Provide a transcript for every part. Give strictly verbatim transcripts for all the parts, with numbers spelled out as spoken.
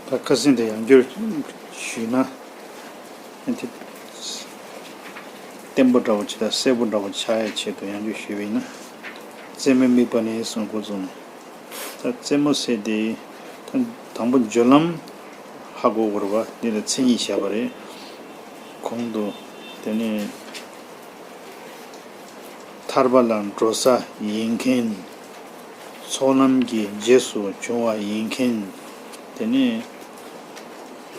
ད་ཁ་སང་དེ་ཡང་བསྐྱར་ཞུས་ན། དེ་བརྟན་པོ་འདྲ་བོ་ཅིག་དང་གསལ་པོ་འདྲ་བོ་ཆགས་ཡའི་ཆེད་དུ་ཡང་བསྐྱར་ཞུས་པ་ཡིན་ན། རྩེད་མོའི་དམིགས་པ་ནི་གསུང་འགོ་བཙུགས་ནས། ད་རྩེད་མོ་ཟེར་དེ། ད་དང་པོ་སྦྱོར་ལམ་ཧ་གོ་དགོས་རེད་པ། འདི་ལ་མཚན་ཉིད་བཞག་པ་རེད། གོང་དུ་དེ་ནས་ཐར་པ་ལ་འགྲོ་ས་ཡིན་མཁན། ཚོགས་ལམ་གྱི་རྗེས་སུ་འབྱུང་བ་ཡིན་མཁན། དེ་ནས་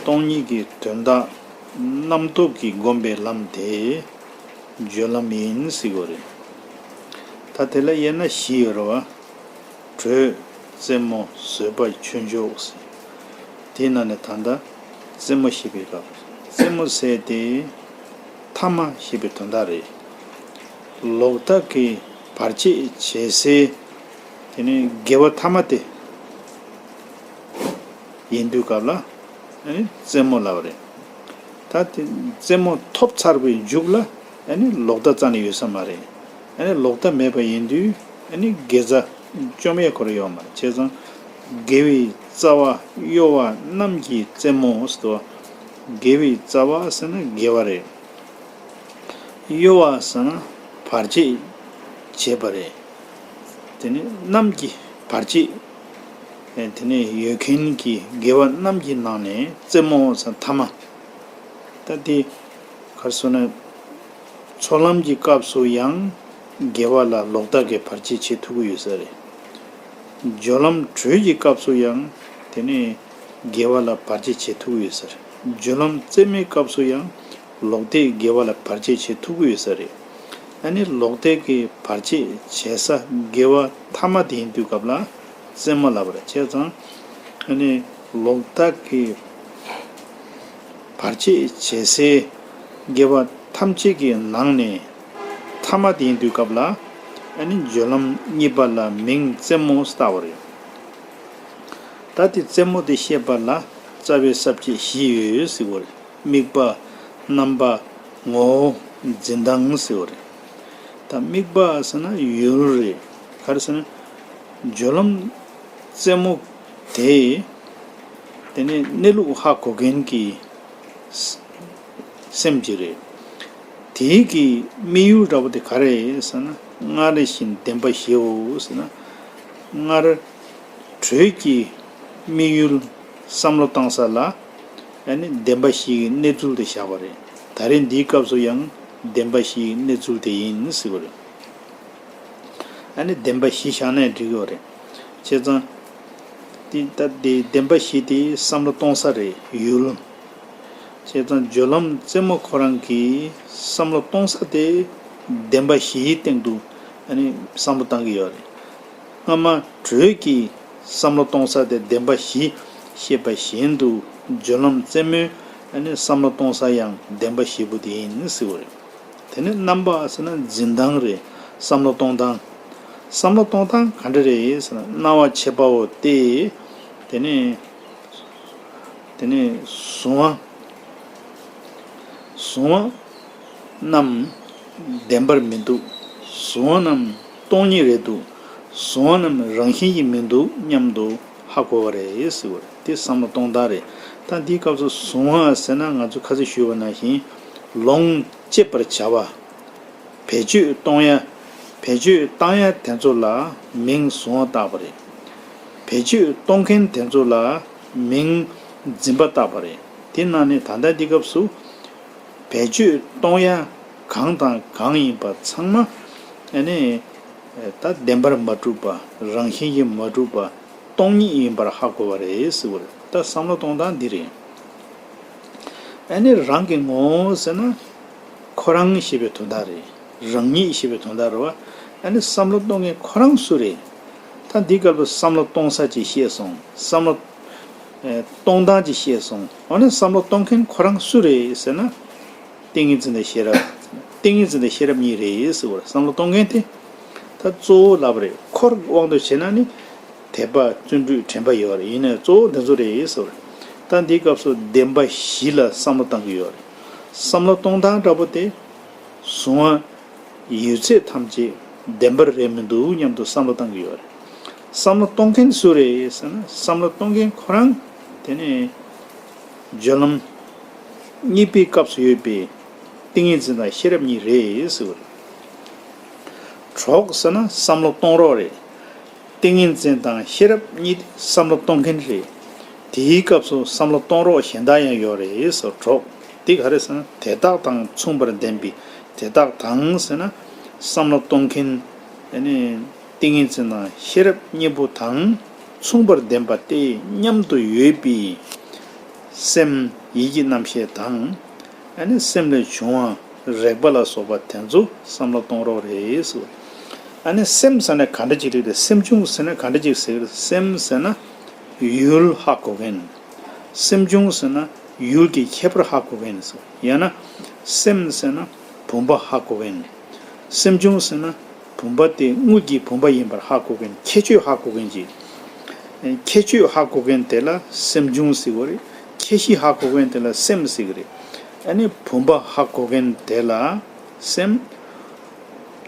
སྟོང་ཉིད་ཀྱི་དོན་དག་རྣམ་རྟོག་གིས་བསྒོམས་པའི་ལམ་དེ་སྦྱོར་ལམ་ཡིན་ཟེར་གྱི་ཡོད་རེད། ད་དེ་ལ་དབྱེ་ན་བཞི་ཡོད་རེད་པ། གྲོས། རྩེད་མོ། བཟོད་པ། ཆོས་འཇོག་ཟེར། དེའི་ནང་ནས་ད་ལྟ་རྩེད་མོ་བཤད་པའི་སྐབས། རྩེད་མོ་ཟེར་དེ་ཐ་མ་ཞེས་པའི་དོན་དག་རེད། ལོག་ལྟ་གི་བར་ཆད་བྱེད་སའི་དེ་ནི་དགེ་བ་ཐ་མ་དེ་ཡིན་དུས་སྐབས་ལ་ཨ་ནི་རྩེད་མོ་ལབ་པ་རེད། ད་དེ་རྩེད་མོ་ཐོབ་ཚར་བའི་མཇུག་ལ་ཨ་ནི་ལོག་ལྟ་རྩ་ནས་ཡོད་ས་མ་རེད། ཨ་ནི་ལོག་ལྟ་མེད་པ་ཡིན་དུས་ཨ་ནི་དགེ་རྩ་བཅོམ་ཡས་ཁོ་རང་ཡོད་མ་རེད། བྱས་ཙང་དགེ་བའི་རྩ་བ་གཡོ་བ་རྣམས་ཀྱི་རྩེད་མོ་ཟེར་དུས། དགེ་བའི་རྩ་བ་ཟེར་ན་དགེ་བ་རེད། གཡོ་བ་ཟེར་ན་བར་ཆད་བྱེད་པ་རེད། དེ་ནི་རྣམས་ཀྱི་བར་ཆད། དེ་ནི་ཡོད་མཁན་གྱི་དགེ་བ་རྣམས་ཀྱི་ནང་ནས་རྩེད་མོ་ཟེར་ཐ་མ། ད་དེ་ག་རེ་ཟེར་ན། ཚོགས་ལམ་གྱི་སྐབས་སུ་ཡང་དགེ་བ་ལ་ལོག་ལྟ་གི་བར་ཆད་བྱེད་ཐུབ་ཀྱི་ཡོད་ས་རེད། སྦྱོར་ལམ་གྲོས་ཀྱི་སྐབས་སུ་ཡང་དེ་ནི་དགེ་བ་ལ་བར་ཆད་བྱེད་ཐུབ་ཀྱི་ཡོད་ས་རེད། སྦྱོར་ལམ་རྩེད་མོའི་སྐབས་སུ་ཡང་ལོག་ལྟས་དགེ་བ་ལ་བར་ཆད་བྱེད་ཐུབ་ཀྱི་ཡོད་ས་རེད། ཨ་ནི་ལོག་ལྟས་ཀྱི་བར་ཆད་བྱེད་ས་དགེ་བ་ཐ་མ་དེ་ཡིན་དུས་སྐབས་ལ་རྩེད་མོ་ལབ་པ་རེད། བྱས་ཙང་ཨ་ནི་ལོག་ལྟ་གི་བར་ཆད་བྱེད་སའི་དགེ་བ་ཐམས་ཅད་ཀྱི་ནང་ནས་ཐ་མ་དེ་ཡིན་དུས་སྐབས་ལ་ཨ་ནི་སྦྱོར་ལམ་གཉིས་པ་ལ་མིང་རྩེད་མོ་ཟེར་བཏགས་པ་རེད། ད་དེ་རྩེད་མོ་དེ་བཤད་པ་ལ་རྩ་བའི་ས་བཅད་བཞི་ཡོད་ཟེར་བ་རེད། དམིགས་པ། རྣམ་པ། ངོ་བོ། འཛིན་སྟངས་ཟེར་བ་རེད། ད་དམིགས་པ་ཟེར་ན་ཡུལ་རེད། ག་རེ་ཟེར་ན། སྦྱོར་ལམ་རྩེད་མོ་དེ་དེ་ནི་གནས་ལུགས་ཧ་གོ་མཁན་གྱི་སེམས་ཅིག་རེད། དེའི་གི་དམིགས་ཡུལ་འདྲ་པོ་དེ་ག་རེ་ཟེར་ན། སྔར་བཞིན་བདེན་པ་བཞིའོ་ཟེར་ན། སྔར་གྲོས་ཀྱི་དམིགས་ཡུལ་བསམ་བློ་བཏང་ས་ལ་ཨ་ནི་བདེན་པ་བཞི་གི་གནས་ཚུལ་དེ་བཞག་པ་རེད། ད་རེས་འདིའི་སྐབས་སུ་ཡང་བདེན་པ་བཞི་གི་གནས་ཚུལ་དེ་ཡིན་ཟེར་བ་རེད། ཨ་ནི་བདེན་པ་བཞི་བཞག་ནའི་འགྲིག་གི་རེད། བྱས་ཙང་། དེ་ད་དེ་བདེན་པ་བཞི་དེ་བསམ་བློ་གཏོང་ས་རེད་ཡུལ། བྱས་ཙང་སྦྱོར་ལམ་རྩེད་མོ་ཁོ་རང་གིས་བསམ་བློ་གཏོང་ས་དེ་བདེན་པ་བཞིའི་སྟེང་དུ་ཨ་ནི་བསམ་བློ་བཏང་གི་ཡོད་རེད། སྔ་མ་གྲོས་ཀྱིས་བསམ་བློ་གཏོང་ས་དེ་བདེན་པ་བཞི་བཤད་པ་བཞིན་དུ་སྦྱོར་ལམ་རྩེད་མོའི་ཨ་ནི་བསམ་བློ་གཏོང་ས་ཡང་བདེན་པ་བཞི་པོ་དེ་ཡིན་ཟེར་བ་རེད། དེ་ནས་རྣམ་པ་ཟེར་ན་འཛིན་སྟངས་རེད། བསམ་བློ་གཏོང་སྟངས། བསམ་བློ་གཏོང་སྟངས་ག་འདྲ་རེད་ཟེར་ན། སྣང་བ་མཆེད་པ་བོ་སྟེ། དེ་ནས་དེ་ནས་གཟུང་བ། གཟུང་བ་རྣམས་བདེན་པར་མི་འདུག་གཟུང་བ་རྣམས་སྟོང་ཉིད་རེད་འདུག་གཟུང་བ་རྣམས་རང་བཞིན་གྱིས་མི་འདུག་སྙམ་དུ་ཧ་གོ་བ་རེད་ཟེར་བ་རེད། དེ་བསམ་བློ་གཏོང་སྟངས་རེད། ད་འདིའི་སྐབས་སུ་གཟུང་བ་ཟེར་ན་ང་ཚོ་ཁ་སང་ཞུས་པ་ནང་བཞིན་ལོངས་སྤྱད་པར་བྱ་བ། བེད་སྤྱོད་གཏོང་ཡ། བེད་སྤྱོད་བཏང་ཡ་དེ་ཚོ་ལ་མིང་གཟུང་བ་བཏགས་པ་རེད། བེད་སྤྱོད་གཏོང་མཁན་དེ་ཚོ་ལ་མིང་འཛིན་པ་བཏགས་པ་རེད། དེ་ནང་ནས་ད་ལྟ་འདི་སྐབས་སུ་བེད་སྤྱོད་གཏོང་ཡ་གང་དང་གང་ཡིན་པ་ཚང་མ་ཨ་ནི་ད་བདེན་པར་མ་གྲུབ་པ། རང་བཞིན་གྱིས་མ་གྲུབ་པ། སྟོང་ཉིད་ཡིན་པར་ཧ་གོ་བ་རེད་ཟེར་བ་རེད། ད་བསམ་བློ་གཏོང་སྟངས་འདི་རེད། ཨ་ནི་རང་གི་ངོ་བོ་ཟེར་ན་ཁོ་རང་ཞེས་པའི་དོན་དག་རེད། རང་ཉིད་ཞེས་པའི་དོན་དག་རེད་བ། ཨ་ནི་བསམ་བློ་གཏོང་མཁན་ཁོ་རང་སུ་རེད། ད་འདི་སྐབས་ལ་བསམ་བློ་གཏོང་ས་ཅིག་བཤད་སོང་། བསམ་བློ་ཨེ་གཏོང་སྟངས་ཅིག་བཤད་སོང་། འོ་ན་བསམ་བློ་གཏོང་མཁན་ཁོ་རང་སུ་རེད་ཟེར་ན། ཏིང་ངེ་འཛིན་དང་ཤེས་རབ། ཏིང་ངེ་འཛིན་དང་ཤེས་རབ་གཉིས་རེད་ཟེར་བ་རེད། བསམ་བློ་གཏོང་མཁན་དེ། ད་གཙོ་བོ་ལབ་པ་རེད། འཁོར་དབང་དུ་བྱས་ན་ནི། དད་པ་བརྩོན་འགྲུས་དྲན་པ་ཡོད་རེད། ཡིན་ནའི་གཙོ་བོ་འདི་ཚོ་རེད་ཟེར་བ་རེད། ད་འདིའི་སྐབས་སུ་བདེན་པ་བཞི་ལ་བསམ་བློ་བཏང་གི་ཡོད་རེད། བསམ་བློ་གཏོང་སྟངས་འདྲ་པོ་དེ། གཟུང་བ་ཡོད་ཚད་ཐམས་ཅད་བདེན་པར་རེད་མི་འདུག་སྙམ་དུ་བསམ་བློ་བཏང་གི་ཡོད་རེད། བསམ་བློ་གཏོང་མཁན་སུ་རེད་ཟེར་ན། བསམ་བློ་གཏོང་མཁན་ཁོ་རང་། དེ་ནས་སྦྱོར་ལམ་གཉིས་པའི་སྐབས་སུ་ཡོད་པའི་ཏིང་ངེ་འཛིན་དང་ཤེས་རབ་གཉིས་རེད་ཟེར་བ་རེད། གྲོགས་ཟེར་ན་བསམ་བློ་གཏོང་རོགས་རེད། ཏིང་ངེ་འཛིན་དང་ཤེས་རབ་གཉིས་དེ་བསམ་བློ་གཏོང་མཁན་རེད། དེའི་སྐབས་སུ་བསམ་བློ་གཏོང་རོགས་གཞན་དག་ཡང་ཡོད་རེད་ཟེར། གྲོགས་དེ་ག་རེ་ཟེར་ན་དེ་དག་དང་མཚུངས་པར་ལྡན་པའི། དེ་དག་དང་ཟེར་ན་བསམ་བློ་གཏོང་མཁན། ཨ་ནི་ཏིང་ངེ་འཛིན་དང་ཤེས་རབ་གཉིས་པོ་དང་མཚུངས་པར་ལྡན་པ་སྟེ་མཉམ་དུ་ཡོད་པའི་སེམས་ཡིད་ཀྱི་རྣམ་ཤེས་དང་། ཨ་ནི་སེམས་ལས་བྱུང་བ་རེག་པ་ལ་སོགས་པ་དེ་ཚོ་བསམ་བློ་གཏོང་རོགས་རེད་ཟེར། ཨ་ནི་སེམས་ཟེར་ན་ག་འདྲ་ཅིག་རེད་དེ། སེམས་བྱུང་ཟེར་ན་ག་འདྲ་ཅིག་ཟེར། སེམས་ཟེར་ན་ཡུལ་ཧ་གོ་མཁན། སེམས་བྱུང་ཟེར་ན་ཡུལ་གྱི་ཁྱད་པར་ཧ་གོ་མཁན་ཟེར། ཡང་ན་སེམས་ཟེར་ན་བུམ་པ་ཧ་གོ་མཁན། སེམས་བྱུང་ཟེར་ན་བུམ་པ་དེ་དངུལ་གྱི་བུམ་པ་ཡིན་པར་ཧ་གོ་མཁན། ཁྱད་ཆོས་ཧ་གོ་མཁན་གྱི། ཁྱད་ཆོས་ཧ་གོ་མཁན་དེ་ལ་སེམས་བྱུང་ཟེར་གྱི་རེད། ཁྱད་གཞི་ཧ་གོ་མཁན་དེ་ལ་སེམས་ཟེར་གྱི་རེད། ཨ་ནི་བུམ་པ་ཧ་གོ་མཁན་དེ་ལ་སེམས།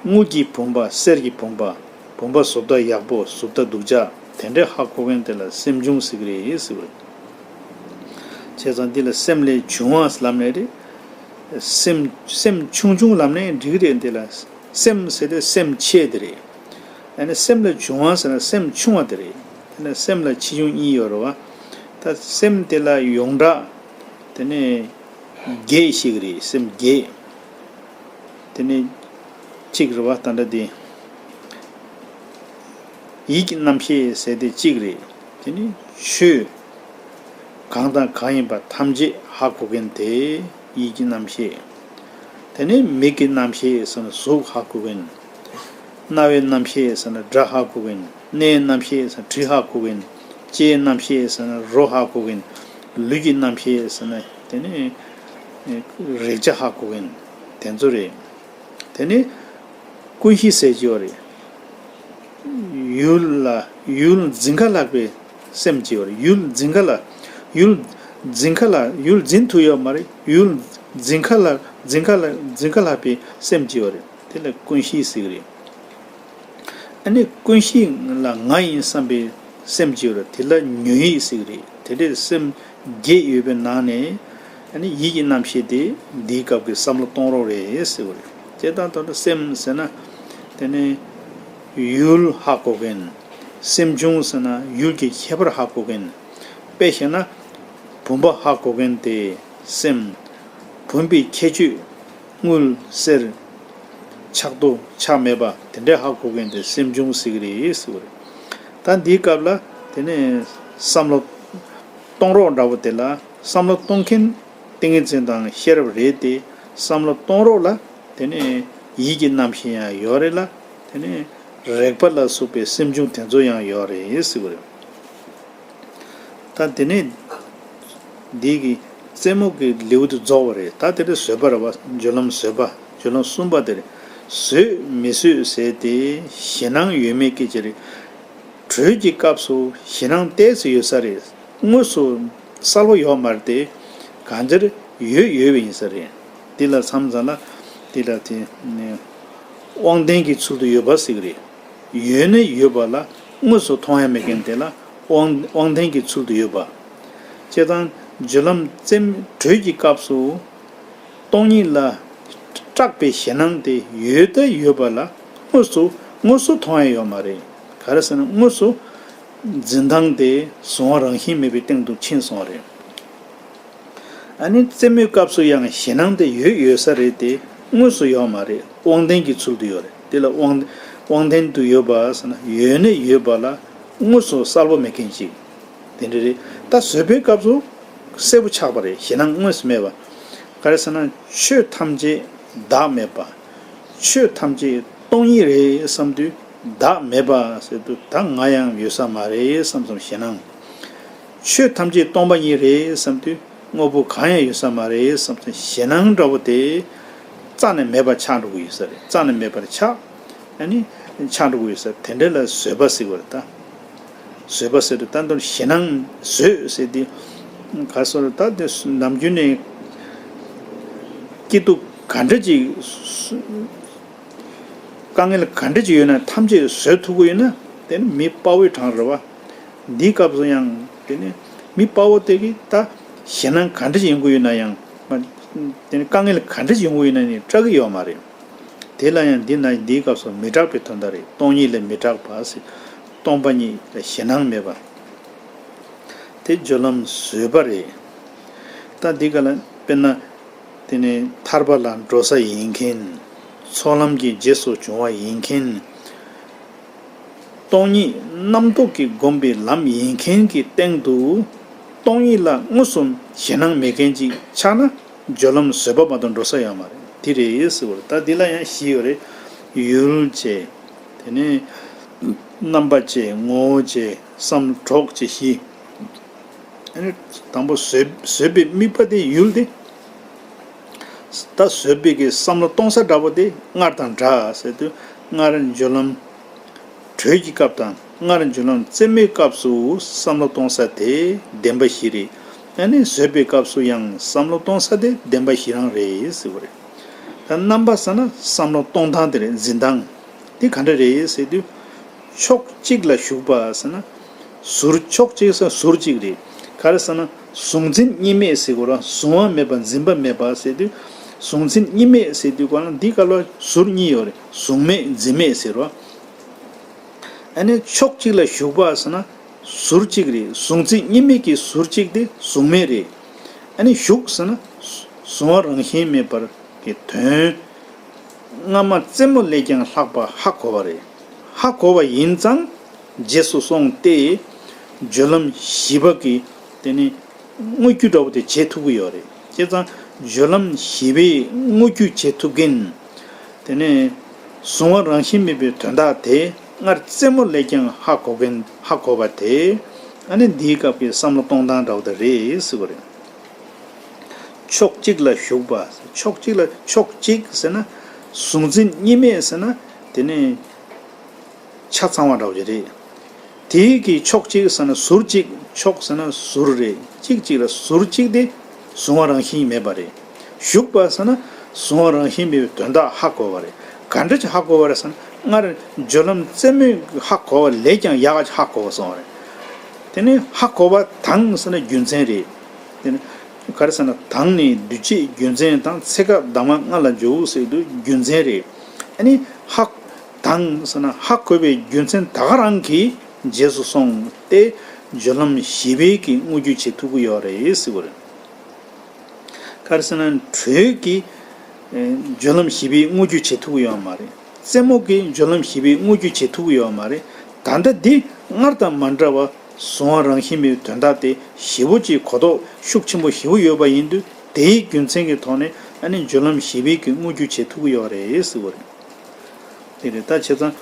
དངུལ་གྱི་བུམ་པ། གསེར་གྱི་བུམ་པ། བུམ་པ་བཟོ་ལྟ་ཡག་པོ། བཟོ་ལྟ་སྡུག་ཅག་དེ་འདྲ་ཧ་གོ་མཁན་དེ་ལ་སེམས་བྱུང་ཟེར་གྱི་རེད་ཟེར་བ་རེད། བྱས་ཙང་འདི་ལ་སེམས་ལས་བྱུང་བ་ལབ་ནས་རེད། སེམས་སེམས་ཆུང་ཆུང་ལབ་ནས་འགྲིག་གི་རེད། འདི་ལ་སེམས་ཟེར་དུས་སེམས་ཆེ་དེ་རེད། ཨ་ནི་སེམས་ལས་བྱུང་བ་ཟེར་ན་སེམས་ཆུང་བ་དེ་རེད། དེ་ལ་སེམས་ལ་ཆེ་ཆུང་གཉིས་ཡོད་རེད་བ། ད་སེམས་དེ་ལ་ཡོངས་གྲགས་དེ་ནས་བརྒྱད་ཞིག་རེད། སེམས་བརྒྱད། དེ་ནས་གཅིག་རེད་བ། ད་ལྟ་དེ་ཡིད་ཀྱི་རྣམ་ཤེས་ཟེར་དེ་གཅིག་རེད། དེ་ནི་ཆོས་གང་དང་གང་ཡིན་པ་ཐམས་ཅད་ཧ་གོ་མཁན་དེ་ཡིད་ཀྱི་རྣམ་ཤེས། དེ་ནི་མིག་གི་རྣམ་ཤེས་ཟེར་ན་གཟུགས་ཧ་གོ་མཁན། རྣ་བའི་རྣམ་ཤེས་ཟེར་ན་སྒྲ་ཧ་གོ་མཁན། སྣའི་རྣམ་ཤེས་ཟེར་ན་དྲི་ཧ་གོ་མཁན། ལྕེའི་རྣམ་ཤེས་ཟེར་ན་རོ་ཧ་གོ་མཁན། ལུས་ཀྱི་རྣམ་ཤེས་ཟེར་ན་དེ་ནི་རེག་བྱ་ཧ་གོ་མཁན་དེ་ཚོ་རེད། དེ་ནི་ཀུན་གཞི་ཟེར་གྱི་ཡོད་རེད། ཡུལ་ལ་ཡུལ་འཛིན་ཁ་ལྷག་པའི་སེམས་ཀྱི་ཡོད་རེད། ཡུལ་འཛིན་ཁ་ལ་ཡུལ་འཛིན་ཁ་ལ་ཡུལ་འཛིན་ཐུབ་ཡོད་མ་རེད། ཡུལ་འཛིན་ཁ་ལ་འཛིན་ཁ་ལ་འཛིན་ཁ་ལྷག་པའི་སེམས་ཀྱི་ཡོད་རེད། དེ་ལ་ཀུན་གཞི་ཟེར་གྱི་རེད། ཨ་ནི་ཀུན་གཞི་ལ་ང་ཡིན་བསམ་པའི་སེམས་ཀྱི་ཡོད་རེད། དེ་ལ་ཉོན་ཡིད་ཟེར་གྱི་རེད། དེ་འདྲའི་སེམས་བརྒྱད་ཡོད་པའི་ནང་ནས་ཨ་ནི་ཡིད་ཀྱི་རྣམ་ཤེས་དེ་འདིའི་སྐབས་ཀྱི་བསམ་བློ་གཏོང་རོགས་རེད་ཟེར་བ་རེད། དེ་ལྟར་ད་ལྟ་སེམས་ཟེར་ན་དེ་ནི་ཡུལ་ཧ་གོ་མཁན། སེམས་བྱུང་ཟེར་ན་ཡུལ་གྱི་ཁྱད་པར་ཧ་གོ་མཁན། དཔེ་བཞག་ན་བུམ་པ་ཧ་གོ་མཁན་དེ་སེམས། བུམ་པའི་ཁྱད་ཆོས། དངུལ་གསེར། ཆག་རྡོ་ཆག་མེད་པ་དེ་འདྲའི་ཧ་གོ་མཁན་དེ་སེམས་བྱུང་ཟེར་གྱི་རེད་ཟེར་བ་རེད། ད་འདིའི་སྐབས་ལ་དེ་ནས་བསམ་བློ་གཏོང་རོགས་འདྲ་བོ་དེ་ལ་བསམ་བློ་གཏོང་མཁན་ཏིང་ངེ་འཛིན་དང་ཤེས་རབ་རེད་དེ། བསམ་བློ་གཏོང་རོགས་ལ་དེ་ནས་ཡིད་ཀྱི་རྣམ་ཤེས་ཡང་ཡོད་རེད་ལ། དེ་ནས་རེག་པ་ལ་སོགས་པའི་སེམས་བྱུང་དེ་ཚོ་ཡང་ཡོད་རེད་ཟེར་བ་རེད། ད་དེ་ནས་འདི་གི་རྩེད་མོ་གི་ལེའུ་དེ་རྫོགས་པ་རེད། ད་དེ་ནས་བཟོད་པ་རེད་བ། སྦྱོར་ལམ་བཟོད་པ། སྦྱོར་ལམ་གསུམ་པ་དེ་རེད། བཟོད་མི་བཟོད་ཟེར་ཏེ་ཞེད་སྣང་ཡོད་མེད་སྐད་ཆ་རེད། གྲོས་ཀྱི་སྐབས་སུ་ཞེད་སྣང་ཏོག་ཙམ་ཡོད་ས་རེད། དངོས་སུ་གསལ་པོ་ཡོད་མ་རེད་དེ། གང་ལྟར་ཡོད་ཡོད་པ་ཡིན་ས་རེད། འདི་ལ་མཚམས་མཚམས་ལ་འདི་ལ་དེ་ནས་དབང་ལྡན་གྱི་ཚུལ་དུ་ཡོད་པ་ཟེར་གྱི་རེད། ཡོད་ན་ཡོད་པ་ལ་དངོས་སུ་མཐོང་ཡ་མེད་མཁན་དེ་ལ་དབང་དབང་ལྡན་གྱི་ཚུལ་དུ་ཡོད་པ། བྱས་ཙང་སྦྱོར་ལམ་རྩེ་གྲོས་ཀྱི་སྐབས་སུ་སྟོང་ཉིད་ལ་སྐྲག་པའི་ཞེད་སྣང་དེ་ཡོད་ད་ཡོད་པ་ལ་དངོས་སུ་དངོས་སུ་མཐོང་ཡ་ཡོད་མ་རེད། ག་རེ་ཟེར་ན་དངོས་སུ་འཛིན་སྟངས་དེ་གཟུང་བ་རང་བཞིན་མེད་པའི་སྟེང་དུ་ཕྱིན་སོང་བ་རེད། ཨ་ནི་རྩེད་མོའི་སྐབས་སུ་ཡང་ཞེད་སྣང་དེ་ཡོད་ཡོད་ས་རེད་དེ། དངོས་སུ་ཡོད་མ་རེད། དབང་ལྡན་གྱི་ཚུལ་དུ་ཡོད་རེད། དེ་ལ་དབང་དབང་ལྡན་དུ་ཡོད་པ་ཟེར་ན་ཡོད་ན་ཡོད་པ་ལ་དངོས་སུ་གསལ་པོ་མེད་མཁན་ཅིག་དེ་འདྲ་རེད། ད་བཟོད་པའི་སྐབས་སུ་གསལ་པོ་ཆགས་པ་རེད། ཞེད་སྣང་དངོས་སུ་མེད་པ། ག་རེ་ཟེར་ན་ཆོས་ཐམས་ཅད་བདག་མེད་པ། ཆོས་ཐམས་ཅད་སྟོང་ཉིད་རེད་བསམ་དུས་བདག་མེད་པ་ཟེར་དུས་ད་ང་ཡང་ཡོད་ས་མ་རེད་བསམ་བསམ་ཞེད་སྣང་། ཆོས་ཐམས་ཅད་སྟོང་པ་ཉིད་རེད་བསམ་དུས་དངོས་པོ་གང་ཡང་ཡོད་ས་མ་རེད་བསམ་ཙང་ཞེད་སྣང་འདྲ་བོ་དེ་རྩ་ནས་མེད་པར་ཆགས་འགྲོ་གི་ཡོད་ས་རེད། རྩ་ནས་མེད་པར་ཆགས། ཨ་ནི་ཆགས་འགྲོ་གི་ཡོད་ས་དེ་འདྲ་ལ་བཟོད་པ་ཟེར་བ་རེད་ད། བཟོད་པ་ཟེར་དུས་ད་དུང་ཞེད་སྣང་བཟོད་ཟེར་དུས་ག་སོ་རེད། ད་དེ་ནམ་རྒྱུན་ནས་སྐྱིད་སྡུག་ག་འདྲ་ཅིག་དཀའ་ངལ་ག་འདྲ་ཅིག་ཡོད་ན་ཐམས་ཅད་བཟོད་ཐུབ་ཀྱི་ཡོད་ན་དེ་ནི་མི་དཔའ་བོའི་གྲངས་རེད་བ། འདིའི་སྐབས་སུ་ཡང་དེ་ནི་ མི་དཔའ་བོ་དེ་གིས་ད་ཞེད་སྣང་ག་འདྲ་ཡོང་གི་ཡོད་ན་ཡང་། དེ་ནི་དཀའ་ངལ་ག་འདྲ་ཡོང་གི་ཡོད་ན་ནི་སྐྲག་གི་ཡོད་མ་རེད། དེ་ལ་ཡང་འདི་ན་འདིའི་སྐབས་སུ་མི་སྐྲག་པའི་དོན་དག་རེད། སྟོང་ཉིད་ལ་མི་སྐྲག་པ་ཟེར། སྟོང་པ་ཉིད་ལ་ཞེད་སྣང་མེད་པ། དེ་སྦྱོར་ལམ་བཟོད་པ་རེད། ད་འདི་ག་ལ་དཔེར་ན། དེ་ནས་ཐར་པ་ལ་འགྲོ་ས་ཡིན་མཁན། ཚོགས་ལམ་གྱི་རྗེས་སུ་འབྱུང་བ་ཡིན་མཁན། སྟོང་ཉིད་རྣམ་རྟོག་གིས་བསྒོམས་པའི་ལམ་ཡིན་མཁན་གྱི་སྟེང་དུ། སྟོང་ཉིད་ལ་དངོས་སུ་ཞེད་སྣང་མེད་མཁན་ཅིག་ཆགས་ན། སྦྱོར་ལམ་བཟོད་པ་མ་གཏོགས་འགྲོ་ས་ཡོད་མ་རེད། དེ་རེད་ཟེར་བ་རེད། ད་འདི་ལ་ཡང་བཞི་ཡོད་རེད། ཡུལ་བྱས། དེ་ནས་རྣམ་པ་བྱས། ངོ་བོ་བྱས། བསམ་གྲོགས་བྱས་བཞི། ཨ་ནི་དང་པོ་བཟོད་བཟོད་པའི་དམིགས་པ་དེ་ཡུལ་དེ། ད་བཟོད་པའི་གི་བསམ་བློ་གཏོང་ས་འདྲ་པོ་དེ་སྔར་དང་འདྲ་ཟེར་དུས། སྔར་སྦྱོར་ལམ་གྲོས་ཀྱི་སྐབས་དང་སྔར་སྦྱོར་ལམ་རྩེད་མོའི་སྐབས་སུ་བསམ་བློ་གཏོང་ས་དེ་བདེན་པ་བཞི་རེད། ཨ་ནི་བཟོད་པའི་སྐབས་སུ་ཡང་བསམ་བློ་གཏོང་ས་དེ་བདེན་པ་བཞི་རང་རེད་ཟེར་བ་རེད། ད་རྣམ་པ་ཟེར་ན་བསམ་བློ་གཏོང་སྟངས་དེ་རེད། འཛིན་སྟངས་དེ་ག་འདྲ་རེད་ཟེར་དུས། ཕྱོགས་གཅིག་ལ་ཞུགས་པ་ཟེར་ན། ཟུར། ཕྱོགས་གཅིག་ཟེར་ཟུར་གཅིག་རེད། ག་རེ་ཟེར་ན། གཟུང་འཛིན་གཉིས་མེད་ཟེར་དགོས་ར། གཟུང་བ་མེད་པ་འཛིན་པ་མེད་པ་ཟེར་དུས། གཟུང་འཛིན་གཉིས་མེད་ཟེར་དུས་ག་ལ་འདི་ག་ལ་ཟུར་གཉིས་ཡོད་རེད། གཟུང་མེད་འཛིན་མེད་ཟེར་ར། ཨ་ནི་ཕྱོགས་གཅིག་ལ་ཞུགས་པ་ཟེར་ན། ཟུར་གཅིག་རེད། གཟུང་འཛིན་གཉིས་མེད་ཀྱི་ཟུར་གཅིག་དེ་གཟུང་མེད་རེད། ཨ་ནི་ཞུགས་ཟེར་ན། གཟུང་བ་རང་བཞིན་མེད་པར་གྱི་དོན། སྔ་མ་རྩེད་མོ་ལས་ཀྱང་ལྷག་པ་ཧ་གོ་བ་རེད། ཧ་གོ་བ་ཡིན་ཙང་རྗེས་སུ་སོང་སྟེ། སྦྱོར་ལམ་བཞི་པ་གི་དེ་ནི་དངོས་རྒྱུ་འདྲ་བོ་དེ་བྱེད་ཐུབ་ཀྱི་ཡོད་རེད། བྱས་ཙང་སྦྱོར་ལམ་བཞི་པའི་དངོས་རྒྱུ་བྱེད་ཐུབ་མཁན། དེ་ནས་གཟུང་བ་རང་བཞིན་མེད་པའི་དོན་དག་དེ་སྔར་རྩེད་མོ་ལས་ཀྱང་ཧ་གོ་མཁན། ཧ་གོ་བ་དེ། ཨ་ནི་འདིའི་སྐབས་ཀྱི་བསམ་བློ་གཏོང་སྟངས་འདྲ་བོ་དེ་རེད་ཟེར་བ་རེད། ཕྱོགས་གཅིག་ལ་ཞུགས་པ། ཕྱོགས་གཅིག་ལ། ཕྱོགས་གཅིག་ཟེར་ན། གཟུང་འཛིན་གཉིས་མེད་ཟེར་ན། དེ་ནི་ཆ་ཚང་བ་འདྲ་བོ་ཞིག་རེད། དེའི་གི་ཕྱོགས་གཅིག་ཟེར་ན་ཟུར་གཅིག་ཕྱོགས་ཟེར་ན་ཟུར་རེད། གཅིག་གཅིག་ལ་ཟུར་གཅིག་དེ་གཟུང་བ་རང་བཞིན་མེད་པ་རེད། ཞུགས་པ་ཟེར་ན་གཟུང་བ་རང་བཞིན་མེད་པའི་དོན་དག་ཧ་གོ་བ་རེད། ག་འདྲ་ཅིག་ཧ་གོ་བ་རེད་ཟེར་ན། སྔར་སྦྱོར་ལམ་རྩེད་མོའི་ཧ་གོ་བ་ལས་ཀྱང་ཡག་ག་ཅིག་ཧ་གོ་བ་སོང་བ་རེད། དེ་ནི་ཧ་གོ་བ་དང་ཟེར་ན་རྒྱུ་མཚན་རེད། དེ་ནི་ག་རེ་ཟེར་ན། དང་ནི་འདུ་བྱེད་རྒྱུ་མཚན་དང་། ཚེ་སྐབས་གདམས་ངག་ལྔ་ལ་འཇུག་ཟེར་དུས་རྒྱུ་མཚན་རེད། ཨ་ནི་ཧ། དང་ཟེར་ན་ཧ་གོ་བའི་རྒྱུ་མཚན་ད་ག་རང་གིས་རྗེས་སུ་སོང་སྟེ་སྦྱོར་ལམ་བཞི་པའི་གི་དངོས་རྒྱུ་བྱེད་ཐུབ་ཀྱི་ཡོད་རེད་ཟེར་བ་རེད། ག་རེ་ཟེར་ན། གྲོས་ཀྱི་སྦྱོར་ལམ་བཞི་པའི་དངོས་རྒྱུ་བྱེད་ཐུབ་ཀྱི་ཡོད་མ་རེད། རྩེད་མོ་གི་སྦྱོར་ལམ་བཞི་པའི་དངོས་རྒྱུ་བྱེད་ཐུབ་ཀྱི་ཡོད་མ་རེད། ད་ལྟ་འདི་སྔར་དང་མ་འདྲ་བ། གཟུང་བ་རང་བཞིན་མེད་པའི་དོན་དག་དེ་ཞེ་པོ་ཅིག་གོ་རྟོགས་ཤུགས་ཆེན་པོ་ཞེ་པོ་ཡོད་པ་ཡིན་དུས། དེའི་རྒྱུ་མཚན་གྱི་ཐོག་ནས་ཨ་ནི་སྦྱོར་ལམ་བཞི་པའི་གི་དངོས་རྒྱུ་བྱེད་ཐུབ་ཀྱི་ཡོད་རེད་ཟེར་བ་རེད། དེ་རེད། ད་བྱས་ཙང་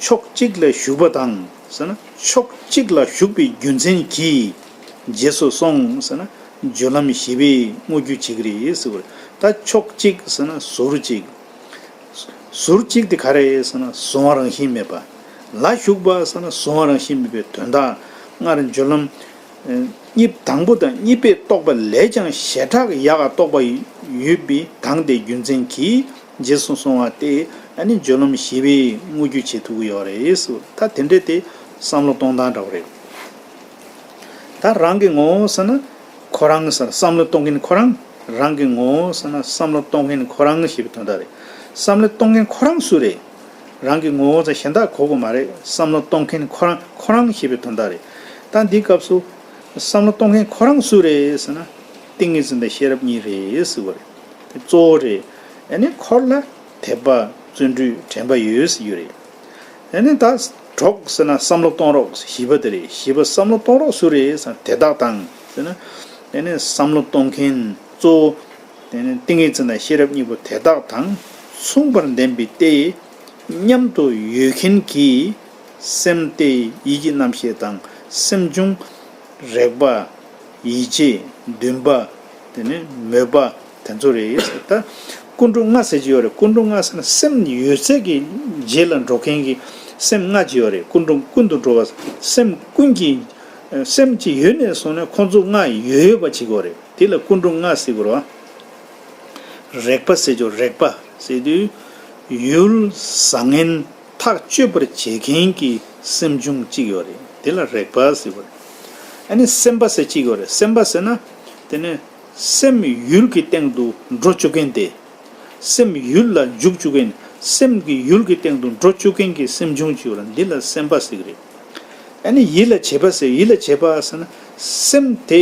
ཕྱོགས་གཅིག་ལ་ཞུགས་པ་དང་ཟེར་ན། ཕྱོགས་གཅིག་ལ་ཞུགས་པའི་རྒྱུ་མཚན་གྱིས་རྗེས་སུ་སོང་ཟེར་ན། སྦྱོར་ལམ་བཞི་པའི་དངོས་རྒྱུ་བྱེད་ཀྱི་རེད་ཟེར་བ་རེད། ད་ཕྱོགས་གཅིག་ཟེར་ན་ཟུར་གཅིག་ཟུར་གཅིག་དེ་ག་རེ་ཟེར་ན། གཟུང་བ་རང་བཞིན་མེད་པ། ལ་ཞུགས་པ་ཟེར་ན་གཟུང་བ་རང་བཞིན་མེད་པའི་དོན་དག་སྔར་སྦྱོར་ལམ་གཉིས། དང་པོ་དང་གཉིས་པའི་རྟོགས་པ་ལས་ཀྱང་ཞེ་དྲག་ཡག་ག་རྟོགས་པ་ཡོད་པའི་དང་དེའི་རྒྱུ་མཚན་གྱིས་རྗེས་སུ་སོང་བ་སྟེ། ཨ་ནི་སྦྱོར་ལམ་བཞི་པའི་དངོས་རྒྱུ་བྱེད་ཐུབ་ཀྱི་ཡོད་རེད་ཟེར། ད་དེ་འདྲས་དེ་བསམ་བློ་གཏོང་སྟངས་འདྲ་བོ་རེད། ད་རང་གི་ངོ་བོ་ཟེར་ན་ཁོ་རང་ཟེར། བསམ་བློ་གཏོང་མཁན་ཁོ་རང་། རང་གི་ངོ་བོ་ཟེར་ན། བསམ་བློ་གཏོང་མཁན་ཁོ་རང་ཞེས་པའི་དོན་དག་རེད། བསམ་བློ་གཏོང་མཁན་ཁོ་རང་སུ་རེད། རང་གི་ངོ་བོ་ཟེར་གཞན་དག་གོ་དགོས་མ་རེད། བསམ་བློ་གཏོང་མཁན་ཁོ་རང་། ཁོ་རང་ཞེས་པའི་དོན་དག་རེད། ད་འདིའི་སྐབས་སུ་བསམ་བློ་གཏོང་མཁན་ཁོ་རང་སུ་རེད་ཟེར་ན། ཏིང་ངེ་འཛིན་དང་ཤེས་རབ་གཉིས་རེད་ཟེར་བ་རེད། དེ་གཙོ་བོ་རེད། ཨ་ནི་འཁོར་ལ་དད་པ་བརྩོན་འགྲུས་དྲན་པ་ཡོད་ཟེར་རྒྱུ་རེད། ཨ་ནི་ད་གྲོགས་ཟེར་ན་བསམ་བློ་གཏོང་རོགས་བཞི་པ་དེ་རེད། བཞི་པ་བསམ་བློ་གཏོང་རོགས་སུ་རེད་ཟེར་ན། དེ་དག་དང་ཟེར་ན། ཨ་ནི་བསམ་བློ་གཏོང་མཁན་གཙོ་བོ། དེ་ནི་ཏིང་ངེ་འཛིན་དང་ཤེས་རབ་གཉིས་པོ་དེ་དག་དང་མཚུངས་པར་ལྡན་པའི་སྟེ། མཉམ་དུ་ཡོད་མཁན་གྱི་སེམས་ཏེ་ཡིད་ཀྱི་རྣམ་ཤེས་དང་། སེམས་བྱུང་རེག་པ། ཡིད་བྱེད། འདུན་པ། དེ་ནས་མོས་པ། དེ་ཚོ་རེད། ད་ཀུན་འགྲོ་ལྔ་ཟེར་གྱི་ཡོད་རེད། ཀུན་འགྲོ་ལྔ་ཟེར་ན་སེམས་ཡོད་ཚད་ཀྱི་རྗེས་ལ་འགྲོ་མཁན་གྱི་སེམས་ལྔ་ཅིག་ཡོད་རེད། ཀུན་འགྲོ་ཀུན་ཏུ་འགྲོ་བ། སེམས་ཀུན་གྱི་སེམས་ཀྱི་ཡོད་ནས་བཟུང་ནས་ཁོང་ཚོ་ལྔ་ཡོད་ཡོད་པ་ཅིག་ཡོད་རེད། དེ་ལ་ཀུན་འགྲོ་ལྔ་ཟེར་གྱི་རེད་བ། རེག་པ་ཟེར་གྱི་ཡོད། རེག་པ་ཟེར་དུས་ཡུལ་བཟང་ངན་ཐག་གཅོད་པར་བྱེད་མཁན་གྱི་སེམས་བྱུང་གཅིག་ཡོད་རེད། དེ་ལ་རེག་པ་ཟེར་བ་རེད། ཨ་ནི་སེམས་པ་ཟེར་གཅིག་ཡོད་རེད། སེམས་པ་ཟེར་ན་དེ་ནི་སེམས་ཡུལ་གྱི་སྟེང་དུ་འགྲོ་བཅུག་མཁན་དེ། སེམས་ཡུལ་ལ་འཇུག་བཅུག་མཁན། སེམས་ཀྱི་ཡུལ་གྱི་སྟེང་དུ་འགྲོ་བཅུག་མཁན་གྱི་སེམས་བྱུང་གཅིག་ཡོད་རེད། འདི་ལ་སེམས་པ་ཟེར་གྱི་རེད། ཨ་ནི་ཡིད་ལ་བྱེད་པ་ཟེར། ཡིད་ལ་བྱེད་པ་ཟེར་ན་སེམས་དེ་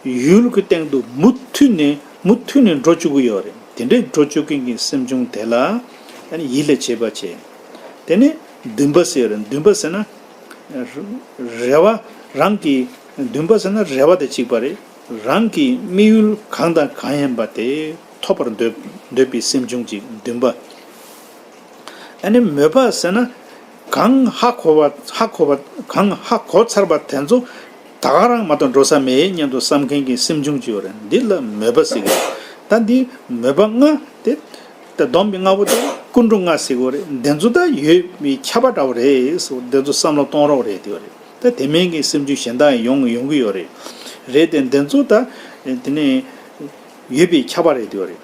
ཡུལ་གྱི་སྟེང་དུ་མུ་མཐུད་ནས་མུ་མཐུད་ནས་འགྲོ་བཅུག་གི་ཡོད་རེད། དེ་འདྲའི་འགྲོ་བཅུག་མཁན་གྱི་སེམས་བྱུང་དེ་ལ་ཨ་ནི་ཡིད་ལ་བྱེད་པ་བྱེད། དེ་ནས་འདུན་པ་ཟེར་ཡོད་རེད། འདུན་པ་ཟེར་ན་རེ་བ། རང་གི་འདུན་པ་ཟེར་ན་རེ་བ་དང་གཅིག་པ་རེད། རང་གི་དམིགས་ཡུལ་གང་དང་གང་ཡིན་པ་དེ་ཐོབ་པར་འདོད་འདོད་པའི་སེམས་བྱུང་གཅིག་འདུན་པ། ཨ་ནི་མོས་པ་ཟེར་ན་གང་ཧ་གོ་བ། ཧ་གོ་བ། གང་ཧ་གོ་ཚར་བ་དེ་ཚོ་ད་ག་རང་མ་གཏོགས་འགྲོ་ས་མེད་སྙམ་དུ་བསམ་མཁན་གྱི་སེམས་བྱུང་གཅིག་ཡོད་རེད། འདི་ལ་མོས་པ་ཟེར་གྱི་རེད། ད་འདི་མོས་པ་ལྔ་དེ། ད་སྡོམ་པའི་ལྔ་པོ་དེ་ཀུན་འགྲོ་ལྔ་ཟེར་གྱི་ཡོད་རེད། འདི་ཚོ་ད་ཡོད་པའི་ཁྱབ་པ་འདྲ་བོ་རེད་ཟེར། འདི་ཚོ་བསམ་བློ་གཏོང་རོགས་རེད་དེ་ཡོད་རེད། ད་དེ་མིན་གྱི་སེམས་བྱུང་གཞན་དག་ཡོང་ཡོང་གི་ཡོད་རེད། རེད་དེ་འདི་ཚོ་ད་དེ་ནས་ཡོད་པའི་ཁྱབ་པ་རེད་དེ་ཡོད་རེད།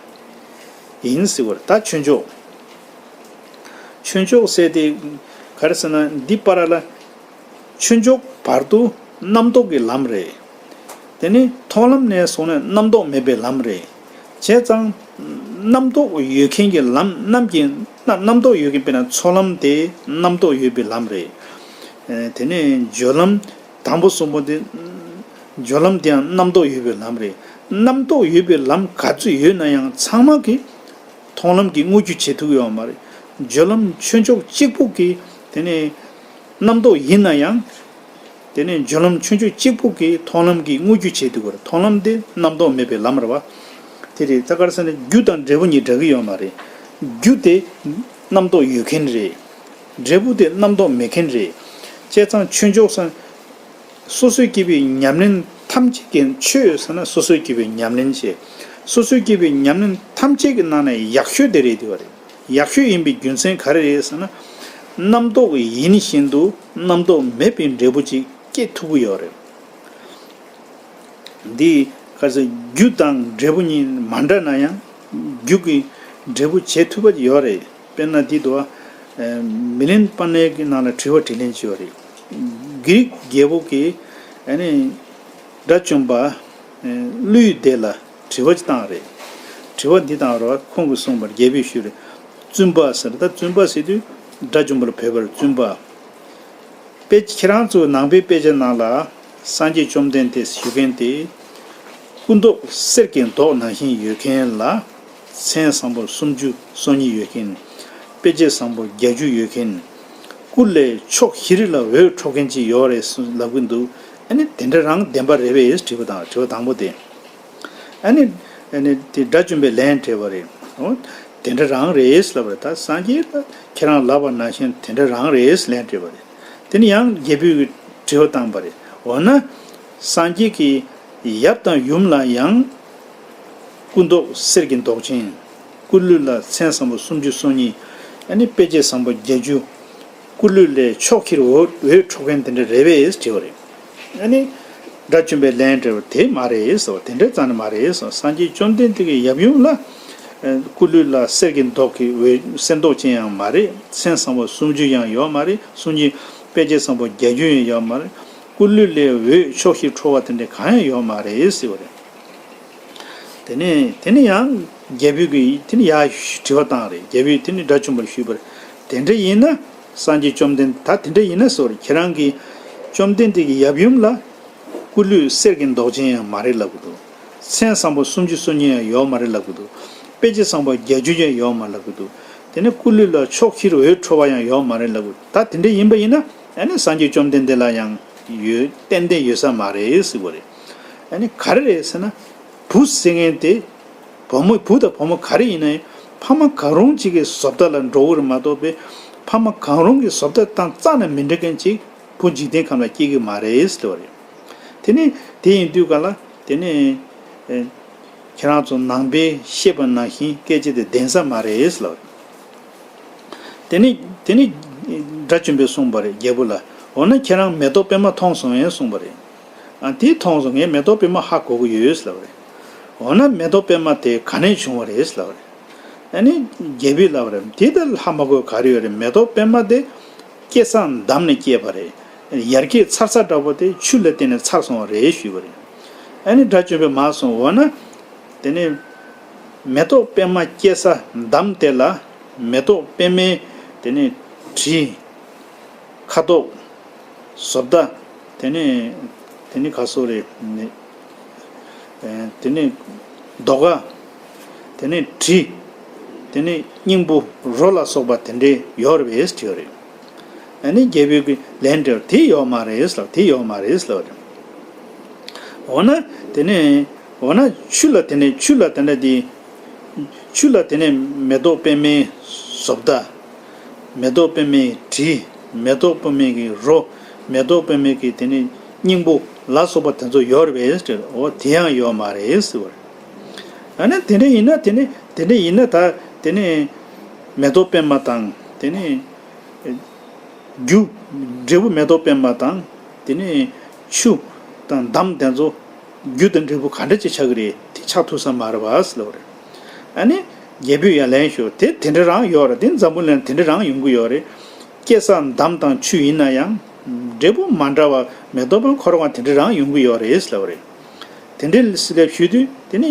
ཡིན་ཟེར་གྱི་ཡོད་རེད། ད་ཆོས་མཆོག་ཆོས་མཆོག་ཟེར་དེ་ག་རེ་ཟེར་ན་འདི་པར་ལ། ཆོས་མཆོག་བར་དུ་རྣམ་རྟོག་གི་ལམ་རེད། དེ་ནི་མཐོང་ལམ་ནས་བཟུང་ནས་རྣམ་རྟོག་མེད་པའི་ལམ་རེད། བྱས་ཙང་རྣམ་རྟོག་ཡོད་མཁན་གྱི་ལམ། རྣམ་གྱི་རྣམ་རྣམ་རྟོག་ཡོད་མཁན་དཔེར་ན་ཚོགས་ལམ་དེ་རྣམ་རྟོག་ཡོད་པའི་ལམ་རེད། ཨེ་དེ་ནས་སྦྱོར་ལམ་དང་པོ་གསུམ་པོ་དེ། སྦྱོར་ལམ་དེའང་རྣམ་རྟོག་ཡོད་པའི་ལམ་རེད། རྣམ་རྟོག་ཡོད་པའི་ལམ་ག་ཚོད་ཡོད་ན་ཡང་ཚང་མ་གིས་མཐོང་ལམ་གྱི་དངོས་རྒྱུ་བྱེད་ཐུབ་ཡོད་མ་རེད། སྦྱོར་ལམ་ཆོས་མཆོག་གཅིག་པུ་གིས་དེ་ནས་རྣམ་རྟོག་ཡིན་ན་ཡང་། དེ་ནས་སྦྱོར་ལམ་ཆོས་མཆོག་གཅིག་པུ་གིས་མཐོང་ལམ་གྱི་དངོས་རྒྱུ་བྱེད་ཐུབ་ཀྱི་རེད། མཐོང་ལམ་དེ་རྣམ་རྟོག་མེད་པའི་ལམ་རེད་བ། དེ་རེད། ད་ག་རེ་ཟེར་ན་རྒྱུ་དང་འབྲས་བུ་གཉིས་འདྲ་གི་ཡོད་མ་རེད། རྒྱུ་དེ་རྣམ་རྟོག་ཡོད་མཁན་རེད། འབྲས་བུ་དེ་རྣམ་རྟོག་མེད་མཁན་རེད། བྱས་ཙང་ཆོས་མཆོག་ཟེར། སོ་སོའི་སྐྱེས་པའི་ཉམས་ལེན་ཐམས་ཅད་ཀྱི། ཆོས་ཟེར་ན་སོ་སོའི་སྐྱེས་པའི་ཉམས་ལེན་བྱས། སོ་སོའི་སྐྱེས་པའི་ཉམས་ལེན་ཐམས་ཅད་ཀྱི་ནང་ནས་ཡག་ཤོས་དེ་རེད་དེ་བ་རེད། ཡག་ཤོས་ཡིན་པའི་རྒྱུ་མཚན་ག་རེ་རེད་ཟེར་ན། རྣམ་རྟོག་ཡིན་བཞིན་དུ་རྣམ་རྟོག་མེད་པའི་འབྲས་བུ་ཅིག་སྐྱེ་ཐུབ་ཀྱི་ཡོད་རེད། འདི་ག་ཚོད་རྒྱུ་དང་འབྲས་བུ་གཉིས་མ་འདྲ་ན་ཡང་རྒྱུ་གི་འབྲས་བུ་བྱེད་ཐུབ་པ་ཡོད་རེད། དཔེར་ན་འདི་འདུག་བ། མི་ལེན་པ་ནའི་གི་ནང་ལ་དྲི་བ་དྲིས་ལན་བྱས་པ་རེད། གྷི་རིག་རྒྱལ་པོ་གིས་ཨ་ནི་དགྲ་བཅོམ་པ་ཀླུའི་སྡེ་ལ་དྲི་བ་ཅིག་བཏང་རེད། དྲི་བ་འདི་བཏང་རེད་བ། ཁོང་གིས་གསུངས་པར། རྒྱལ་པོས་ཞུས་རེད། བཙུན་པ་ཟེར། ད་བཙུན་པ་ཟེར་དུས་དགྲ་བཅོམ་པར་བོས་པར་བཙུན་པ། དཔེ་ཁྱེད་རང་ཚོའི་ནང་པའི་དཔེ་ཆ་ནང་ལ་སངས་རྒྱས་བཅོམ་ལྡན་འདས་ཞུ་མཁན་དེ་སྐུ་མདོག་གསེར་གྱི་མདོག་ནང་བཞིན་ཡོད་མཁན་ལ། མཚན་བཟང་པོ་སུམ་ཅུ་སོ་གཉིས་ཡོད་མཁན། དཔེ་བྱད་བཟང་པོ་བརྒྱད་ཅུ་ཡོད་མཁན། སྐུ་ལས་ཕྱོགས་བཞིར་ལ་འོད་འཕྲོ་མཁན་ཅིག་ཡོད་རེད་ལབ་ཀྱི་འདུག་ཨ་ནི་དེ་འདྲ་རང་བདེན་པ་རེད་པས་དྲིས་པ་དང་། དྲི་བ་དང་པོ་དེ། ཨ་ནི། ཨ་ནི་དེ་དགྲ་བཅོམ་པས་ལན་སྤྲད་པ་རེད། འོ། དེ་འདྲ་རང་རེད་ལབ་པ་རེད། ད་སངས་རྒྱས་ལ་ཁྱེད་རང་ལབ་པ་ནང་བཞིན་དེ་འདྲ་རང་རེད་ལན་སྤྲད་པ་རེད། དེ་ནི་ཡང་རྒྱལ་པོས་དྲི་བ་བཏང་པ་རེད། འོ་ན། སངས་རྒྱས་ཀྱི་ཡབ་དང་ཡུམ་ལ་ཡང་སྐུ་མདོག་གསེར་གྱི་མདོག་ཅན། སྐུ་ལུས་ལ་མཚན་བཟང་པོ་སུམ་ཅུ་སོ་གཉིས། ཨ་ནི་དཔེ་བྱད་བཟང་པོ་བརྒྱད་ཅུ། སྐུ་ལུས་ལས་ཕྱོགས་བཞིར་འོད་འོད་འཕྲོ་མཁན་དེ་འདྲ་རེད་པས་དྲིས་པ་རེད། ཨ་ནི། དགྲ་བཅོམ་པས་ལན་སྤྲད་པ་དེ་མ་རེད་ཟེར་བ། དེ་འདྲ་རྩ་ནས་མ་རེད་ཟེར་བ། སངས་རྒྱས་བཅོམ་ལྡན་འདས་ཀྱི་ཡབ་ཡུམ་ལ། ཨ་སྐུ་ལུས་ལ་གསེར་གྱི་མདོག་གི་འོད། གསེར་མདོག་ཅན་ཡང་མ་རེད། མཚན་བཟང་པོ་སུམ་ཅུ་ཡང་ཡོད་མ་རེད། སུམ་ཅུ། དཔེ་བྱད་བཟང་པོ་བརྒྱད་ཅུ་ཡང་ཡོད་མ་རེད། སྐུ་ལུས་ལས་འོད་ཕྱོགས་བཞིར་འཕྲོ་བ་དེ་འདྲ་གང་ཡང་ཡོད་མ་རེད་ཟེར་བ་རེད། དེ་ནས་དེ་ནས་ཡང་རྒྱལ་པོས་ཀྱིས་དེ་ནས་ཡར་དྲི་བ་བཏང་རེད། རྒྱལ་པོས་དེ་ནས་དགྲ་བཅོམ་པར་ཞུས་པར། དེ་འདྲ་ཡིན་ན་སངས་རྒྱས་བཅོམ་ལྡན། ད་དེ་འདྲ་ཡིན་ན་ཟེར་བ་རེད། ཁྱེད་རང་གིས་བཅོམ་ལྡན་འདས་ཀྱི་ཡབ་ཡུམ་ལ་སྐུ་ལུས་གསེར་གྱི་མདོག་ཅན་ཡང་མ་རེད་ལབ་ཀྱི་འདུག་མཚན་བཟང་པོ་སུམ་ཅུ་སོ་གཉིས་ཡང་ཡོད་མ་རེད་ལབ་ཀྱི་འདུག་དཔེ་བྱད་བཟང་པོ་བརྒྱད་ཅུ་ཡང་ཡོད་མ་ལབ་ཀྱི་འདུག་དེ་ནས་སྐུ་ལུས་ལ་ཕྱོགས་བཞིར་འོད་འཕྲོ་བ་ཡང་ཡོད་མ་རེད་ལབ་ཀྱི་འདུག་ད་དེ་འདྲ་ཡིན་པ་ཡིན་ན་ཨ་ནི་སངས་རྒྱས་བཅོམ་ལྡན་འདས་ལ་ཡང་ཡོད། ཏན་ཏན་ཡོད་ས་མ་རེད་ཟེར་བ་རེད། ཨ་ནི་ག་རེ་རེད་ཟེར་ན། བུ་ཟེར་མཁན་དེ། བུ་མོ། བུ་དང་བུ་མོ་ག་རེ་ཡིན་ན་ཡང་ཕ་མ་གང་རུང་གཅིག་གི་བཟོ་ལྟ་ལ་འགྲོ་གི་རེད་མ་གཏོགས་པའི། ཕ་མ་གང་རུང་གི་བཟོ་ལྟ་དང་རྩ་ནས་མི་འདྲ་མཁན་གཅིག་བུ་འཇིག་རྟེན་ཁམས་ལ་སྐྱེ་གི་མ་རེད་ཟེར་བ་རེད། དེ་ནི་དེ་ཡིན་དུས་ག་ལ་དེ་ནི། ཨེ། ཁྱེད་རང་ཚོ་ནང་པའི་བཤད་པ་ནང་བཞིན་སྐད་ཆ་དེ་བདེན་ས་མ་རེད་ཟེར་བ་རེད། དེ་ནི་དེ་ནི་དགྲ་བཅོམ་པས་གསུངས་པ་རེད་རྒྱལ་པོ་ལ། འོ་ན་ཁྱེད་རང་མེ་ཏོག་པད་མ་མཐོང་སོང་ངས་གསུངས་པ་རེད། ཨ་དེ་མཐོང་སོང་། ངས་མེ་ཏོག་པད་མ་ཧ་གོ་གི་ཡོད་ཟེར་ལབ་པ་རེད། འོ་ན་མེ་ཏོག་པད་མ་དེ་ག་ནས་བྱུང་བ་རེད་ཟེར་ལབ་པ་རེད། ཨ་ནི་རྒྱལ་པོས་ལབ་པ་རེད། དེ་ལྟར་ཧ་མ་གོ་ག་རེ་ཡོད་རེད། མེ་ཏོག་པད་མ་དེ་སྐྱེས་ས་འདམ་ནས་སྐྱེས་པ་རེད། ཡར་རྒྱས་ཚར་ཚར་འདྲ་པོ་དེ་ཆུ་ལ་བརྟེན་ནས་ཚར་སོང་བ་རེད་ཞུས་པ་རེད། ཨ་ནི་དགྲ་བཅོམ་པས་མར་གསུངས། འོ་ན། དེ་ནས་མེ་ཏོག་པད་མ་སྐྱེ་ས་འདམ་དེ་ལ་མེ་ཏོག་པད་མའི་དེ་ནས་དྲི། ཁ་དོག་བཟོ་ལྟ། དེ་ནས་དེ་ནི་ག་སོགས་རེད། དེ་ནས་རྡོ་ཀ། དེ་ནས་དྲི། དེ་ནས་སྙིང་པོ་རོ་ལ་སོགས་པ་དེ་འདྲས་ཡོད་རེད་པས་དྲིས་པ་རེད། ཨ་ནི་རྒྱལ་པོས་ཀྱི་ལན་སྤྲད་པ་དེ་ཡོད་མ་རེད་ལབ། དེ་ཡོད་མ་རེད་ལབ་རེད། འོ་ན་དེ་ནས་འོ་ན་ཆུ་ལ་དེ་ནས་ཆུ་ལ་དེ་འདྲ་དེ། ཆུ་ལ་དེ་ནས་མེ་ཏོག་པད་མའི་བཟོ་ལྟ། མེ་ཏོག་པད་མའི་དྲི། མེ་ཏོག་པད་མའི་གི་རོ། མེ་ཏོག་པད་མའི་གི་དེ་ནས་སྙིང་པོ་ལ་སོགས་པ་དེ་ཚོ་ཡོད་རེད་པས། འོ་དེ་ཡང་ཡོད་མ་རེད་ཟེར་བ་རེད། ཨ་ནི་དེ་འདྲ་ཡིན་ན་དེ་ནས་དེ་འདྲ་ཡིན་ན་ད་དེ་ནས་མེ་ཏོག་པད་མ་དང་དེ་ནས་རྒྱུ། འབྲས་བུ་མེ་ཏོག་པད་མ་དང་དེ་ནས་ཆུ་དང་འདམ་དེ་ཚོ་རྒྱུ་དང་འབྲས་བུ་ག་འདྲ་ཅིག་ཆགས་ཀྱི་རེད། དེ་ཆགས་ཐུབ་ས་མ་རེད་པ་ཟེར་ལབ་པ་རེད། ཨ་ནི་རྒྱལ་པོས་ཡང་ལན་ཞུས། དེ་དེ་འདྲ་རང་ཡོད་རེད། དེ་འཛམ་བུ་གླིང་དེ་འདྲ་རང་ཡོང་གི་ཡོད་རེད། སྐྱེ་ས་འདམ་དང་ཆུ་ཡིན་ན་ཡང་འབྲས་བུ་མ་འདྲ་བ་མེ་ཏོག་པད་མ་ཁོ་རང་དེ་འདྲ་རང་ཡོང་གི་ཡོད་རེད་ཟེར་ལབ་པ་རེད། དེ་འདྲའི་ལབ་ཞུས་དུས་དེ་ནི་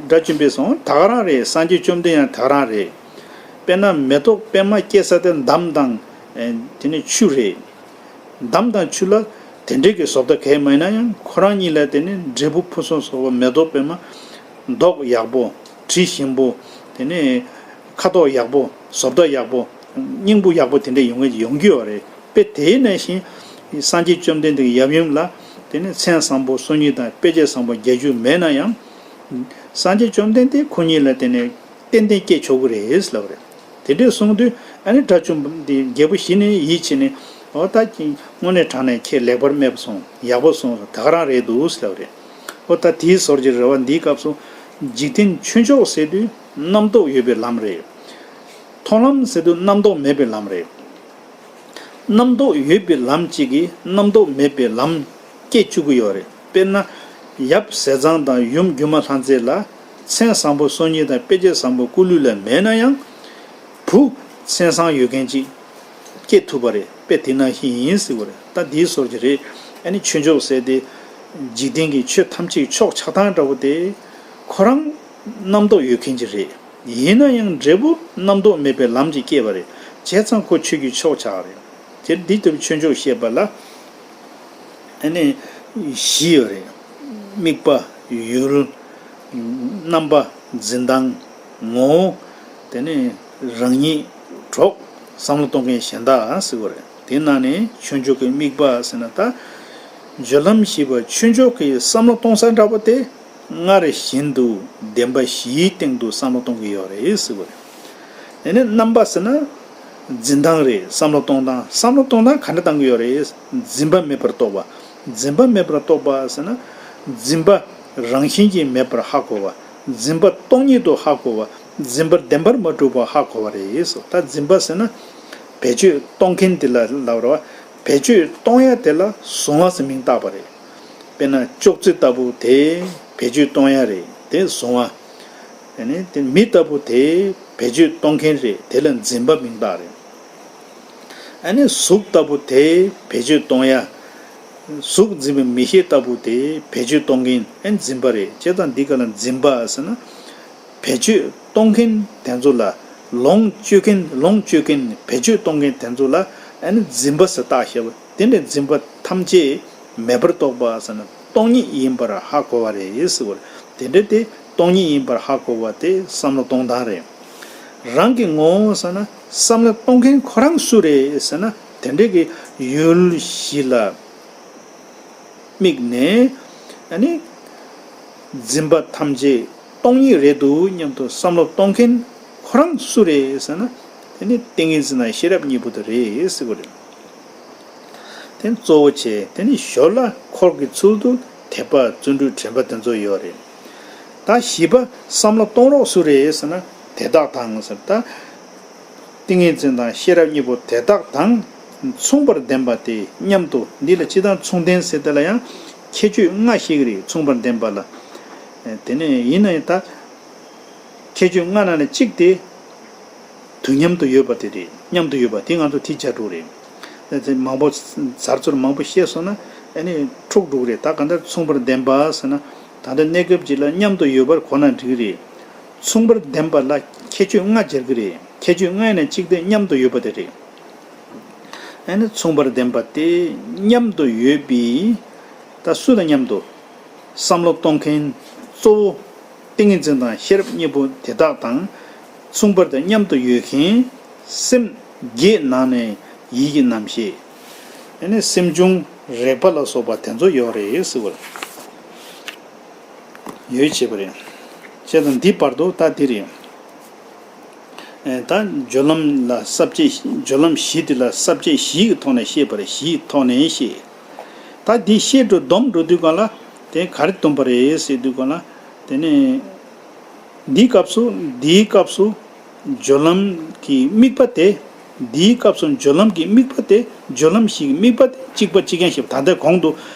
དགྲ་བཅོམ་པས་གསུངས། ད་ག་རང་རེད། སངས་རྒྱས་བཅོམ་ལྡན་ཡང་ད་ག་རང་རེད། དཔེར་ན་མེ་ཏོག་པད་མ་སྐྱེ་ས་དེ་འདམ་དང་དེ་ནི་ཆུ་རེད། འདམ་དང་ཆུ་ལ་དེ་འདྲའི་གི་བཟོ་ལྟ་གང་ཡང་མེད་ན་ཡང་ཁོ་རང་གཉིས་ལ་དེ་ནི་འབྲས་བུ་ཕུན་སུམ་ཚོགས་པ་མེ་ཏོག་པད་མ་མདོག་ཡག་པོ། དྲི་ཞིམ་པོ། དེ་ནི་ཁ་དོག་ཡག་པོ། བཟོ་ལྟ་ཡག་པོ། སྙིང་པོ་ཡག་པོ་དེ་འདྲ་ཡོང་གི་ཡོང་གི་ཡོད་རེད། དཔེ་དེ་ནང་བཞིན་སངས་རྒྱས་བཅོམ་ལྡན་འདས་ཀྱི་ཡབ་ཡུམ་ལ་དེ་ནི་མཚན་བཟང་པོ་སོ་གཉིས་དང་དཔེ་བྱད་བཟང་པོ་བརྒྱད་ཅུ་མེད་ན་ཡང་། སངས་རྒྱས་བཅོམ་ལྡན་འདས་ཁོ་གཉིས་ལ་དེ་ནི་ཏན་ཏན་སྐྱེ་ཆོག་གི་རེད་ལབ་རེད། དེ་འདྲས་གསུངས་དུས་ཨ་ནི་དགྲ་བཅོམ་པ་དེ་རྒྱལ་པོ་གཞི་ནས་ཡིད་ཆེས་ནས། འོ་ད་ཀྱི་དངོས་གནས་དྲང་གནས་ཁྱེད་ལེགས་པར་སྨྲས་པ་སོང་། ཡག་པོ་གསུངས་སོང་། ད་ག་རང་རེད་འདུག་ལབ་རེད། འོ་ད་དེའི་ཟུར་གྱི་རེ་བ་འདིའི་སྐབས་སུ་འཇིག་རྟེན་ཆོས་མཆོག་ཟེར་དུས་རྣམ་རྟོག་ཡོད་པའི་ལམ་རེད། མཐོང་ལམ་ཟེར་དུས་རྣམ་རྟོག་མེད་པའི་ལམ་རེད། རྣམ་རྟོག་ཡོད་པའི་ལམ་གཅིག་གིས་རྣམ་རྟོག་མེད་པའི་ལམ་སྐྱེ་བཅུག་གི་ཡོད་རེད། དཔེར་ན། ཡབ་ཟས་གཙང་དང་ཡུམ་སྒྱུ་མ་ལྷ་མཛེས་ལ་མཚན་བཟང་པོ་སོ་གཉིས་དང་དཔེ་བྱད་བཟང་པོ་སྐུ་ལུས་ལ་མེད་ན་ཡང་། བུ་མཚན་བཟང་ཡོད་མཁན་ཅིག་སྐྱེ་ཐུབ་པ་རེད། དཔེ་དེ་ནང་བཞིན་ཡིན་ཟེར་བ་རེད། ད་འདིའི་ཟུར་གྱི་རེད། ཨ་ནི་ཆོས་མཆོག་ཟེར་དེ། འཇིག་རྟེན་གྱི་ཆོས་ཐམས་ཅད་ཀྱི་མཆོག་ཆགས་སྟངས་འདྲ་བོ་དེ། ཁོ་རང་རྣམ་རྟོག་ཡོད་མཁན་ཅིག་རེད། ཡིན་ན་ཡང་འབྲས་བུ་རྣམ་རྟོག་མེད་པའི་ལམ་གྱིས་སྐྱེས་པ་རེད། བྱས་ཙང་ཁོ་ཆོས་ཀྱི་མཆོག་ཆགས་རེད། དེ་འདི་ལྟ་བུའི་ཆོས་མཆོག་བཤད་པ་ལ། ཨ་ནི་བཞི་ཡོད་རེད། དམིགས་པ། ཡུལ། རྣམ་པ། འཛིན་སྟངས། ངོ་བོ། དེ་ནས་རང་ཉིད། གྲོགས། བསམ་བློ་གཏོང་མཁན་གཞན་དག་ཟེར་བ་རེད། དེ་ནང་ནས་ཆོས་མཆོག་གི་དམིགས་པ་ཟེར་ན་ད། སྦྱོར་ལམ་བཞི་པ་ཆོས་མཆོག་གི་བསམ་བློ་གཏོང་ས་འདྲ་པོ་དེ། སྔར་བཞིན་དུ་བདེན་པ་བཞིའི་སྟེང་དུ་བསམ་བློ་གཏོང་གི་ཡོད་རེད་ཟེར་བ་རེད། དེ་ནས་རྣམ་པ་ཟེར་ན། འཛིན་སྟངས་རེད། བསམ་བློ་གཏོང་སྟངས། བསམ་བློ་གཏོང་སྟངས་ག་འདྲ་གཏོང་གི་ཡོད་རེད། འཛིན་པ་མེད་པར་རྟོགས་པ། འཛིན་པ་མེད་པར་རྟོགས་པ་ཟེར་ན། འཛིན་པ་རང་བཞིན་གྱིས་མེད་པར་ཧ་གོ་བ། འཛིན་པ་སྟོང་ཉིད་དུ་ཧ་གོ་བ། འཛིན་པ་བདེན་པར་མ་གྲུབ་པ་ཧ་གོ་བ་རེད་ཟེར། ད་འཛིན་པ་ཟེར་ན། བེད་སྤྱོད་གཏོང་མཁན་དེ་ལ་ལབ་རེད་བ། བེད་སྤྱོད་གཏོང་ཡ་དེ་ལ་གཟུང་བ་ཟེར་མིང་བཏགས་པ་རེད། དཔེར་ན་ཅོག་ཙེ་ལྟ་བུ་དེ་བེད་སྤྱོད་གཏོང་ཡ་རེད། དེ་གཟུང་བ། ཨ་ནི་དེ་མི་ལྟ་བུ་དེ་བེད་སྤྱོད་གཏོང་མཁན་རེད། དེ་ལ་འཛིན་པ་མིང་བཏགས་རེད། ཨ་ནི་གཟུགས་ལྟ་བུ་དེ་བེད་སྤྱོད་གཏོང་ཡ། གཟུགས་འཛིན་པའི་མིག་ཤེས་ལྟ་བུ་དེ་བེད་སྤྱོད་གཏོང་མཁན་ཨ་ནི་འཛིན་པ་རེད། བྱས་ཙང་འདི་ག་ལ་འཛིན་པ་ཟེར་ན། བེད་སྤྱོད་གཏོང་མཁན་དེ་ཚོ་ལ། ལོངས་སྤྱོད་མཁན། ལོངས་སྤྱོད་མཁན། བེད་སྤྱོད་གཏོང་མཁན་དེ་ཚོ་ལ་ཨ་ནི་འཛིན་པ་ཟེར་བཏགས་བཞག་པ། དེ་འདྲའི་འཛིན་པ་ཐམས་ཅད་མེད་པར་རྟོགས་པ་ཟེར་ན་སྟོང་ཉིད་ཡིན་པར་ཧ་གོ་བ་རེད་ཟེར་བ་རེད། དེ་འདྲ་དེ་སྟོང་ཉིད་ཡིན་པར་ཧ་གོ་བ་དེ་བསམ་བློ་གཏོང་སྟངས་རེད། རང་གི་ངོ་བོ་ཟེར་ན་བསམ་བློ་གཏོང་མཁན་ཁོ་རང་སུ་རེད་ཟེར་ན། དེ་འདྲ་གི་ཡུལ་བཞི་ལ་དམིགས་ནས། ཨ་ནི་འཛིན་པ་ཐམས་ཅད་སྟོང་ཉིད་རེད་འདུག་སྙམ་དུ་བསམ་བློ་གཏོང་མཁན་ཁོ་རང་སུ་རེད་ཟེར་ན། དེ་ནི་ཏིང་ངེ་འཛིན་དང་ཤེས་རབ་གཉིས་པོ་དེ་རེད་ཟེར་བ་རེད། དེ་གཙོ་བོ་བྱས། དེ་ནི་ཞོར་ལ་འཁོར་གྱི་ཚུལ་དུ་དད་པ་བརྩོན་འགྲུས་དྲན་པ་དེ་ཚོ་ཡོད་རེད། ད་བཞི་པ་བསམ་བློ་གཏོང་རོགས་སུ་རེད་ཟེར་ན། དེ་དག་དང་ཟེར། ད་ཏིང་ངེ་འཛིན་དང་ཤེས་རབ་གཉིས་པོ་དེ་དག་དང་མཚུངས་པར་ལྡན་པ་དེ་མཉམ་དུ། འདི་ལ་སྤྱིར་བཏང་མཚུངས་ལྡན་ཟེར་དེ་ལ་ཡང་ཁྱད་ཆོས་ལྔ་བཤད་ཀྱི་རེད། མཚུངས་པར་ལྡན་པ་ལ། དེ་ནས་ཡིན་ན་ཡང་ད་ཁྱད་ཆོས་ལྔ་ནང་ནས་གཅིག་དེ་དུས་མཉམ་དུ་ཡོད་པ་དེ་རེད། མཉམ་དུ་ཡོད་པ་དེ་ང་ཚོ་དེ་བྱ་གྲུབ་རེད། དེ་མང་པོ་ཟུར་ཟུར་མང་པོ་བཤད་སོང་ན་ཨ་ནི་འཁྲུག་འགྲོ་གི་རེད། ད་གང་ལྟར་མཚུངས་པར་ལྡན་པ་ཟེར་ན་ད་ལྟ་གནས་སྐབས་ཅིག་ལ་མཉམ་དུ་ཡོད་པར་གོ་ན་འགྲིག་གི་རེད། མཚུངས་པར་ལྡན་པ་ལ་ཁྱད་ཆོས་ལྔ་སྦྱར་གི་རེད། ཁྱད་ཆོས་ལྔ་ཡིན་ན་གཅིག་དེ་མཉམ་དུ་ཡོད་པ་དེ་རེད། ཨ་ནི་མཚུངས་པར་ལྡན་པ་དེ་མཉམ་དུ་ཡོད་པའི། ད་སུ་དང་མཉམ་དུ། བསམ་བློ་གཏོང་མཁན་གཙོ་བོ་ཏིང་ངེ་འཛིན་དང་ཤེས་རབ་གཉིས་པོ་དེ་དག་དང་མཚུངས་པར་དང་མཉམ་དུ་ཡོད་མཁན་སེམས་བརྒྱད་ནང་ནས་ཡིད་ཀྱི་རྣམ་ཤེས། ཨ་ནི་སེམས་བྱུང་རེག་པ་ལ་སོགས་པ་དེ་ཚོ་ཡོད་རེད་ཟེར་བ་ཡོད་བྱས་པ་རེད། བྱས་ཙང་འདི་བར་དུ་ད་འདི་རེད། ད་སྦྱོར་ལམ་ལ་ས་བཅད། སྦྱོར་ལམ་བཞི་དེ་ལ་ས་བཅད་བཞིའི་ཐོག་ནས་བཤད་པ་རེད། བཞིའི་ཐོག་ནས་བཤད། ད་འདི་བཤད་འགྲོ་སྡོམ་འགྲོ་དུས་སྒང་ལ་དེ་ག་རེ་སྟོན་པ་རེད་ཟེར་དུས་སྒང་ལ། དེ་ནས་འདིའི་སྐབས་སུ། འདིའི་སྐབས་སུ་སྦྱོར་ལམ་གྱི་དམིགས་པ་དེ། འདིའི་སྐབས་སུ་སྦྱོར་ལམ་གྱི་དམིགས་པ་དེ། སྦྱོར་ལམ་བཞི་གི་དམིགས་པ་དེ་གཅིག་པ་གཅིག་རྐྱང་བཤད་པ། ད་ལྟ་གོང་དུ་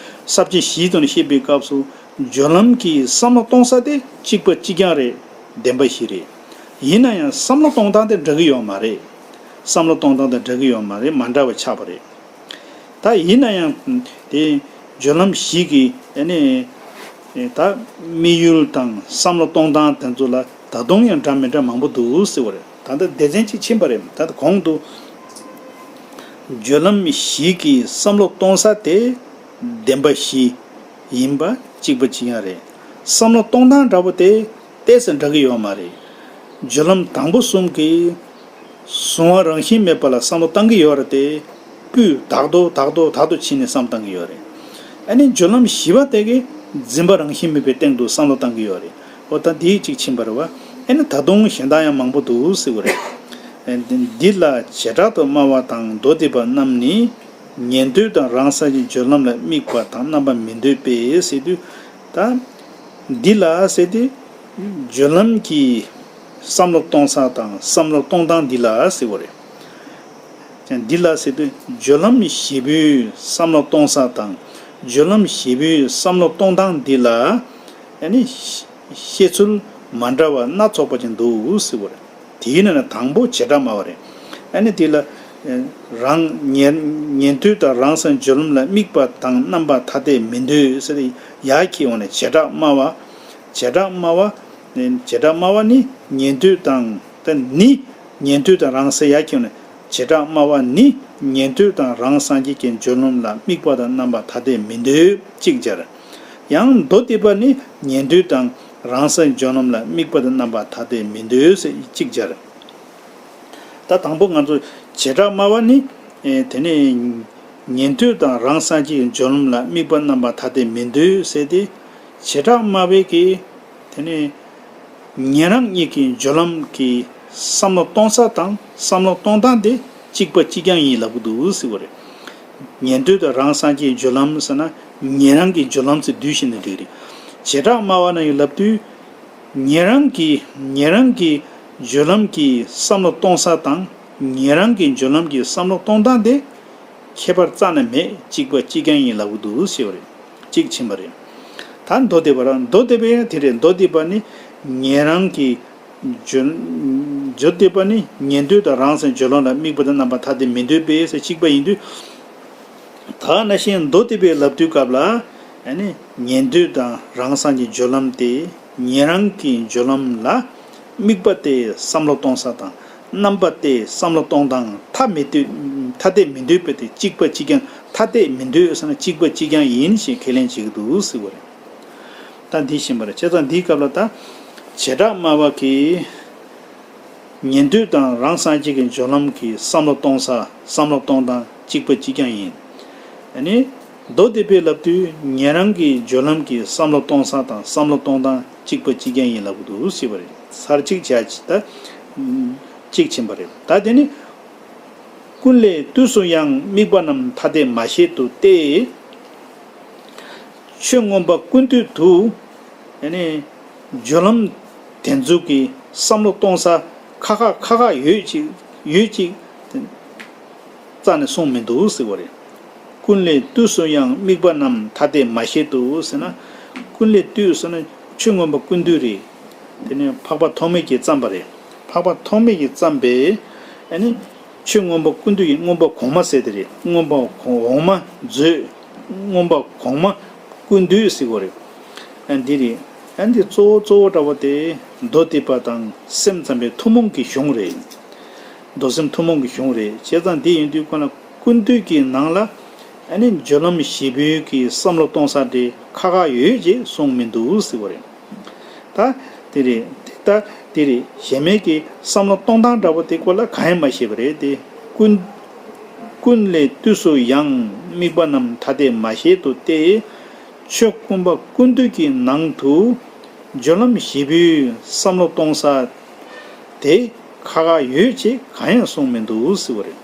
ས་བཅད་བཞིའི་ཐོག་ནས་བཤད་པའི་སྐབས་སུ་སྦྱོར་ལམ་གྱི་བསམ་བློ་གཏོང་ས་དེ་གཅིག་པ་གཅིག་རྐྱང་རེད། བདེན་པ་བཞི་རེད། ཡིན་ན་ཡང་བསམ་བློ་གཏོང་སྟངས་དེ་འདྲ་གི་ཡོད་མ་རེད། བསམ་བློ་གཏོང་སྟངས་དེ་འདྲ་གི་ཡོད་མ་རེད། མ་འདྲ་བ་ཆགས་པ་རེད། ད་ཡིན་ན་ཡང་དེ་སྦྱོར་ལམ་བཞི་གི་ཨ་ནི་ད་དམིགས་ཡུལ་དང་བསམ་བློ་གཏོང་སྟངས་དེ་ཚོ་ལ་ད་དུང་ཡང་འདྲ་མི་འདྲ་མང་པོ་འདུག་ཟེར་བ་རེད། ད་ལྟ་སྡེ་ཚན་གཅིག་ཕྱིན་པ་རེད། ད་ལྟ་གོང་དུ་སྦྱོར་ལམ་བཞི་གི་བསམ་བློ་གཏོང་ས་དེ་བདེན་པ་བཞི་ཡིན་པ་གཅིག་པ་གཅིག་རྐྱང་རེད། བསམ་བློ་གཏོང་སྟངས་འདྲ་པོ་དེ་ཏོག་ཙམ་འདྲ་གི་ཡོད་མ་རེད། སྦྱོར་ལམ་དང་པོ་གསུམ་གྱིས་གཟུང་བ་རང་བཞིན་མེད་པ་ལ་བསམ་བློ་བཏང་གི་ཡོད་རེད་དེ། སྤུས་དག་ཏུ་དག་ཏུ་དག་ཏུ་ཕྱིན་ནས་བསམ་བཏང་གི་ཡོད་རེད། ཨ་ནི་སྦྱོར་ལམ་བཞི་པ་དེ་གིས་འཛིན་པ་རང་བཞིན་མེད་པའི་སྟེང་དུ་བསམ་བློ་བཏང་གི་ཡོད་རེད། འོ་ད་འདིའི་གཅིག་ཕྱིན་པ་རེད་བ། ཨ་ནི་ད་དུང་གཞན་དག་ཡང་མང་པོ་འདུག་ཟེར་བ་རེད། ཨ་འདི་ལ་བྱེ་བྲག་ཏུ་སྨྲ་བ་དང་མདོ་སྡེ་པ་རྣམས་ནི་ཉན་ཐོས་དང་རང་སངས་རྒྱས་སྦྱོར་ལམ་ལ་དམིགས་པ་དང་རྣམ་པ་མི་འདོད་པས་ཟེར་དུས། ད་འདི་ལ་ཟེར་དུས། སྦྱོར་ལམ་གྱི་བསམ་བློ་གཏོང་ས་དང་བསམ་བློ་གཏོང་སྟངས་འདི་ལ་ཟེར་བ་རེད། ཀྱང་འདི་ལ་ཟེར་དུས་སྦྱོར་ལམ་བཞི་པོའི་བསམ་བློ་གཏོང་ས་དང་སྦྱོར་ལམ་བཞི་པོའི་བསམ་བློ་གཏོང་སྟངས་འདི་ལ་ཨ་ནི་བཤད་ཚུལ་མ་འདྲ་བ་སྣ་ཚོགས་པ་ཅིག་འདུག་ཟེར་བ་རེད། དེའི་ནང་ནས་དང་པོ་བྱེ་བྲག་སྨྲ་བ་རེད། ཨ་ནི་དེ་ལ་རང་ཉན་ཉན་ཐོས་དང་རང་སངས་སྦྱོར་ལམ་ལ་དམིགས་པ་དང་རྣམ་པ་ཐ་དད་མི་འདོད་ཟེར་ཏེ་ཡར་འཁྱེར་འོང་ནས་བྱེ་བྲག་སྨྲ་བ། བྱེ་བྲག་སྨྲ་བ། བྱེ་བྲག་སྨྲ་བ་ནི་ཉན་ཐོས་དང་། ད་ནི་ཉན་ཐོས་དང་རང་སངས་ཡར་འཁྱེར་འོང་ནས་བྱེ་བྲག་སྨྲ་བ་ནི་ཉན་ཐོས་དང་རང་སངས་རྒྱས་ཀྱི་སྦྱོར་ལམ་ལ་དམིགས་པ་དང་རྣམ་པ་ཐ་དད་མི་འདོད་གཅིག་སྦྱར། ཡང་མདོ་སྡེ་པ་ནི་ཉན་ཐོས་དང་རང་སངས་སྦྱོར་ལམ་ལ་དམིགས་པ་དང་རྣམ་པ་ཐ་དད་མི་འདོད་ཟེར་གཅིག་སྦྱར། ད་དང་པོ་ང་ཚོ་བྱེ་བྲག་སྨྲ་བ་ནི། ཨེ་དེ་ནས་ཉན་ཐོས་དང་རང་སངས་རྒྱས་ཀྱི་སྦྱོར་ལམ་ལ་དམིགས་པ་རྣམ་པ་ཐ་དད་མི་འདོད་ཟེར་ཏེ། བྱེ་བྲག་སྨྲ་བའི་གི་དེ་ནས་ཉན་རང་གཉིས་ཀྱི་སྦྱོར་ལམ་གྱི་བསམ་བློ་གཏོང་ས་དང་བསམ་བློ་གཏོང་སྟངས་དེ་གཅིག་པ་གཅིག་རྐྱང་ཡིན་ལབ་ཀྱི་འདུག་ཟེར་བ་རེད། ཉན་ཐོས་དང་རང་སངས་རྒྱས་སྦྱོར་ལམ་ཟེར་ན་ཉན་རང་གི་སྦྱོར་ལམ་ཟེར་བསྡུས་ཤེས་ན་འགྲིག་རེད། བྱེ་བྲག་སྨྲ་བ་ན་ཡང་ལབ་དུས། ཉན་རང་གི་ཉན་རང་གི་སྦྱོར་ལམ་གྱི་བསམ་བློ་གཏོང་ས་དང་ཉན་རང་གི་སྦྱོར་ལམ་གྱི་བསམ་བློ་གཏོང་སྟངས་དེ་ཁྱད་པར་རྩ་ནས་མེད། གཅིག་པ་གཅིག་རྐྱང་ཡིན་ལབ་ཀྱི་འདུག་ཟེར་བ་རེད། གཅིག་ཕྱིན་པ་རེད། ད་མདོ་སྡེ་པ་ར་མདོ་སྡེ་པ་ཡང་དེ་རེད། མདོ་སྡེ་པ་ནི་ཉན་རང་གི་སྦྱོར། མདོ་སྡེ་པ་ནི་ཉན་ཐོས་དང་རང་སངས་སྦྱོར་ལམ་ལ་དམིགས་པ་དང་རྣམ་པ་ཐ་དད་མི་འདོད་པས་ཟེར་གཅིག་པ་ཡིན་དུས། ད་ནང་བཞིན་མདོ་སྡེ་པས་ལབ་དུས་སྐབས་ལ་ཨ་ནི་ཉན་ཐོས་དང་རང་སངས་ཀྱི་སྦྱོར་ལམ་དེ་ཉན་རང་གི་སྦྱོར་ལམ་ལ་དམིགས་པ་སྟེ་བསམ་བློ་གཏོང་ས་དང་རྣམ་པ་སྟེ་བསམ་བློ་གཏོང་སྟངས་ཐ་མི་དད། ཐ་དད་མི་འདོད་པ་དེ་གཅིག་པ་གཅིག་རྐྱང་། ཐ་དད་མི་འདོད་ཟེར་ན་གཅིག་པ་གཅིག་རྐྱང་ཡིན་ཞེས་ཁས་ལེན་བྱེད་ཀྱི་འདུག་ཟེར་བ་རེད། ད་འདི་ཤེས་པ་རེད། བྱས་ཙང་འདིའི་སྐབས་ལ་ད་བྱེ་བྲག་སྨྲ་བ་གིས། ཉན་ཐོས་དང་རང་སངས་རྒྱས་ཀྱི་སྦྱོར་ལམ་གྱི་བསམ་བློ་གཏོང་ས་བསམ་བློ་གཏོང་སྟངས་གཅིག་པ་གཅིག་རྐྱང་ཡིན། ཨ་ནི། མདོ་སྡེ་པས་ལབ་དུས་ཉན་རང་གི་སྦྱོར་ལམ་གྱི་བསམ་བློ་གཏོང་ས་དང་བསམ་བློ་གཏོང་སྟངས་གཅིག་པ་གཅིག་རྐྱང་ཡིན་ལབ་ཀྱི་འདུག་ཟེར་བ་རེད། ཚར་གཅིག་བྱས་ད། གཅིག་ཕྱིན་པ་རེད། ད་དེ་ནི། ཀུན་ལས་དུས་སུ་ཡང་དམིགས་པ་རྣམས་ཐ་དད་མ་བཤད་དུ་སྟེ། ཆོས་མངོན་པ་ཀུན་བཏུས་དུ། ཨ་ནི། སྦྱོར་ལམ་དེ་ཚོ་གི་བསམ་བློ་གཏོང་ས་ཁ་ཁ་ཁ་ཁ་ཡོད་ཅིག་ཡོད་ཅིག་རྩ་ནས་གསུངས་མི་འདུག་ཟེར་བ་རེད། ཀུན་ལས་དུས་སུ་ཡང་དམིགས་པ་རྣམས་ཐ་དད་མ་བཤད་དུ་ཟེར་ན། ཀུན་ལས་དུས་ཟེར་ན་ཆོས་མངོན་པ་ཀུན་བཏུས་རེད། དེ་ནས་འཕགས་པ་ཐོགས་མེད་ཀྱིས་བརྩམས་པ་རེད། འཕགས་པ་ཐོགས་མེད་ཀྱིས་བརྩམས་པའི། ཨ་ནི། ཆོས་མངོན་པ་ཀུན་བཏུས་ཀྱི་མངོན་པ་གོང་མ་ཟེར་དེ་རེད། མངོན་པ་གོང་འོག་མ་མཛོད། མངོན་པ་གོང་མ་ཀུན་བཏུས་ཟེར་གོ་རེད། ཨ་འདི་རེད། ཨ་འདི་གཙོ་བོ་གཙོ་བོ་འདྲ་བོ་དེ་མདོ་སྡེ་པ་དང་སེམས་ཙམ་པའི་ཐུན་མོང་གི་གཞུང་རེད། མདོ་སེམས་ཐུན་མོང་གི་གཞུང་རེད། བྱས་ཙང་འདི་ཡིན་དུས་ཁོ་ན་ཀུན་བཏུས་ཀྱི་ནང་ལ་ཨ་ནི་སྦྱོར་ལམ་བཞི་པོའི་གི་བསམ་བློ་གཏོང་ས་དེ་ཁག་ཁག་ཡོད་ཅེས་གསུངས་མི་འདུག་ཟེར་བ་རེད། ད་དེ་རེད། དེ་ད་དེ་རེད། གཞན་མའི་གི་བསམ་བློ་གཏོང་སྟངས་འདྲ་པོ་དེ་སྐོར་ལ་གང་ཡང་མ་བཤད་པ་རེད་དེ། ཀུན་ཀུན་ལས་བཏུས་སུ་ཡང་དམིགས་པ་རྣམས་ཐ་དད་མ་བཤད་དོ་སྟེ། ཆོས་མངོན་པ་ཀུན་བཏུས་ཀྱི་ནང་དུ་སྦྱོར་ལམ་བཞི་པོའི་བསམ་བློ་གཏོང་ས་དེ་ཁག་ཁག་ཡོད་ཅེས་གང་ཡང་གསུངས་མི་འདུག་ཟེར་བ་རེད།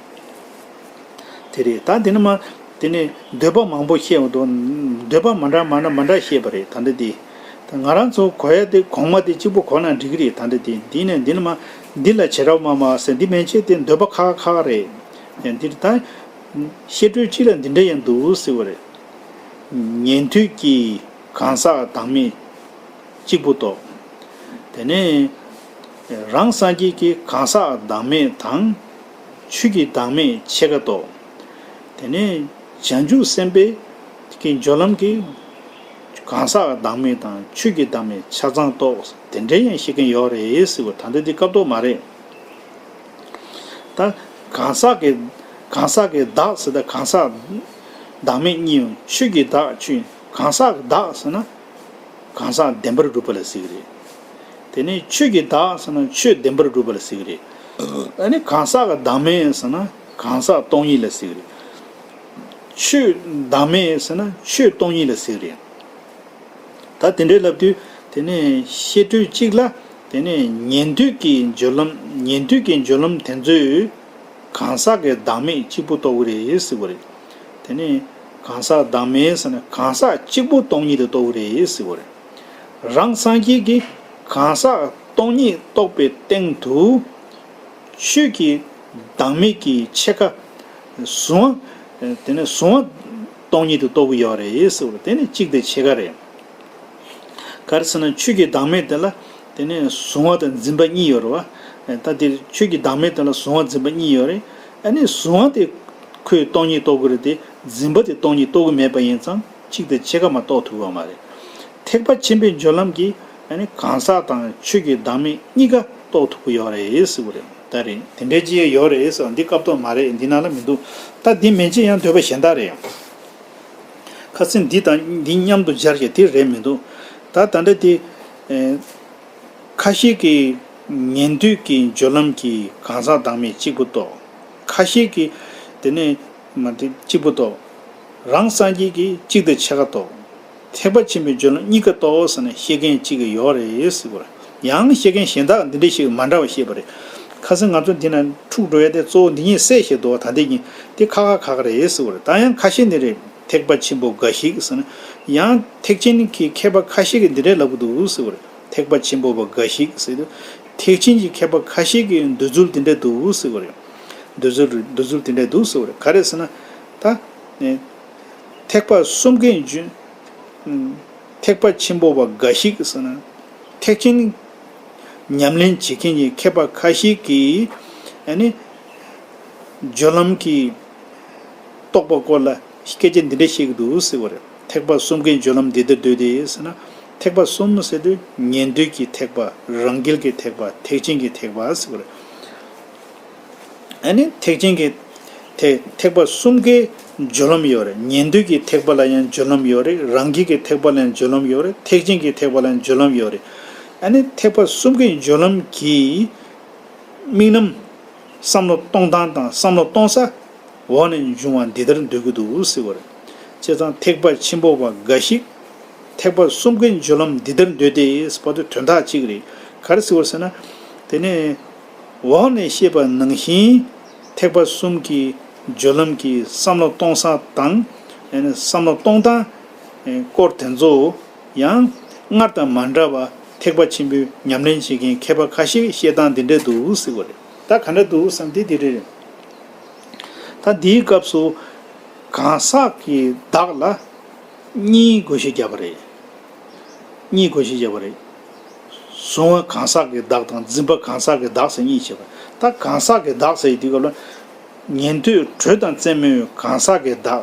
དེ་རེད། ད་དེ་ནི་མ་དེ་ནི་འདོད་པ་མང་པོ་བཤད་འོང་དུ། འདོད་པ་མ་འདྲ་མ་འདྲ་མ་འདྲ་བཤད་པ་རེད། ད་འདི་དེ་ད་ང་རང་ཚོ་གོ་ཡ་དེ་གོང་མ་དེ་གཅིག་པོ་གོ་ན་འགྲིག་གི་རེད། ད་འདི་དེ་འདི་ནས་འདི་ནི་མ་འདི་ལ་བྱེ་བྲག་མ་མ་ཟེར་འདི་མན་ཆད་དེ་འདོད་པ་ཁག་ཁག་རེད། ཡང་འདིར་ད་བཤད་སྒྲོས་གཅིག་ལ་འདི་འདྲ་ཡང་འདུག་ཟེར་བ་རེད། ཉན་ཐོས་ཀྱི་གང་ཟག་བདག་མེད་གཅིག་པུ་རྟོགས། དེ་ནས་རང་སངས་རྒྱས་ཀྱི་གང་ཟག་བདག་མེད་དང་ཆོས་ཀྱི་བདག་མེད་ཕྱེད་ཀ་རྟོགས། དེ་ནས་བྱང་ཆུབ་སེམས་དཔའི་སྦྱོར་ལམ་གྱི་གང་ཟག་བདག་མེད་དང་ཆོས་ཀྱི་བདག་མེད་ཆ་ཚང་རྟོགས། དེ་འདྲའི་ཡང་བཤད་མཁན་ཡོད་རེད་ཟེར་བ། ད་ལྟ་འདི་སྐབས་ཐོག་མ་རེད། ད་གང་ཟག་གི་གང་ཟག་གི་བདག་ཟེར། ད་གང་ཟག་བདག་མེད་གཉིས་ཡོང་། ཆོས་ཀྱི་བདག་ཆོས། གང་ཟག་གི་བདག་ཟེར་ན་གང་ཟག་བདེན་པར་གྲུབ་པ་ལ་ཟེར་གི་རེད། དེ་ནས་ཆོས་ཀྱི་བདག་ཟེར་ན་ཆོས་བདེན་པར་གྲུབ་པ་ལ་ཟེར་གི་རེད། ཨ་ནི་གང་ཟག་གི་བདག་མེད་ཟེར་ན་གང་ཟག་སྟོང་ཉིད་ལ་ཟེར་གི་རེད། ཆོས་བདག་མེད་ཟེར་ན་ཆོས་སྟོང་ཉིད་ལ་ཟེར་གི་རེད། ད་དེ་འདྲའི་ལབ་དུས་དེ་ནས་བཤད་སྒྲོས་གཅིག་ལ་དེ་ནས་ཉན་ཐོས་ཀྱི་སྦྱོར་ལམ། ཉན་ཐོས་ཀྱི་སྦྱོར་ལམ་དེ་ཚོས་གང་ཟག་གི་བདག་མེད་གཅིག་པུ་རྟོགས་ཀྱི་རེད་ཟེར་བ་རེད། དེ་ནས་གང་ཟག་བདག་མེད་ཟེར་ན་གང་ཟག་གཅིག་པུ་སྟོང་ཉིད་དུ་རྟོགས་ཀྱི་རེད་ཟེར་བ་རེད། རང་སངས་རྒྱས་ཀྱིས་གང་ཟག་སྟོང་ཉིད་རྟོགས་པའི་སྟེང་དུ་ཆོས་ཀྱི་བདག་མེད་ཀྱི་ཕྱེད་ཀ་གཟུང་བ། དེ་ནས་གཟུང་བ་སྟོང་ཉིད་དུ་རྟོགས་ཀྱི་ཡོད་རེད་ཟེར་བ། དེ་ནི་གཅིག་དང་ཕྱེད་ཀ་རེད། ག་རེ་ཟེར་ན་ཆོས་ཀྱི་བདག་མེད་དེ་ལ་དེ་ནས་གཟུང་བ་དང་འཛིན་པ་གཉིས་ཡོད་རེད་བ། ད་དེ་ཆོས་ཀྱི་བདག་མེད་དེ་ལ་གཟུང་བ་འཛིན་པ་གཉིས་ཡོད་རེད། ཨ་ནི་གཟུང་བ་དེ་ཁོས་སྟོང་ཉིད་རྟོགས་ཀྱི་རེད་དེ། འཛིན་པ་དེ་སྟོང་ཉིད་རྟོགས་ཀྱི་མེད་པ་ཡིན་ཙང་གཅིག་དང་ཕྱེད་ཀ་མ་རྟོགས་ཐུབ་ཀྱི་ཡོད་མ་རེད། ཐེག་པ་ཆེན་པོའི་སྦྱོར་ལམ་གྱིས་ཨ་ནི་གང་ཟག་དང་ཆོས་ཀྱི་བདག་མེད་གཉིས་ཀ་རྟོགས་ཐུབ་ཀྱི་ཡོད་རེད་ཟེར་བ་རེད། ད་རེད། དེ་འདྲའི་ཅིག་ཡོད་རེད་ཟེར་བ་འདི་སྐབས་ཐོག་མ་རེད། འདི་ནང་ལ་མི་འདུག་ད་འདི་མན་ཆད་ཡང་འདོད་པ་གཞན་དག་རེད། ཁ་སང་འདི་དང་འདི་མཉམ་དུ་སྦྱར་བྱས་དེ་རེད་མི་འདུག་ད་ད་ལྟ་དེ་ཨེ། ཁ་ཤས་ཀྱིས་ཉན་ཐོས་ཀྱི་སྦྱོར་ལམ་གྱིས་གང་ཟག་བདག་མེད་གཅིག་པུ་རྟོགས། ཁ་ཤས་ཀྱིས་དེ་ནས་མ་དེ་གཅིག་པུ་རྟོགས། རང་སངས་རྒྱས་ཀྱིས་གཅིག་དང་ཕྱེད་ཀ་རྟོགས། ཐེག་པ་ཆེན་པོའི་སྦྱོར་ལམ་གཉིས་ཀ་རྟོགས་ཟེར་ནས་བཤད་མཁན་གཅིག་ཡོད་རེད་ཟེར་བ་རེད། ཡང་བཤད་མཁན་གཞན་དག་འདི་འདྲ་ཞིག་མ་འདྲ་བ་བཤད་པ་རེད། ཁ་སང་ང་ཚོ་འདི་ན་འཁྲུག་འགྲོ་ཡ་དེ་གཙོ་བོ་འདི་གཉིས་བསྲེས་བཤད་འདུག་ད་འདི་གཉིས་དེ་ཁག་ཁག་ཁག་རེད་ཟེར་བ་རེད། ད་ཡང་ཁ་ཤས་ནི་རེད། ཐེག་པ་ཆེན་པོ་འགའ་ཞིག་ཟེར་ན། ཡང་ཐེག་ཆེན་གྱི་མཁས་པ་ཁ་ཤས་ཀྱིས་འདི་འདྲ་ལབ་ཀྱི་འདུག་ཟེར་བ་རེད། ཐེག་པ་ཆེན་པོ་པ་འགའ་ཞིག་ཟེར་དུས། ཐེག་ཆེན་གྱི་མཁས་པ་ཁ་ཤས་ཀྱིས་འདོད་ཚུལ་འདི་འདྲ་འདུག་ཟེར་བ་རེད། འདོད་ཚུལ་འདོད་ཚུལ་འདི་འདྲ་འདུག་ཟེར་བ་རེད། ག་རེ་ཟེར་ན། ད། ཨེ། ཐེག་པ་གསུམ་ཀའི་རྒྱུན། ཨུམ། ཐེག་པ་ཆེན་པོ་པ་འགའ་ཞིག་ཟེར་ན། ཐེག་ཆེན་ཉམས་ལེན་བྱེད་མཁན་གྱི་མཁས་པ་ཁ་ཤས་ཀྱིས། ཨ་ནི། སྦྱོར་ལམ་གྱི་རྟོགས་པ་སྐོར་ལ་སྐད་ཆ་འདི་འདྲ་བཤད་ཀྱི་འདུག་ཟེར་བ་རེད། ཐེག་པ་གསུམ་ཀའི་སྦྱོར་ལམ་འདི་ལྟར་འདོད་དེ་ཟེར་ན། ཐེག་པ་གསུམ་ཟེར་དུས་ཉན་ཐོས་ཀྱི་ཐེག་པ། རང་རྒྱལ་གྱི་ཐེག་པ། ཐེག་ཆེན་གྱི་ཐེག་པ་ཟེར་བ་རེད། ཨ་ནི་ཐེག་ཆེན་གྱི་ཐེག་ཐེག་པ་གསུམ་ཀའི་སྦྱོར་ལམ་ཡོད་རེད། ཉན་ཐོས་ཀྱི་ཐེག་པ་ལ་ཡང་སྦྱོར་ལམ་ཡོད་རེད། རང་རྒྱལ་གྱི་ཐེག་པ་ལ་ཡང་སྦྱོར་ལམ་ཡོད་རེད། ཐེག་ཆེན་གྱི་ཐེག་པ་ལ་ཡང་སྦྱོར་ལམ་ཡོད་རེད། ཨ་ནི་ཐེག་པ་གསུམ་ཀའི་སྦྱོར་ལམ་གྱི་དམིགས་རྣམ། བསམ་བློ་གཏོང་སྟངས་དང་བསམ་བློ་གཏོང་ས། འོག་ནས་འབྱུང་བ་འདི་ལྟར་འདོད་ཀྱི་འདུག་ཟེར་བ་རེད། བྱས་ཙང་ཐེག་པ་ཆེན་པོ་པ་འགའ་ཞིག་ཐེག་པ་གསུམ་ཀའི་སྦྱོར་ལམ་འདི་ལྟར་འདོད་དེ་ཟེར་བ་དེ་དོན་དག་གཅིག་རེད། ག་རེ་ཟེར་བ་ཟེར་ན། དེ་ནས་འོག་ནས་བཤད་པ་ནང་བཞིན་ཐེག་པ་གསུམ་གྱི་སྦྱོར་ལམ་གྱི་བསམ་བློ་གཏོང་ས་དང་། བསམ་བློ་གཏོང་སྟངས་སྐོར་དེ་ཚོ། ཡང་སྔར་དང་མ་འདྲ་བ་ཐེག་པ་ཆེན་པོའི་ཉམས་ལེན་བྱེད་མཁན་མཁས་པ་ཁ་ཤས་ཀྱིས་བཤད་སྟངས་འདི་འདྲ་འདུག་ཟེར་བ་རེད། ད་ག་འདྲ་འདུག་བསམ་དུས་འདི་འདྲ་རེད། ད་འདིའི་སྐབས་སུ་གང་ཟག་གི་བདག་ལ་གཉིས་བགོ་བཤའ་བརྒྱབ་པ་རེད། གཉིས་བགོ་བཤའ་བརྒྱབ་པ་རེད། གཟུང་བ་གང་ཟག་གི་བདག་དང་འཛིན་པ་གང་ཟག་གི་བདག་ཟེར་གཉིས་བྱས་པ། ད་གང་ཟག་གི་བདག་ཟེར་དུས་སྐབས་ལ། ཉན་ཐོས་དྲོད་དང་རྩེ་མོའི་གང་ཟག་གི་བདག་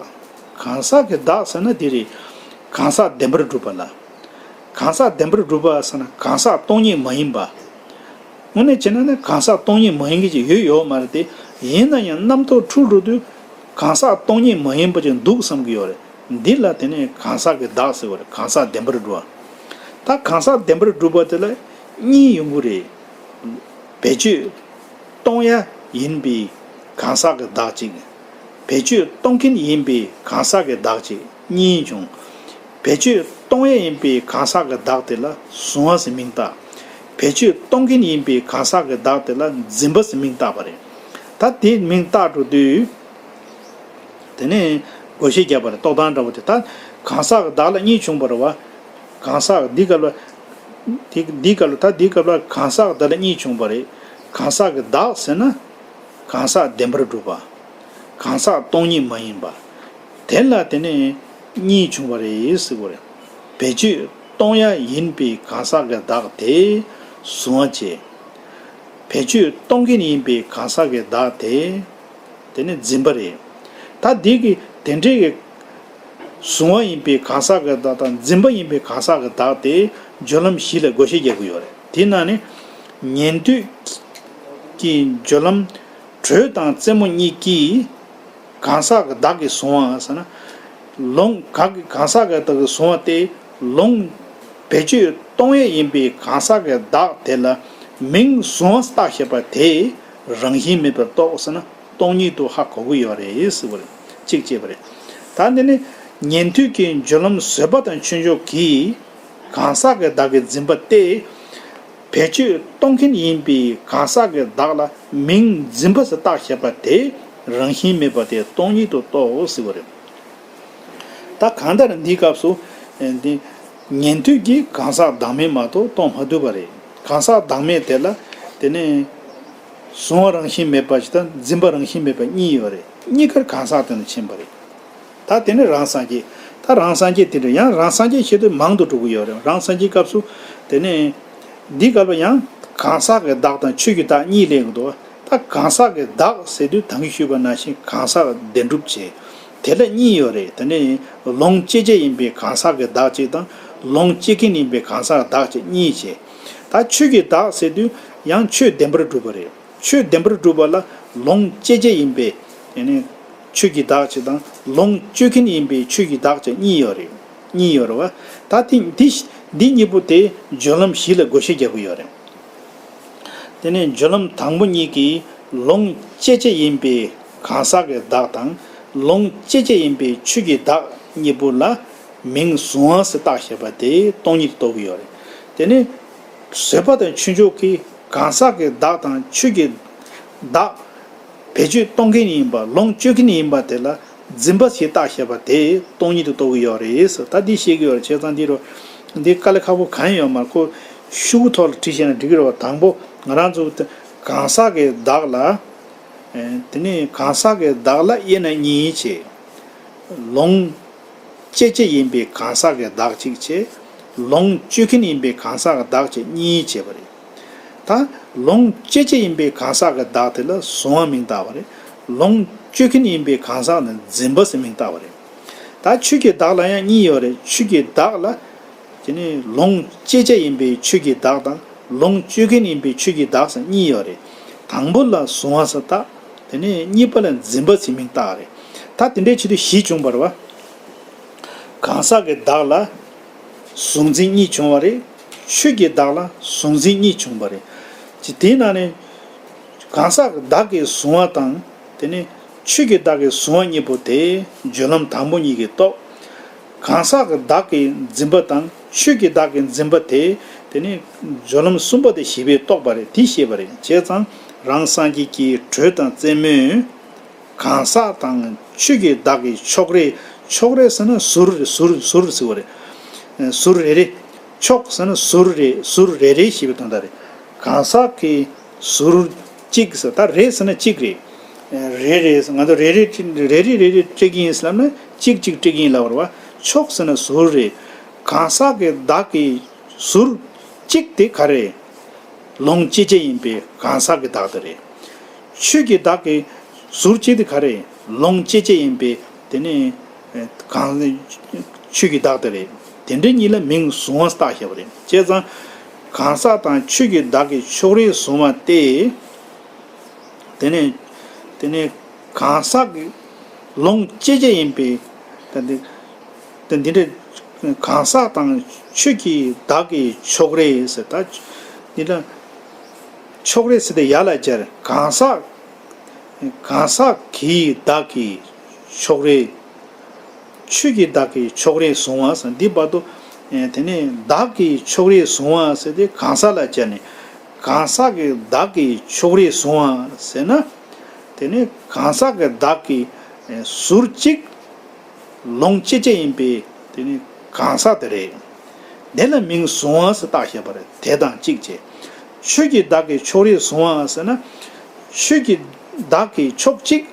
གང་ཟག་གི་བདག་ཟེར་ན་འདི་རེད། གང་ཟག་བདེན་པར་གྲུབ་པ་ལ། གང་ཟག་བདེན་པར་གྲུབ་པ་ཟེར་ན་གང་ཟག་སྟོང་ཉིད་མ་ཡིན་པ། དངོས་གནས་བྱས་ན་ནི་གང་ཟག་སྟོང་ཉིད་མ་ཡིན་གྱི་ཅིག་ཡོད་ཡོད་མ་རེད་དེ། ཡིན་ན་ཡང་རྣམ་རྟོག་འཁྲུལ་འགྲོ་དུས་གང་ཟག་སྟོང་ཉིད་མ་ཡིན་པ་ཅིག་འདུག་བསམ་གྱི་ཡོད་རེད། འདི་ལ་དེ་ནས་གང་ཟག་གི་བདག་ཟེར་བ་རེད། གང་ཟག་བདེན་པར་གྲུབ་པ། ད་གང་ཟག་བདེན་པར་གྲུབ་པ་དེ་ལ་གཉིས་ཡོང་གི་རེད། བེད་སྤྱོད་གཏོང་ཡ་ཡིན་པའི་གང་ཟག་གི་བདག་ཅིག་བེད་སྤྱོད་གཏོང་མཁན་ཡིན་པའི་གང་ཟག་གི་བདག་ཅིག་གཉིས་བྱུང་། བེད་སྤྱོད་གཏོང་ཡས་ཡིན་པའི་གང་ཟག་གི་བདག་དེ་ལ་གཟུང་བ་ཟེར་མིང་བཏགས། བེད་སྤྱོད་གཏོང་མཁན་ཡིན་པའི་གང་ཟག་གི་བདག་དེ་ལ་འཛིན་པ་ཟེར་མིང་བཏགས་པ་རེད། ད་དེ་མིང་བཏགས་འགྲོ་དུས། དེ་ནས་བགོ་བཤའ་བརྒྱབ་པ་རེད། རྟོག་བཏང་འདྲ་བོ་དེ། ད་གང་ཟག་གི་བདག་ལ་གཉིས་བྱུང་བ་རེད་བ། གང་ཟག་འདི་སྐབས་ལ། འདི་འདི་སྐབས་ལ་ད་འདི་སྐབས་ལ་གང་ཟག་གི་བདག་ལ་གཉིས་བྱུང་བ་རེད། གང་ཟག་གི་བདག་ཟེར་ན། གང་ཟག་བདེན་པར་གྲུབ་པ། གང་ཟག་སྟོང་ཉིད་མ་ཡིན་པ། དེ་ལ་དེ་ནས་གཉིས་བྱུང་བ་རེད་ཟེར་བ་རེད། བེད་སྤྱོད་གཏོང་ཡ་ཡིན་པའི་གང་ཟག་གི་བདག་དེ་གཟུང་བ་བྱས། བེད་སྤྱོད་གཏོང་མཁན་ཡིན་པའི་གང་ཟག་གི་བདག་དེ། དེ་ནི་འཛིན་པ་རེད། ད་འདི་གི་དེ་འདྲའི་གི་གཟུང་བ་ཡིན་པའི་གང་ཟག་གི་བདག་དང་འཛིན་པ་ཡིན་པའི་གང་ཟག་གི་བདག་དེ་སྦྱོར་ལམ་བཞི་ལ་བགོ་བཤའ་རྒྱག་གི་ཡོད་རེད། དེ་ནང་ནས་ཉན་ཐོས་ཀྱི་སྦྱོར་ལམ་དྲོད་དང་རྩེ་མོ་གཉིས་ཀྱིས་གང་ཟག་གི་བདག་གི་གཟུང་བ་ཟེར་ན། ལོངས་ག་གི་གང་ཟག་གི་བདག་གི་གཟུང་བ་སྟེ། ལོངས་བེད་སྤྱོད་གཏོང་ཡས་ཡིན་པའི་གང་ཟག་གི་བདག་དེ་ལ་མིང་གཟུང་བ་བཏགས་བཞག་པ་དེ་རང་བཞིན་མེད་པར་རྟོགས་ཟེར་ན། སྟོང་ཉིད་དུ་ཧ་གོ་གི་ཡོད་རེད་ཟེར་བ་རེད། གཅིག་བྱས་པ་རེད། ད་འདི་ནི་ཉན་ཐོས་ཀྱི་སྦྱོར་ལམ་བཟོད་པ་དང་ཆོས་མཆོག་གིས་གང་ཟག་གི་བདག་གི་འཛིན་པ་སྟེ། བེད་སྤྱོད་གཏོང་མཁན་ཡིན་པའི་གང་ཟག་གི་བདག་ལ་མིང་འཛིན་པ་ཟེར་བཏགས་བཞག་པ་དེ་རང་བཞིན་མེད་པ་དེ་སྟོང་ཉིད་དུ་རྟོགས་ཟེར་བ་རེད། ད་གང་ལྟར་འདིའི་སྐབས་སུ། ཨེ། འདི་ཉན་ཐོས་ཀྱིས་གང་ཟག་བདག་མེད་མ་གཏོགས་རྟོགས་མ་ཐུབ་པ་རེད། གང་ཟག་བདག་མེད་དེ་ལ་དེ་ནས་གཟུང་བ་རང་བཞིན་མེད་པ་ཞིག་དང་འཛིན་པ་རང་བཞིན་མེད་པ་གཉིས་ཡོད་རེད། གཉིས་ཀར་གང་ཟག་དེ་ནི་ཕྱིན་པ་རེད། ད་དེ་ནི་རང་སངས་རྒྱས། ད་རང་སངས་རྒྱས་དེ་འདྲ་ཡང་རང་སངས་རྒྱས་བཤད་དུས་མང་དུ་འགྲོ་གི་ཡོད་རེད། རང་སངས་རྒྱས་སྐབས་སུ་དེ་ནས་འདི་སྐབས་ལ་ཡང་གང་ཟག་གི་བདག་དང་ཆོས་ཀྱི་བདག་གཉིས་སླེབས་ཀྱི་འདུག་ད་གང་ཟག་གི་བདག་ཟེར་དུས་ད་གིན་ཞུས་པ་ནང་བཞིན་གང་ཟག་བདེན་གྲུབ་བྱས། དེ་ལ་གཉིས་ཡོད་རེད། དེ་ནས་ལོངས་སྤྱད་བྱེད་ཡིན་པའི་གང་ཟག་གི་བདག་ཅིག་དང་ལོངས་སྤྱོད་མཁན་ཡིན་པའི་གང་ཟག་བདག་ཅིག་གཉིས་བྱས། ད་ཆོས་ཀྱི་བདག་ཟེར་དུས་ཡང་ཆོས་བདེན་པར་གྲུབ་པ་རེད། ཆོས་བདེན་པར་གྲུབ་པ་ལ་ལོངས་སྤྱད་བྱེད་ཡིན་པའི་ཡང་ན་ཆོས་ཀྱི་བདག་ཅིག་དང་ལོངས་སྤྱོད་མཁན་ཡིན་པའི་ཆོས་ཀྱི་བདག་ཅིག་གཉིས་ཡོད་རེད། གཉིས་ཡོད་རེད་བ། ད་དེ་འདི་འདི་གཉིས་པོ་དེ་སྦྱོར་ལམ་བཞི་ལ་བགོ་བཤའ་རྒྱག་གི་ཡོད་རེད། དེ་ནས་སྦྱོར་ལམ་དང་པོ་གཉིས་ཀྱིས་ལོངས་སྤྱད་བྱེད་ཡིན་པའི་གང་ཟག་གི་བདག་དང་ལོངས་སྤྱད་བྱེད་ཡིན་པའི་ཆོས་ཀྱི་བདག་གཉིས་པོ་ལ་མིང་གཟུང་བ་ཟེར་བཏགས་བཞག་པ་དེ་སྟོང་ཉིད་དུ་རྟོགས་ཀྱི་ཡོད་རེད། དེ་ནས་བཟོད་པ་དང་ཆོས་མཆོག་གིས་གང་ཟག་གི་བདག་དང་ཆོས་ཀྱི་བདག་བེད་སྤྱོད་གཏོང་མཁན་ཡིན་པ་ལོངས་སྤྱོད་མཁན་ཡིན་པ་དེ་ལ་འཛིན་པ་ཞེས་བཏགས་བཞག་པ་དེ་སྟོང་ཉིད་དུ་རྟོགས་ཀྱི་ཡོད་རེད་ཟེར། ད་འདི་བཤད་ཀྱི་ཡོད་རེད། བྱས་ཙང་འདི་རུ་འདི་དཀའ་ལས་ཁག་པོ་གང་ཡང་ཡོད་མ་རེད། ཁོ་ཤོག་གུ་ཐོག་ལ་བྲིས་བྱས་ན་འགྲིག་གི་རེད་བ། དང་པོ་ང་རང་ཚོ་གང་ཟག་གི་བདག་ལ། ཨེ། དེ་ནས་གང་ཟག་གི་བདག་ལ་དབྱེ་ན་གཉིས་བྱས། ལོངས་སྤྱད་བྱེད་ཡིན་པའི་གང་ཟག་གི་བདག་གཅིག་བྱས། ལོངས་སྤྱོད་མཁན་ཡིན་པའི་གང་ཟག་གི་བདག་བྱས་གཉིས་བྱས་པ་རེད། ད་ལོངས་སྤྱད་བྱེད་ཡིན་པའི་གང་ཟག་གི་བདག་དེ་ལ་གཟུང་བ་མིང་བཏགས་པ་རེད། ལོངས་སྤྱོད་མཁན་ཡིན་པའི་གང་ཟག་ནི་འཛིན་པ་ཟེར་མིང་བཏགས་པ་རེད། ད་ཆོས་ཀྱི་བདག་ལ་ཡང་གཉིས་ཡོད་རེད། ཆོས་ཀྱི་བདག་ལ། དེ་ནས་ལོངས་སྤྱད་བྱེད་ཡིན་པའི་ཆོས་ཀྱི་བདག་དང་ལོངས་སྤྱོད་མཁན་ཡིན་པའི་ཆོས་ཀྱི་བདག་ཟེར་གཉིས་ཡོད་རེད། དང་པོ་ལ་གཟུང་བ་ཟེར་བཏགས། དེ་ནས་གཉིས་པ་ལ་འཛིན་པ་ཟེར་མིང་བཏགས་རེད། ད་དེ་འདྲའི་ཆེད་དུ་བཞི་བྱུང་བ་རེད་བ། གང་ཟག་གི་བདག་ལ་གཟུང་འཛིན་གཉིས་བྱུང་བ་རེད། ཆོས་ཀྱི་བདག་ལ་གཟུང་འཛིན་གཉིས་བྱུང་བ་རེད། ཅི་དེའི་ནང་ནས་གང་ཟག་གི་བདག་གིས་གཟུང་བ་དང་དེ་ནས་ཆོས་ཀྱི་བདག་གིས་གཟུང་བ་གཉིས་པོ་དེ་སྦྱོར་ལམ་དང་པོ་གཉིས་ཀྱིས་རྟོགས། གང་ཟག་གི་བདག་གི་འཛིན་པ་དང་ཆོས་ཀྱི་བདག་གི་འཛིན་པ་དེ་དེ་ནི་སྦྱོར་ལམ་གསུམ་པ་དེ་བཞི་པས་རྟོགས་པ་རེད། དེ་ཤེས་པ་རེད། བྱས་ཙང་རང་སངས་རྒྱས་ཀྱི་དྲོད་དང་རྩེ་མོས་གང་ཟག་དང་ཆོས་ཀྱི་བདག་གི་ཕྱོགས་རེ། ཕྱོགས་རེ་ཟེར་ན་ཟུར་རེ། ཟུར་ཟུར་ཟེར་བ་རེད། ཟུར་རེ་རེ། ཕྱོགས་ཟེར་ན་ཟུར་རེ། ཟུར་རེ་རེ་ཞེས་པའི་དོན་དག་རེད། གང་ཟག་གི་ཟུར་གཅིག་ཟེར། ད་རེ་ཟེར་ན་གཅིག་རེད། རེ་རེ་ཟེར། ང་ཚོ་རེ་རེ་རེ་རེ་རེ་རེ་སྤྲད་ཀྱི་ཡིན་ཟེར་ལབ་ན་གཅིག་གཅིག་སྤྲད་ཀྱི་ཡིན་ལབ་པ་རེད་བ། ཕྱོགས་ཟེར་ན་ཟུར་རེད། གང་ཟག་གི་བདག་གི་ཟུར་གཅིག་དེ་ག་རེ། ལོངས་སྤྱད་བྱེད་ཡིན་པའི་གང་ཟག་གི་བདག་དེ་རེད། ཆོས་ཀྱི་བདག་གི་ ཟུར་གཅིག་དེ་ག་རེ། ལོངས་སྤྱད་བྱེད་ཡིན་པས་དེ་ནི་གང་ཆོས་ཀྱི་བདག་དེ་རེད། དེ་འདྲ་གཉིས་ལ་མིང་གཟུང་བ་བཏགས་བཞག་པ་རེད། བྱས་ཙང་གང་ཟག་དང་ཆོས་ཀྱི་བདག་གི་ཕྱོགས་རིས་གཟུང་བ་སྟེ། དེ་ནས་དེ་ནས་གང་ཟག་གི་ལོངས་སྤྱད་བྱེད་ཡིན་པས། ད་འདི་ད་འདི་འདྲ་གང་ཟག་དང་ཆོས་ཀྱི་བདག་གི་ཕྱོགས་རིས་ཟེར། ད་འདི་འདྲ་ཕྱོགས་རིས་ཟེར་དེ་ཡར་ལ་སྦྱར། གང་ཟག་གང་ཟག་གི་བདག་གི་ཕྱོགས་རིས། ཆོས་ཀྱི་བདག་གི་ཕྱོགས་རིས་གཟུང་བ་ཟེར། འདི་བར་དུ་དེ་ནས་བདག་གི་ཕྱོགས་རིས་གཟུང་བ་ཟེར་དེ་གང་ཟག་ལ་སྦྱར་ནས། གང་ཟག་གི་བདག་གི་ཕྱོགས་རིས་གཟུང་བ་ཟེར་ན། དེ་ནི་གང་ཟག་གི་བདག་གི་ཟུར་གཅིག་ལོངས་སྤྱད་བྱེད་ཡིན་པས་དེ་ནི་གང་ཟག་དེ་རེད། དེ་ལ་མིང་གཟུང་བ་ཟེར་བཏགས་བཞག་པ་རེད། དེ་དང་གཅིག་བྱས། ཆོས་ཀྱི་བདག་གི་ཕྱོགས་རིས་གཟུང་བ་ཟེར་ན། ཆོས་ཀྱི་བདག་གི་ཕྱོགས་གཅིག་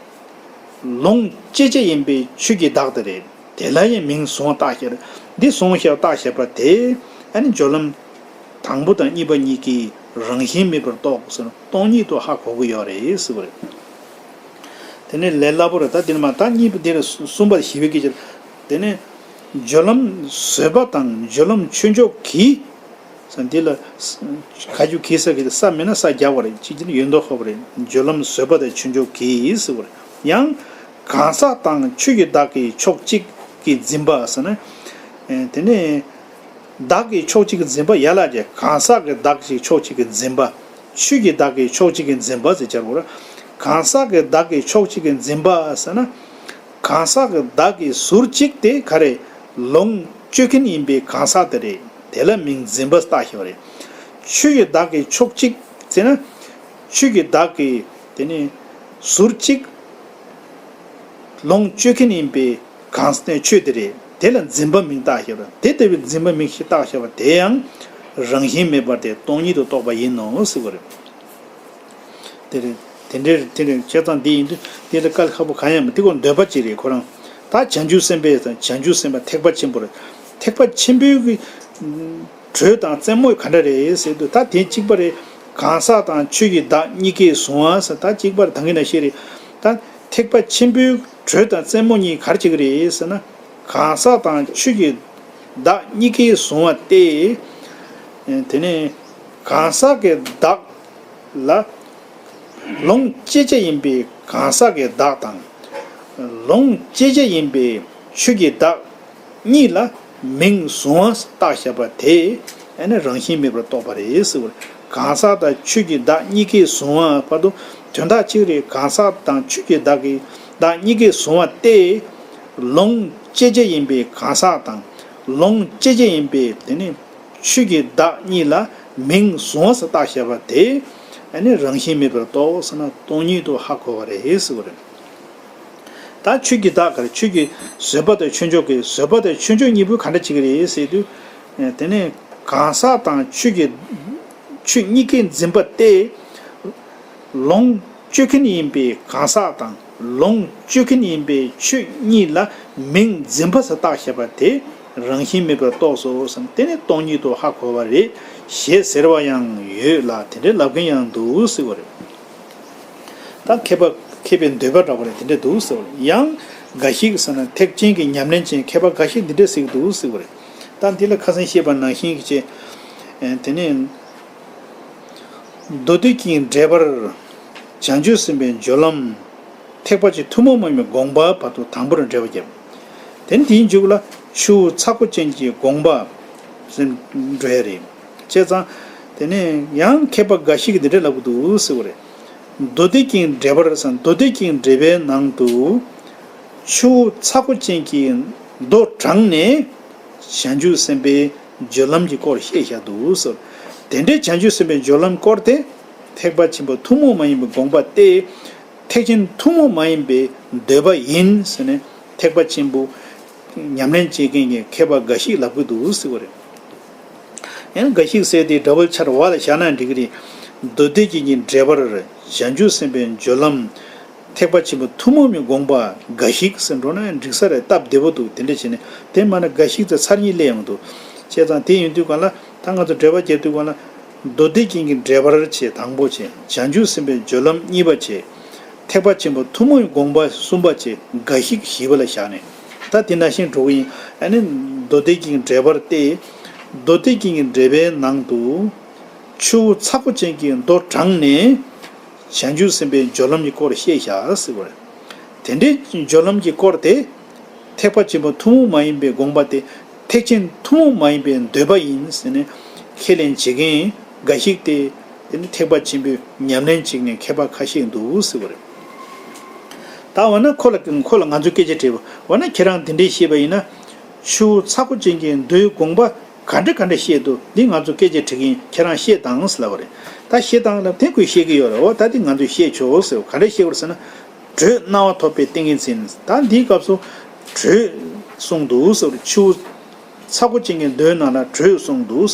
ལོངས་སྤྱད་བྱེད་ཡིན་པས་ཆོས་ཀྱི་བདག་དེ་རེད། དེ་ལ་ཡང་མིང་གཟུང་བ་བཏགས་བཞག་རེད། འདི་གཟུང་བ་བཏགས་བཞག་པ་དེ་ཨ་ནི་སྦྱོར་ལམ་དང་པོ་དང་གཉིས་པ་གཉིས་ཀྱི་རང་བཞིན་མེད་པར་རྟོགས་ཟེར་ན་སྟོང་ཉིད་དུ་ཧ་གོ་གི་ཡོད་རེད་ཟེར་བ་རེད། དེ་ནས་ལས་སླ་པོ་རེད། ད་དེ་ནས་མ་ད་གཉིས་པ་དེ་ལ་གསུམ་པ་བཞི་པའི་སྐད་ཆ། དེ་ནས་སྦྱོར་ལམ་བཟོད་པ་དང་སྦྱོར་ལམ་ཆོས་མཆོག་གིས། ས་འདི་ལ་ཁ་རྒྱུ་གིས་ས་གི་ས་མེད་ན་ས་རྒྱག་པ་རེད། ཅིག་ཅིག་ཡོད་མདོག་ཁ་པོ་རེད། སྦྱོར་ལམ་བཟོད་པ་དང་ཆོས་མཆོག་གིས་ཟེར་བ་རེད། ཡང་གང་ཟག་དང་ཆོས་ཀྱི་བདག་གི་ཕྱོགས་གཅིག་གི་འཛིན་པ་ཟེར་ན། དེ་ནས་བདག་གི་ཕྱོགས་གཅིག་གི་འཛིན་པ་ཡར་ལ་སྦྱར། གང་ཟག་གི་བདག་གི་ཕྱོགས་གཅིག་གི་འཛིན་པ། ཆོས་ཀྱི་བདག་གི་ཕྱོགས་གཅིག་གི་འཛིན་པ་ཟེར་བྱར་བ་རེད། གང་ཟག་གི་བདག་གི་ཕྱོགས་གཅིག་གི་འཛིན་པ་ཟེར་ན། གང་ཟག་གི་བདག་གི་ཟུར་གཅིག་དེ་ག་རེ། ལོངས་སྤྱོད་མཁན་ཡིན་པའི་གང་ཟག་དེ་རེད། དེ་ལ་མིང་འཛིན་པ་བཏགས་བཞག་པ་རེད། ཆོས་ཀྱི་བདག་གི་ཕྱོགས་གཅིག་ཟེར་ན། ཆོས་ཀྱི་བདག་གི་དེ་ནི་ཟུར་གཅིག་ལོངས་སྤྱོད་མཁན་ཡིན་པའི་གང་ཟག་ཆོས་དེ་རེད། དེ་ལ་འཛིན་པ་མིང་བཏགས་བཞག་པ་རེད། དེ་ལྟ་བུའི་འཛིན་པ་མིང་ཞིག་བཏགས་བཞག་པ་དེ་ཡང་རང་བཞིན་མེད་པར་དེ་སྟོང་ཉིད་དུ་རྟོགས་པ་ཡིན་ནོ་ཟེར་བ་རེད། དེ་རེད། དེ་འདྲའི་དེ་རེད། བྱས་ཙང་འདི་ཡིན་དུས་འདི་ལ་དཀའ་ལས་ཁག་པོ་གང་ཡང་མེད། དེ་ཁོ་འདོད་པ་ཅིག་རེད་ཁོ་རང་། ད་བྱང་ཆུབ་སེམས་དཔའ་དང་བྱང་ཆུབ་སེམས་དཔའ་ཐེག་པ་ཆེན་པོ་རེད། ཐེག་པ་ཆེན་པོའི་གི་དྲོད་དང་རྩེད་མོ་ག་འདྲ་རེད་ཟེར་དུས། ད་དེ་གཅིག་པ་རེད། གང་ཟག་དང་ཆོས་ཀྱི་བདག་གཉིས་ཀས་བཟུང་བ་ཟེར། ད་གཅིག་པ་རེད། ད་གིན་ནང་བཤད་རེད། ད་ཐེག་པ་ཆེན་པོའི་དྲོད་དང་རྩེད་མོ་གཉིས་ག་རེ་བྱེད་ཀྱི་རེད་ཟེར་ན། གང་ཟག་དང་ཆོས་ཀྱི་བདག་གཉིས་ཀས་བཟུང་བ་སྟེ། དེ་ནས་གང་ཟག་གི་བདག་ལ་ལོངས་སྤྱད་བྱ་ཡིན་པའི་གང་ཟག་གི་བདག་དང་། ལོངས་སྤྱད་བྱ་ཡིན་པའི་ཆོས་ཀྱི་བདག་གཉིས་ལ་མིང་གཟུང་བ་བཏགས་བཞག་པ་དེ་ཨ་ནི་རང་བཞིན་མེད་པར་རྟོགས་པ་རེད་ཟེར་བ་རེད། གང་ཟག་དང་ཆོས་ཀྱི་བདག་གཉིས་ཀས་བཟུང་བ་བར་དུ་དོན་དག་གཅིག་རེད། གང་ཟག་དང་ཆོས་ཀྱི་བདག་གི་བདག་གཉིས་ཀས་བཟུང་བ་སྟེ། ལོངས་སྤྱད་བྱ་ཡིན་པའི་གང་ཟག་དང་ལོངས་སྤྱད་བྱ་ཡིན་པའི་དེ་ནི་ཆོས་ཀྱི་བདག་གཉིས་ལ་མིང་གཟུང་བ་བཏགས་བཞག་པ་དེ་ཨ་ནི་རང་བཞིན་མེད་པར་རྟོགས་ཟེར་ན་སྟོང་ཉིད་དུ་ཧ་གོ་བ་རེད་ཟེར་བ་རེད། ད་ཆོས་ཀྱི་བདག་ག་རེ། ཆོས་ཀྱི་བཟོད་པ་དང་ཆོས་མཆོག་གི། བཟོད་པ་དང་ཆོས་མཆོག་གཉིས་པོ་ག་འདྲ་བྱེད་ཀྱི་རེད་ཟེར་དུས། དེ་ནས་གང་ཟག་དང་ཆོས་ཀྱི་ཆོས་གཉིས་ཀའི་འཛིན་པ་སྟེ། ལོངས་སྤྱོད་མཁན་ཡིན་པའི་གང་ཟག་དང་ལོངས་སྤྱོད་མཁན་ཡིན་པའི་ཆོས་གཉིས་ལ་མིང་འཛིན་པ་ཟེར་བཏགས་བཞག་པ་དེ་རང་བཞིན་མེད་པར་རྟོགས་སོ་བསམ། དེ་ནི་སྟོང་ཉིད་དུ་ཧ་གོ་བ་རེད་ཞེས་ཟེར་བ་ཡང་ཡོད་ལ། དེ་འདྲའི་ལབ་མཁན་ཡང་འདུག་ཟེར་བ་རེད། ད་མཁས་པ་མཁས་པའི་འདོད་པ་འདྲ་བ་རེད། དེ་འདྲ་འདུག་ཟེར་བ་རེད། ཡང་འགའ་ཞིག་ཟེར་ན་ཐེག་ཆེན་གྱི་ཉམས་ལེན་ཅན་མཁས་པ་འགའ་ཞིག་འདི་འདྲ་ཟེར་གྱི་འདུག་ཟེར་བ་རེད། ད་འདི་ལ་ཁ་སང་བཤད་པ་ནང་བཞིན་གྱི་ཅེས། དེ་ནས་མདོ་སྡེ་ཀྱི་འགྲེལ་པར་བྱང་ཆུབ་སེམས་དཔའི་སྦྱོར་ལམ་ཐེག་པ་ཆེན་ཐུན་མོང་མ་ཡིན་པའི་དགོངས་པ་བར་དུ་དང་པོར་འགྲེལ་བ་བརྒྱབ། དེ་ནས་དེའི་མཇུག་ལ་ཆུ་བོ་ཚ་ཁོ་ཅན་གྱི་དགོངས་པ་ཟེར་འགྲོ་ཡ་རེད། བྱས་ཙང་དེ་ནས་ཡང་མཁས་པ་འགའ་ཞིག་གིས་འདི་འདྲ་ལབ་ཀྱི་འདུག་ཟེར་བ་རེད། མདོ་སྡེ་ཀྱི་འགྲེལ་པར་ཟེར། མདོ་སྡེ་ཀྱི་འགྲེལ་པའི་ནང་དུ་ཆུ་བོ་ཚ་ཁོ་ཅན་གྱི་མདོ་དྲངས་ནས་བྱང་ཆུབ་སེམས་དཔའི་སྦྱོར་ལམ་གྱི་སྐོར་བཤད་བཞག་འདུག་ཟེར། དེ་འདྲའི་བྱང་ཆུབ་སེམས་དཔའི་སྦྱོར་ལམ་སྐོར་དེ་ཐེག་པ་ཆེན་པོ་ཐུན་མོང་མ་ཡིན་པའི་དགོངས་པ་སྟེ། ཐེག་ཆེན་ཐུན་མོང་མ་ཡིན་པའི་འདོད་པ་ཡིན་ཟེར་ནས་ཐེག་པ་ཆེན་པོ་ཉམས་ལེན་བྱེད་མཁན་གྱི་མཁས་པ་འགའ་ཞིག་ལབ་ཀྱི་འདུག་ཟེར་བ་རེད། ཡང་འགའ་ཞིག་ཟེར་དེ་འདྲ་བོ་ཆར་བ་ལ་བཞག་ན་འགྲིག་གི་རེད། མདོ་སྡེ་རྒྱན་གྱི་འགྲེལ་པར་བྱང་ཆུབ་སེམས་དཔའི་སྦྱོར་ལམ་ཐེག་པ་ཆེན་པོ་ཐུན་མོང་མའི་དགོངས་པ་འགའ་ཞིག་ཟེར་འགྲོ་ན་འགྲིག་ས་རེད། སྟབས་བདེ་པོ་འདུག། དེ་འདྲ་བྱས་ནས་དེ་མ་ན་འགའ་ཞིག་དེ་ཚར་གཉིས་སླེབས་ཡོང་འདུག། བྱས་ཙང་དེ་ཡིན་དུས་གང་ལ་ད་ང་ཚོ་འགྲེལ་པ་རྒྱབ་དུས་གང་ལ་མདོ་སྡེ་རྒྱན་གྱི་འགྲེལ་པར་བྱས་དང་པོ་བྱས། བྱང་ཆུབ་སེམས་དཔའི་སྦྱོར་ལམ་གཉིས་པ་བྱས། ཐེག་པ་ཆེན་པོ་ཐུན་མོང་གི་དགོངས་པ་གསུམ་པ་བཅས་འགའ་ཞིག་ཞིབ་པ་ལ་བཞག་ནས། ད་དེ་ནང་བཞིན་འགྲོ་གི་ཡིན། ཨ་ནི་མདོ་སྡེ་རྒྱན་གྱི་འགྲེལ་པར་ཏེ། མདོ་སྡེ་རྒྱན་གྱི་འགྲེལ་པའི་ནང་དུ། ཆུ་བོ་ཚ་ཁོ་ཅན་གྱི་མདོ་དྲངས་ནས། བྱང་ཆུབ་སེམས་དཔའི་སྦྱོར་ལམ་གྱི་སྐོར་བཤད་བཞག་ཟེར་བ་རེད། དེ་འདྲའི་སྦྱོར་ལམ་གྱི་སྐོར་དེ། ཐེག་པ་ཆེན་པོ་ཐུན་མོང་མ་ཡིན་པའི་དགོངས་པ་དེ། ཐེག་ཆེན་ཐུན་མོང་མ་ཡིན་པའི་འདོད་པ་ཡིན་ཟེར་ནས་ཁས་ལེན་བྱེད་མཁན་འགའ་ཞིག་སྟེ། དེ་ནི་ཐེག་པ་ཆེན་པོའི་ཉམས་ལེན་བྱེད་མཁན་མཁས་པ་ཁ་ཤས་འདུག་ཟེར་བ་རེད། ད་འོ་ན་ཁོ་ལ་ཁོ་ལ་ང་ཚོས་སྐད་ཆ་དྲིས་པ། འོ་ན་ཁྱེད་རང་དེ་འདྲས་བཤད་པ་ཡིན་ན། ཆུ་བོ་ཚ་ཁོ་ཅན་གྱི་མདོའི་དགོངས་པ་ག་འདྲ་ག་འདྲ་བཤད་འདུག་འདི་ང་ཚོས་སྐད་ཆ་དྲི་གི་ཡིན། ཁྱེད་རང་བཤད་དང་ཟེར་ལབ་པ་རེད། ད་བཤད་དང་ལབ་དེ་ཁོས་བཤད་ཀྱི་ཡོད་རེད། འོ་ད་འདི་ང་ཚོས་བཤད་ཆོག་ཟེར། ག་འདྲ་བཤད་དགོས་ཟེར་ན། དྲོད་སྣང་བ་ཐོབ་པའི་ཏིང་ངེ་འཛིན། ད་འདིའི་སྐབས་སུ་དྲོད་གསུངས་འདུག་ཟེར་བ་རེད། ཆུ་བོ་ཚ་ཁོ་ཅན་གྱི་མདོའི་ནང་ལ་དྲོད་གསུངས་འདུག་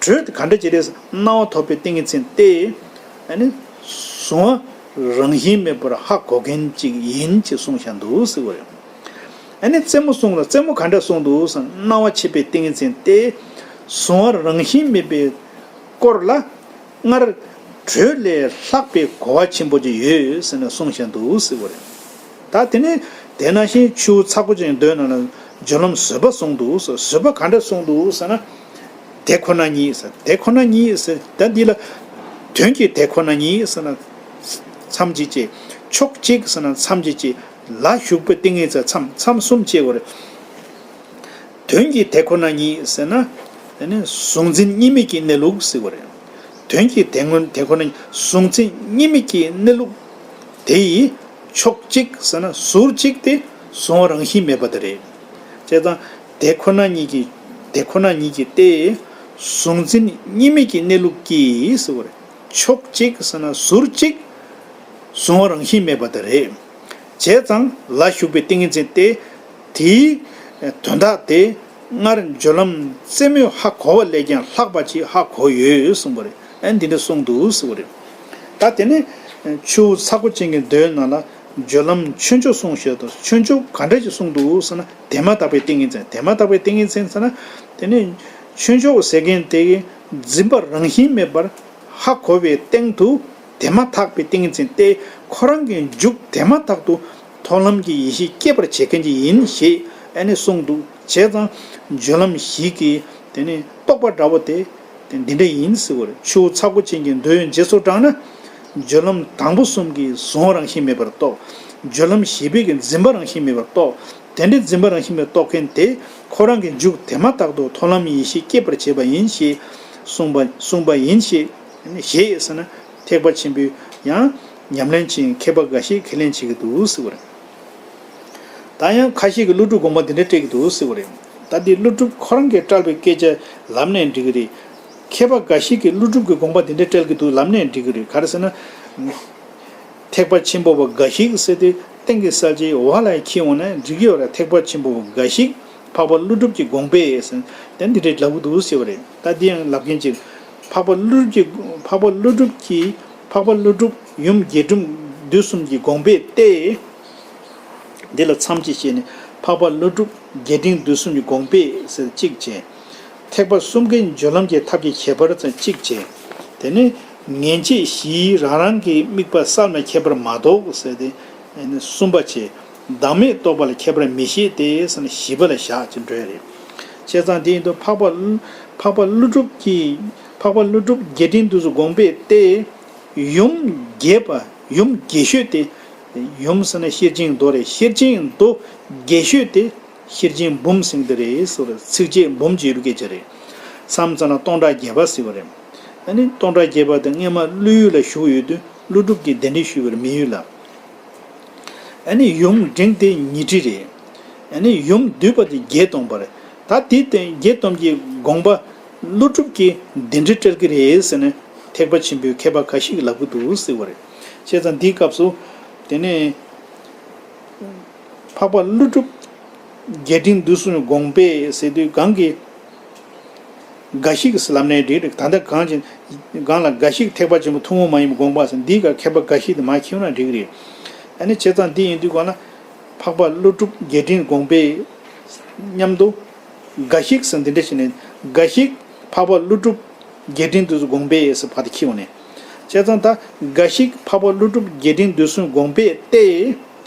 དྲོད་དེ་ག་འདྲ་ཅིག་རེད། སྣང་བ་ཐོབ་པའི་ཏིང་ངེ་འཛིན་ཏེ། ཨ་ནི་གཟུང་བ་རང་བཞིན་མེད་པར་ཧ་གོ་མཁན་ཅིག་ཡིན་ཅེས་གསུངས་བཞག་འདུག་ཟེར་བ་རེད། ཨ་ནི་རྩེ་མོ་གསུངས་ལ། རྩེ་མོ་ག་འདྲ་གསུངས་འདུག་ཟེར་ན། སྣང་བ་མཆེད་པའི་ཏིང་ངེ་འཛིན་ཏེ། གཟུང་བ་རང་བཞིན་མེད་པའི་སྐོར་ལ། སྔར་དྲོད་ལས་ལྷག་པའི་གོ་བ་ཆེན་པོ་ཅིག་ཡོད་ཟེར་ནས་གསུངས་བཞག་འདུག་ཟེར་བ་རེད། ད་དེ་ནས་དེ་ནང་བཞིན་ཆུ་བོ་ཚ་ཁོ་ཅན་གྱི་མདོའི་ནང་ལ་སྦྱོར་ལམ་བཟོད་པ་གསུངས་འདུག་ཟེར། བཟོད་པ་ག་འདྲ་གསུངས་འདུག་ཟེར་ན། དེ་ཁོ་ན་ཉིད་ཟེར། དེ་ཁོ་ན་ཉིད་ཟེར། ད་འདི་ལ་དོན་གྱི་དེ་ཁོ་ན་ཉིད་ཟེར་ན། མཚམས་གཅིག་བཅད། ཕྱོགས་གཅིག་ཟེར་ན་མཚམས་གཅིག་བཅད། ལ་ཞུགས་པའི་ཏིང་ངེ་འཛིན། མཚམས་མཚམས་གསུམ་བཅད་དགོས་རེད། དོན་གྱི་དེ་ཁོ་ན་ཉིད་ཟེར་ན། དེ་ནི་གཟུང་འཛིན་གཉིས་མེད་ཀྱི་གནས་ལུགས་ཟེར་བ་རེད། དོན་གྱི་དེ་སྔོན་དེ་ཁོ་ན་གཟུང་འཛིན་གཉིས་མེད་ཀྱི་གནས་ལུགས་དེ་ཡི་ཕྱོགས་གཅིག་ཟེར་ན་ཟུར་གཅིག་དེ་གཟུང་བ་རང་བཞིན་མེད་པ་དེ་རེད། བྱས་ཙང་དེ་ཁོ་ན་ཉིད་ཀྱི་དེ་ཁོ་ན་ཉིད་ཀྱི་སྟེ། གཟུང་འཛིན་གཉིས་མེད་ཀྱི་གནས་ལུགས་ཀྱིས་ཟེར་བ་རེད། ཕྱོགས་གཅིག་ཟེར་ན་ཟུར་གཅིག་གཟུང་བ་རང་བཞིན་མེད་པ་དེ་རེད། བྱས་ཙང་ལ་ཞུགས་པའི་ཏིང་ངེ་འཛིན་ཏེ། དེའི་དོན་དག་དེ་སྔར་སྦྱོར་ལམ་རྩེ་མོས་ཧ་གོ་བ་ལས་ཀྱང་ལྷག་པ་ཅིག་ཧ་གོ་ཡོད་གསུངས་པ་རེད། ཨ་འདི་འདྲ་གསུངས་འདུག་ཟེར་བ་རེད། ད་དེ་ནས་ཆུ་བོ་ཚ་ཁོ་ཅན་གྱི་མདོའི་ནང་ལ་སྦྱོར་ལམ་ཆོས་མཆོག་གསུངས་བཞག་འདུག་ཆོས་མཆོག་ག་འདྲ་ཅིག་གསུངས་འདུག་ཟེར་ན། དེ་མ་ཐག་པའི་ཏིང་ངེ་འཛིན། དེ་མ་ཐག་པའི་ཏིང་ངེ་འཛིན་ཟེར་ན། དེ་ནས་ཆོས་མཆོག་ཟེར་མཁན་དེ་གི་འཛིན་པ་རང་བཞིན་མེད་པར་ཧ་གོ་བའི་སྟེང་དུ། དེ་མ་ཐག་པའི་ཏིང་ངེ་འཛིན་ཏེ། ཁོ་རང་གི་མཇུག་དེ་མ་ཐག་ཏུ་མཐོང་ལམ་གྱི་ཡེ་ཤེས་སྐྱེད་པར་བྱེད་མཁན་གྱི་ཡིན་ཞེས་ཨ་ནི་གསུངས་འདུག་བྱས་ཙང་སྦྱོར་ལམ་བཞི་གི་དེ་ནི་རྟོགས་པ་འདྲ་བོ་དེ་དེ་འདི་འདྲ་ཡིན་ཟེར་བ་རེད། ཆུ་བོ་ཚ་ཁོ་ཅན་གྱི་མདོའི་རྗེས་སུ་འབྲངས་ན། སྦྱོར་ལམ་དང་པོ་གསུམ་གྱིས་གཟུང་བ་རང་བཞིན་མེད་པར་རྟོགས། སྦྱོར་ལམ་བཞི་པའི་གིས་འཛིན་པ་རང་བཞིན་མེད་པར་རྟོགས། དེ་འདྲའི་འཛིན་པ་རང་བཞིན་མེད་རྟོགས་མཁན་དེ་ཁོ་རང་གི་མཇུག་དེ་མ་ཐག་ཏུ་མཐོང་ལམ་ཡེ་ཤེས་སྐྱེད་པར་བྱེད་པ་ཡིན་ཞེས་གསུངས་པ་གསུངས་པ་ཡིན་ཞེས། ཞེས་ཟེར་ན་ཐེག་པ་ཆེན་པོའི་ཡང་ཉམས་ལེན་ཅན་མཁས་པ་འགའ་ཞིག་ཁས་ལེན་བྱེད་ཀྱི་འདུག་ཟེར་བ་རེད། ད་ཡང་ཁ་ཤས་ཀྱིས་ཀླུ་སྒྲུབ་དགོངས་པ་འདི་འདྲ་བཀྲལ་གྱི་འདུག་ཟེར་བ་རེད། ད་འདི་ཀླུ་སྒྲུབ་ཁོ་རང་གིས་བཀྲལ་བའི་སྐད་ཆ་ལབ་ནའི་འགྲིག་གི་རེད། མཁས་པ་འགའ་ཞིག་གིས་ཀླུ་སྒྲུབ་ཀྱི་དགོངས་པ་འདི་འདྲ་བཀྲལ་གྱི་འདུག་ལབ་ནའི་འགྲིག་གི་རེད། ག་རེ་ཟེར་ན། ཐེག་པ་ཆེན་པོ་པ་འགའ་ཞིག་ཟེར་ཏེ་སྟེང་གི་གསལ་བྱེད་འོག་ལ་འཁྱེར་འོང་ན་འགྲིག་གི་ཡོད་རེད། ཐེག་པ་ཆེན་པོ་པ་འགའ་ཞིག་འཕགས་པ་ཀླུ་སྒྲུབ་ཀྱི་དགོངས་པས་ཟེར་ཏེ་འདི་འདྲ་ལབ་ཀྱི་འདུག་ཟེར་བ་རེད། ད་འདི་ཡང་ལབ་མཁན་ཅིག་འཕགས་པ་ཀླུ་སྒྲུབ་ཀྱི་འཕགས་པ་ཀླུ་སྒྲུབ་ཀྱི་འཕགས་པ་ཀླུ་སྒྲུབ་ཡུམ་རྒྱས་འབྲིང་བསྡུས་གསུམ་གྱི་དགོངས་པས་ཏེ། འདི་ལ་མཚམས་ཅིག་བྱས་ནས་འཕགས་པ་ཀླུ་སྒྲུབ་རྒྱས་འབྲིང་བསྡུས་གསུམ་གྱི་དགོངས་པས་ཟེར་གཅིག་བྱས། ཐེག་པ་གསུམ་ཀའི་སྦྱོར་ལམ་གྱི་ཐབས་ཀྱི་ཁྱད་པར་ཙམ་གཅིག་བྱས། དེ་ནས་ངེས་བྱེད་བཞིའི་རང་རང་གི་དམིགས་པ་བསལ་ན་ཁྱད་པར་མ་གཏོགས་ཟེར་ཏེ་གསུམ་པ་བྱས། བདག་མེད་རྟོགས་པ་ལ་ཁྱད་པར་མི་ཤེས་ཏེ་ཟེར་ནས་བཞི་པ་ལ་བཞག་ཅེས་འགྲོ་ཡ་རེད། བྱས་ཙང་དེ་ཡིན་དུས་འཕགས་པ་འཕགས་པ་ཀླུ་སྒྲུབ་ཀྱི་འཕགས་པ་ཀླུ་སྒྲུབ་རྒྱས་འབྲིང་བསྡུས་གསུམ་དགོངས་པས་ཏེ། ཡུམ་རྒྱས་པ་ཡུམ་རྒྱས་ཤོས་ཏེ། ཡུམ་ཟེར་ན་ཤེར་ཕྱིན་མདོ་རེད། ཤེར་ཕྱིན་མདོ་རྒྱས་ཤོས་ཏེ། ཤེར་ཕྱིན་འབུམ་ཟེར་གྱི་འདི་རེད་ཟེར་བ་རེད། ཚིགས་བཅད་འབུམ་གྱི་ཡོད་པའི་སྐད་ཆ་རེད། མཚམས་ཙམ་ལ་སྟོང་ཕྲག་བརྒྱད་པ་ཟེར་བ་རེད། ཨ་ནི་སྟོང་ཕྲག་བརྒྱད་པ་དེ་སྔས་མ་ཀླུ་ཡུལ་ལ་བཞུགས་ཡོད་དུས་ཀླུ་སྒྲུབ་ཀྱིས་གདན་འདྲེན་ཞུས་པ་རེད། མི་ཡུལ་ལ། ཨ་ནི་ཡུམ་འབྲིང་དེ་ཉི་ཁྲི་རེད། ཨ་ནི་ཡུམ་བསྡུས་པ་དེ་བརྒྱད་སྟོང་པ་རེད། ད་དེ་སྟེང་བརྒྱད་སྟོང་གི་དགོངས་པ་ཀླུ་སྒྲུབ་ཀྱིས་འདི་འདྲ་བཀྲལ་གྱི་རེད་ཟེར་ནས་ཐེག་པ་ཆེན་པོའི་མཁས་པ་ཁ་ཤས་ཀྱིས་ལབ་ཀྱི་འདུག་ཟེར་བ་རེད། བྱས་ཙང་འདིའི་སྐབས་སུ་དེ་ནས་འཕགས་པ་ཀླུ་སྒྲུབ་རྒྱས་འབྲིང་བསྡུས་གསུམ་དགོངས་པས་ཟེར་དུས་གང་གི་འགའ་ཞིག་གིས་ལབ་ནའི་འགྲིག་རེད། ད་ལྟ་གང་ཅི་གང་ལ་འགའ་ཞིག་ཐེག་པ་ཆེན་པོ་ཐུན་མོང་མ་ཡིན་པའི་དགོངས་པ་ཟེར་འདིའི་སྐབས་མཁས་པ་འགའ་ཞིག་དེ་མར་འཁྱེར་ན་འགྲིག་རེད། ཨ་ནི་བྱས་ཙང་འདི་ཡིན་དུས་གང་ལ་འཕགས་པ་ཀླུ་སྒྲུབ་རྒྱས་འབྲིང་དགོངས་པས་མཉམ་དུ་འགའ་ཞིག་ཟེར་འདི་འདྲ་བྱས་ནས་འགའ་ཞིག་འཕགས་པ་ཀླུ་སྒྲུབ་རྒྱས་འབྲིང་བསྡུས་གསུམ་དགོངས་པས་ཟེར་ཕར་དུ་འཁྱེར་འོང་ནས། བྱས་ཙང་ད་འགའ་ཞིག་འཕགས་པ་ཀླུ་སྒྲུབ་རྒྱས་འབྲིང་བསྡུས་གསུམ་དགོངས་པས་ཏེ།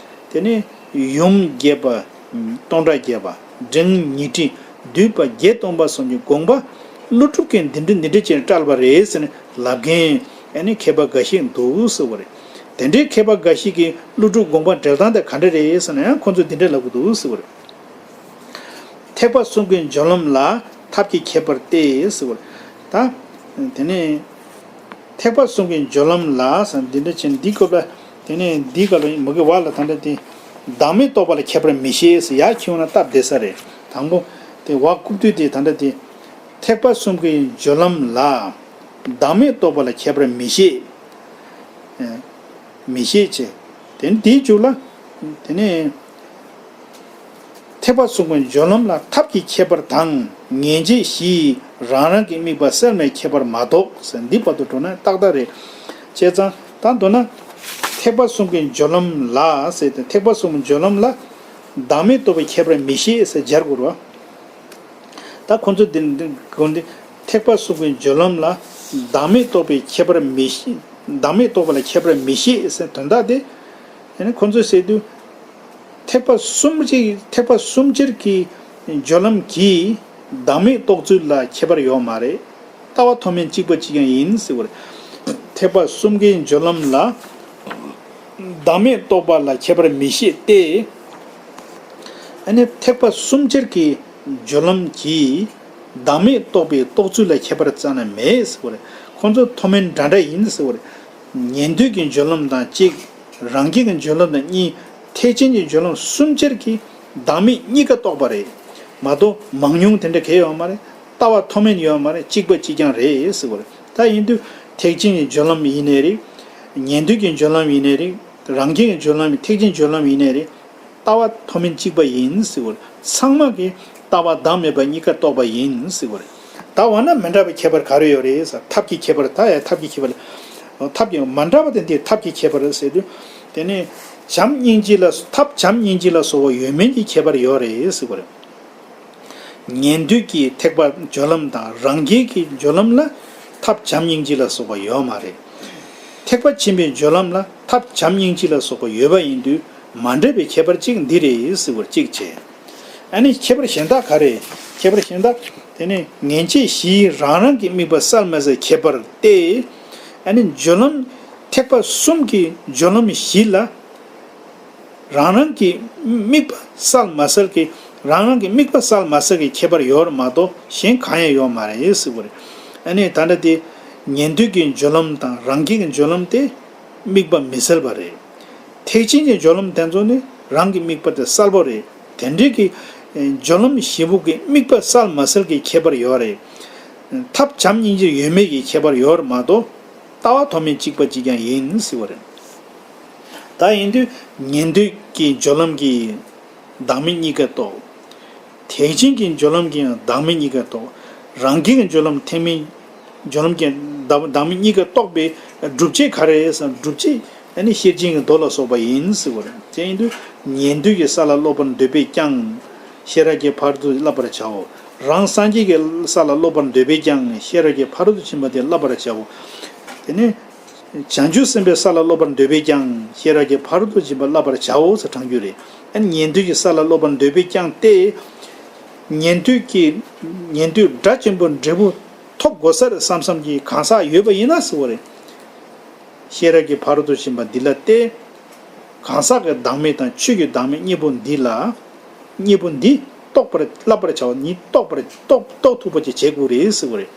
དེ་ནས་ཡུམ་བརྒྱད་པ། སྟོང་ཕྲག་བརྒྱད་པ། འབྲིང་ཉི་ཁྲི་འདུས་པ་བརྒྱད་སྟོང་པ་གསུམ་གྱི་དགོངས་པ་ཀླུ་སྒྲུབ་ཀྱིས་འདི་འདྲ་འདི་འདྲ་བྱས་ནས་བཀྲལ་བ་རེད་ཟེར་ནས་ལབ་མཁན་ཨ་ནི་མཁས་པ་འགའ་ཞིག་འདུག་ཟེར་བ་རེད། དེ་འདྲའི་མཁས་པ་འགའ་ཞིག་གིས་ཀླུ་སྒྲུབ་དགོངས་པ་འགྲེལ་སྟངས་དེ་ག་འདྲ་རེད་ཟེར་ན་ཡང་ཁོ་ཚོས་འདི་འདྲ་ལབ་ཀྱི་འདུག་ཟེར་བ་རེད། ཐེག་པ་གསུམ་གྱི་སྦྱོར་ལམ་ལ་ཐབས་ཀྱི་ཁྱད་པར་ཏེ་ཟེར་བ་རེད། ད། དེ་ནས། ཐེག་པ་གསུམ་གྱི་སྦྱོར་ལམ་ལ་ཟེར་འདི་འདྲ་བྱས་འདི་སྐབས་ལ། དེ་ནས་འདི་སྐབས་ལ་མུ་གེ་བ་ལ་ད་ལྟ་དེ། བདག་མེད་རྟོགས་པ་ལ་ཁྱད་པར་མི་ཤེས་ཟེར་ཡར་ཁྱེར་ན་སྟབས་བདེ་ས་རེད། དང་པོ། དེ་བ་རྐུབ་སྟོད་དེ་ད་ལྟ་དེ། ཐེག་པ་གསུམ་གྱི་སྦྱོར་ལམ་ལ། བདག་མེད་རྟོགས་པ་ལ་ཁྱད་པར་མི་ཤེས། མི་ཤེས་ཆེ། དེ་ནི་དེའི་མཇུག་ལ། དེ་ནས། ཐེག་པ་གསུམ་གྱི་སྦྱོར་ལམ་ལ་ཐབས་ཀྱི་ཁྱད་པར་དང་ངེས་འབྱེད་བཞིའི་རང་རང་གི་དམིགས་པ་གསལ་མའི་ཁྱད་པར་མ་གཏོགས་ཟེར་འདི་བར་དུ་འགྲོ་ན་ཏག་ཏག་རེད། བྱས་ཙང་ད་མདོར་ན། ཐེག་པ་གསུམ་གྱི་སྦྱོར་ལམ་ལ་ཟེར་ཏེ་ཐེག་པ་གསུམ་གྱི་སྦྱོར་ལམ་ལ། བདག་མེད་རྟོགས་པའི་ཁྱད་པར་མི་ཤེས་ཟེར་སྦྱར་དགོས་རེད་བ། ད་ཁོ་ཚོ་འདི་འདི་དགོན་འདི་ཐེག་པ་གསུམ་གྱི་སྦྱོར་ལམ་ལ་བདག་མེད་རྟོགས་པའི་ཁྱད་པར་མི་ཤེས། བདག་མེད་རྟོགས་པ་ལ་ཁྱད་པར་མི་ཤེས་ཟེར་དོན་དག་དེ། ཡང་ན་ཁོ་ཚོས་ཟེར་དུས། ཐེག་པ་གསུམ་གྱི་ཐེག་པ་གསུམ་ཆར་གྱི་སྦྱོར་ལམ་གྱིས་བདག་མེད་རྟོགས་ཚུལ་ལ་ཁྱད་པར་ཡོད་མ་རེད། ལྟ་བ་མཐོ་དམན་གཅིག་པ་གཅིག་རྐྱང་ཡིན་ཟེར་བ་རེད། ཐེག་པ་གསུམ་གྱི་སྦྱོར་ལམ་ལ་བདག་མེད་རྟོགས་པ་ལ་ཁྱད་པར་མི་ཤེས་ཏེ། ཨ་ནི་ཐེག་པ་གསུམ་ཆར་གྱི་སྦྱོར་ལམ་གྱིས་བདག་མེད་རྟོགས་པའི་རྟོགས་ཚུལ་ལ་ཁྱད་པར་རྩ་ནས་མེད་ཟེར་བ་རེད། ཁོང་ཚོ་མཐོ་དམན་འདྲ་འདྲ་ཡིན་ཟེར་བ་རེད། ཉན་ཐོས་ཀྱི་སྦྱོར་ལམ་དང་གཅིག་རང་རྒྱལ་གྱི་སྦྱོར་ལམ་དང་གཉིས། ཐེག་ཆེན་གྱི་སྦྱོར་ལམ་གསུམ་ཆར་གྱིས་བདག་མེད་གཉིས་ཀ་རྟོགས་པ་རེད། མ་གཏོགས་མང་ཉུང་དེ་འདྲ་གང་ཡང་ཡོད་མ་རེད། ལྟ་བ་མཐོ་དམན་ཡོད་མ་རེད། གཅིག་པ་གཅིག་རྐྱང་རེད་ཟེར་བ་རེད། ད་ཡིན་དུས་ཐེག་ཆེན་གྱི་སྦྱོར་ལམ་ཡིན་ནའི་རེད། ཉན་ཐོས་ཀྱི་སྦྱོར་ལམ་ཡིན་ནའི་རེད། རང་རྒྱལ་གྱི་སྦྱོར་ལམ་ཐེག་ཆེན་སྦྱོར་ལམ་ཡིན་ནའི་རེད། ལྟ་བ་མཐོ་དམན་གཅིག་པ་ཡིན་ཟེར་བ་རེད། ཚང་མ་གིས་ལྟ་བ་བདག་མེད་པ་གཉིས་ཀ་རྟོགས་པ་ཡིན་ཟེར་བ་རེད། ད་འོ་ན་མི་འདྲ་བའི་ཁྱད་པར་ག་རེ་ཡོད་རེད་ཟེར། ཐབས་ཀྱི་ཁྱད་པར། ད་ཡང་ཐབས་ཀྱི་ཁྱད་པར། ཐབས་ཀྱི་མ་འདྲ་བ་དེ་འདི་ཐབས་ཀྱི་ཁྱད་པར་ཟེར་དུས། དེ་ནས་བྱམས་སྙིང་རྗེ་ལ་ཐབས་བྱམས་སྙིང་རྗེ་ལ་སོགས་པ་ཡོད་མིན་གྱི་ཁྱད་པར་ཡོད་རེད་ཟེར་བ་རེད། ཉན་ཐོས་ཀྱི་ཐེག་པ་སྦྱོར་ལམ་དང་རང་རྒྱལ་གྱི་སྦྱོར་ལམ་ལ་ཐབས་བྱམས་སྙིང་རྗེ་ལ་སོགས་པ་ཡོད་མ་རེད། ཐེག་པ་ཆེན་པོའི་སྦྱོར་ལམ་ལ་ཐབས་བྱམས་སྙིང་རྗེ་ལ་སོགས་པ་ཡོད་པ་ཡིན་དུས་མ་འདྲ་བའི་ཁྱད་པར་གཅིག་འདི་རེད་ཟེར་བ་གཅིག་བྱས། ཨ་ནི་ཁྱད་པར་གཞན་དག་ག་རེ། ཁྱད་པར་གཞན་དག་དེ་ནི་ངེས་འབྱེད་བཞིའི་རང་རང་གི་དམིགས་པ་གསལ་མ་གསལ་ཁྱད་པར་ཏེ། ཨ་ནི་སྦྱོར་ལམ་ཐེག་པ་གསུམ་གྱི་སྦྱོར་ལམ་བཞི་ལ། རང་རང་གི་དམིགས་པ་གསལ་མ་གསལ་གྱི། རང་རང་གི་དམིགས་པ་གསལ་མ་གསལ་གྱི་ཁྱད་པར་ཡོད་རེད་མ་གཏོགས་གཞན་གང་ཡང་ཡོད་མ་རེད་ཟེར་བ་རེད། ཨ་ནི་ད་ལྟ་དེ་ཉན་ཐོས་ཀྱི་སྦྱོར་ལམ་དང་རང་རྒྱལ་གྱི་སྦྱོར་ལམ་དེ་དམིགས་པ་མི་གསལ་བ་རེད། ཐེག་ཆེན་གྱི་སྦྱོར་ལམ་དེ་ཚོ་ནི་རང་གི་དམིགས་པ་དེ་གསལ་པོ་རེད། དེ་འདྲའི་གི་སྦྱོར་ལམ་བཞི་པོ་གི་དམིགས་པ་གསལ་མ་གསལ་གྱི་ཁྱད་པར་ཡོད་རེད། ཐབས་བྱམས་སྙིང་རྗེ་ཡོད་མེད་ཀྱི་ཁྱད་པར་ཡོད་རེད་མ་གཏོགས། ལྟ་བ་མཐོ་དམན་གཅིག་པ་གཅིག་རྐྱང་ཡིན་ཟེར་བ་རེད། ད་ཡིན་དུས་ཉན་ཐོས་ཀྱི་སྦྱོར་ལམ་གྱིས་བདག་མེད་གཉིས་ཀ་རྟོགས། ཐེག་ཆེན་གྱི་སྦྱོར་ལམ་གྱིས་བདག་མེད་གཉིས་ཀ་རྟོགས། རང་རྒྱལ་གྱི་སྦྱོར་ལམ་ཐེག་དམན་སྦྱོར་ལམ་གྱིས་བདག་བདག་མེད་གཉིས་ཀ་རྟོགས་པའི་སྒྲུབ་བྱེད་ག་རེ་ཟེར་ན་སྒྲུབ་བྱེད་ཨ་ནི་ཤེར་ཕྱིན་གྱི་མདོ་ལ་སོགས་པ་ཡིན་ཟེར་བ་རེད། དེ་ཡིན་དུས་ཉན་ཐོས་ཀྱི་ས་ལ་སློབ་པར་འདོད་པས་ཀྱང་ཤེས་རབ་ཀྱི་ཕ་རོལ་ཏུ་བསླབ་པར་བྱའོ། རང་སངས་རྒྱས་ཀྱི་ས་ལ་སློབ་པར་འདོད་པས་ཀྱང་ཤེས་རབ་ཀྱི་ཕ་རོལ་ཏུ་ཕྱིན་པ་དེ་བསླབ་པར་བྱའོ། དེ་ནས། བྱང་ཆུབ་སེམས་དཔའི་ས་ལ་སློབ་པར་འདོད་པས་ཀྱང་ཤེས་རབ་ཀྱི་ཕ་རོལ་ཏུ་ཕྱིན་པ་བསླབ་པར་བྱའོ་ཟེར་དྲང་རྒྱུ་རེད། ཨ་ནི་ཉན་ཐོས་ཀྱི་ས་ལ་སློབ་པར་འདོད་པས་ཀྱང་སྟེ། ཉན་ཐོས་ཀྱི་ཉན་ཐོས་དགྲ་བཅོམ་པའི་འབྲས་བུ་ཐོབ་དགོས་ས་རེད་བསམ་བསམ་གྱི་གང་ཟག་ཡོད་པ་ཡིན་ན་ཟེར་བ་རེད། ཤེས་རབ་ཀྱི་ཕ་རོལ་ཏུ་ཕྱིན་པ་འདི་ལ་སྟེ། གང་ཟག་གི་བདག་མེད་དང་ཆོས་ཀྱི་བདག་མེད་གཉིས་པོ་འདི་ལ། གཉིས་པོ་འདི་རྟོགས་པར་བསླབ་པར་བྱའོ། ནི་རྟོགས་པར་རྟོགས་རྟོགས་ཐུབ་པ་ཅིག་བྱེད་དགོས་རེད་ཟེར་བ་རེད།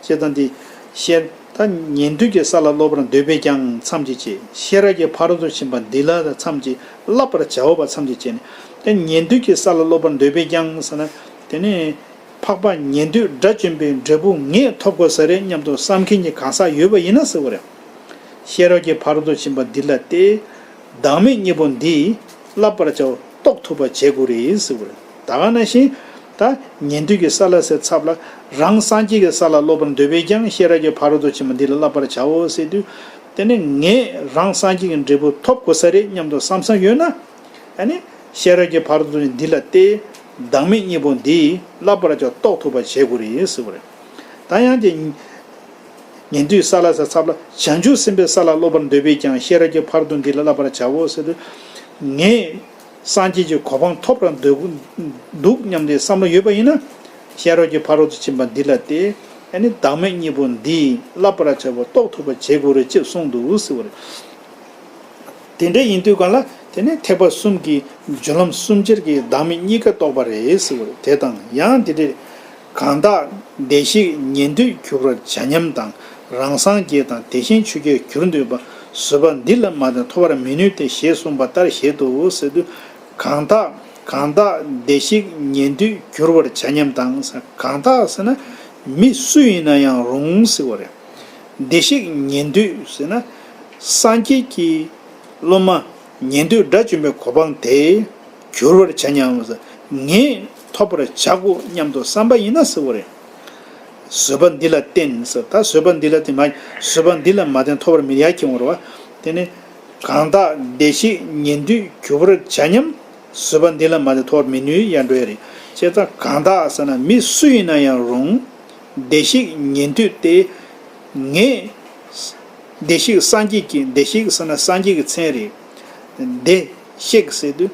བྱས་ཙང་འདི་ཤེས་ད་ཉན་ཐོས་ཀྱི་ས་ལ་སློབ་པར་འདོད་པས་ཀྱང་མཚམས་ཅིག་བཅད། ཤེས་རབ་ཀྱི་ཕ་རོལ་ཏུ་ཕྱིན་པ་འདི་ལ་མཚམས་ཅིག་བསླབ་པར་བྱའོ་བ་མཚམས་ཅིག་བཅད་ནས། དེ་ཉན་ཐོས་ཀྱི་ས་ལ་སློབ་པར་འདོད་པས་ཀྱང་ཟེར་ན། དེ་ནས་འཕགས་པ་ཉན་ཐོས་དགྲ་བཅོམ་པའི་འབྲས་བུ་ངས་ཐོབ་དགོས་ས་རེད་སྙམ་དུ་བསམ་མཁན་གྱི་གང་ཟག་ཡོད་པ་ཡིན་ན་ཟེར་བ་རེད། ཤེས་རབ་ཀྱི་ཕ་རོལ་ཏུ་ཕྱིན་པ་འདི་ལ་སྟེ། བདག་མེད་གཉིས་པོ་འདི་བསླབ་པར་བྱའོ། རྟོགས་ཐུབ་པ་བྱེད་དགོས་རེད་ཟེར་བ་རེད། ད་ག་ནང་བཞིན་ད་ཉན་ཐོས་ཀྱི་ས་ལ་ཟེར་ཚབ་ལ། རང་སངས་རྒྱས་ཀྱི་ས་ལ་སློབ་པར་འདོད་པས་ཀྱང་ཤེས་རབ་ཀྱི་ཕ་རོལ་ཏུ་ཕྱིན་པ་འདི་ལ་བསླབ་པར་བྱའོ་ཟེར་དུས། དེ་ནི་ངས་རང་སངས་རྒྱས་ཀྱི་འབྲས་བུ་ཐོབ་དགོས་ས་རེད་སྙམ་དུ་བསམ་བསམ་ཡོད་ན། ཨ་ནི་ཤེས་རབ་ཀྱི་ཕ་རོལ་ཏུ་འདི་ལ་སྟེ། བདག་མེད་གཉིས་པོ་འདི་བསླབ་པར་བྱའོ། རྟོགས་ཐུབ་པ་བྱེད་དགོས་རེད་ཟེར་བ་རེད། ད་ཡང་དེ། ཉན་ཐོས་ས་ལ་ས་ཚབ་ལ་བྱང་ཆུབ་སེམས་དཔའི་ས་ལ་སློབ་པར་འདོད་པས་ཀྱང་ཤེས་རབ་ཀྱི་ཕ་རོལ་ཏུ་འདི་ལ་བསླབ་པར་བྱའོ་ཟེར་དུས། ངས་སངས་རྒྱས་ཀྱི་གོ་འཕང་ཐོབ་པར་འདོད་འདུག་སྙམ་སྟེ་བསམ་བློ་ཡོད་པ་ཡིན་ན། ཤེས་རབ་ཀྱི་ཕ་རོལ་ཏུ་ཕྱིན་པ་འདི་ལ་བལྟས། ཨ་ནི་བདག་མེད་གཉིས་པོ་འདི་བསླབ་པར་བྱ་བ་རྟོགས་ཐུབ་པར་བྱེད་དགོས་རེད་ཅེས་གསུངས་འདུག་ཟེར་བ་རེད། དེ་འདྲ་ཡིན་དུས་གང་ལ་དེ་ནི་ཐེག་པ་གསུམ་གྱི་སྦྱོར་ལམ་གསུམ་ཆར་གྱི་བདག་མེད་གཉིས་ཀ་རྟོགས་པ་རེད་ཟེར་བ་རེད། དེ་དང་ཡང་དེ་འདྲའི། གང་དག་བདེ་གཤེགས་ཉན་ཐོས་གྱུར་པར་བྱ་སྙམ་དང་། རང་སངས་རྒྱས་དང་དེ་བཞིན་ཆོས་རྒྱལ་གྱུར་འདོད་པ། བཟོད་པ་འདི་ལ་མ་བརྟེན་ཐོབ་པར་མི་ནུས་ཏེ་ཞེས་གསུངས་པ་ལྟར་བཞེད་དོ་ཟེར་དུས། གང་དག་གང་དག་བདེ་གཤེགས་ཉན་ཐོས་གྱུར་པར་བྱ་སྙམ་དང་། གང་དག་ཟེར་ན་མི་སུ་ཡིན་ན་ཡང་རུང་ཟེར་བ་རེད། བདེ་གཤེགས་ཉན་ཐོས་ཟེར་ན་སངས་རྒྱས་ཀྱི་སློབ་མ་ཉན་ཐོས་དགྲ་བཅོམ་པའི་གོ་འཕང་དེ་གྱུར་པར་བྱ་སྙམ་ཟེར། ངས་ཐོབ་པར་བྱ་དགོས་སྙམ་དུ་བསམ་པ་ཡིན་ན་ཟེར་བ་རེད། བཟོད་པ་འདི་ལ་བརྟེན་ཟེར། ད་བཟོད་པ་འདི་ལ་བརྟེན་མ། བཟོད་པ་འདི་ལ་མ་བརྟེན་ཐོབ་པར་མི་ནུས་ཡ་ཁྱེར་འོང་རེད་བ། དེ་ནི་གང་དག་བདེ་གཤེགས་ཉན་ཐོས་གྱུར་པར་བྱ་སྙམ། བཟོད་པ་འདི་ལ་མ་བརྟེན་ཐོབ་པར་མི་ནུས་ཡ་འགྲོ་ཡ་རེད། བྱས་ཙང་གང་དག་ཟེར་ན་མི་སུ་ཡིན་ན་ཡང་རུང་། བདེ་གཤེགས་ཉན་ཐོས་ཏེ། ངས་བདེ་གཤེགས་སངས་རྒྱས་ཀྱི། བདེ་གཤེགས་ཟེར་ན་སངས་རྒྱས་ཀྱི་མཚན་རེད། བདེ་གཤེགས་ཟེར་དུས་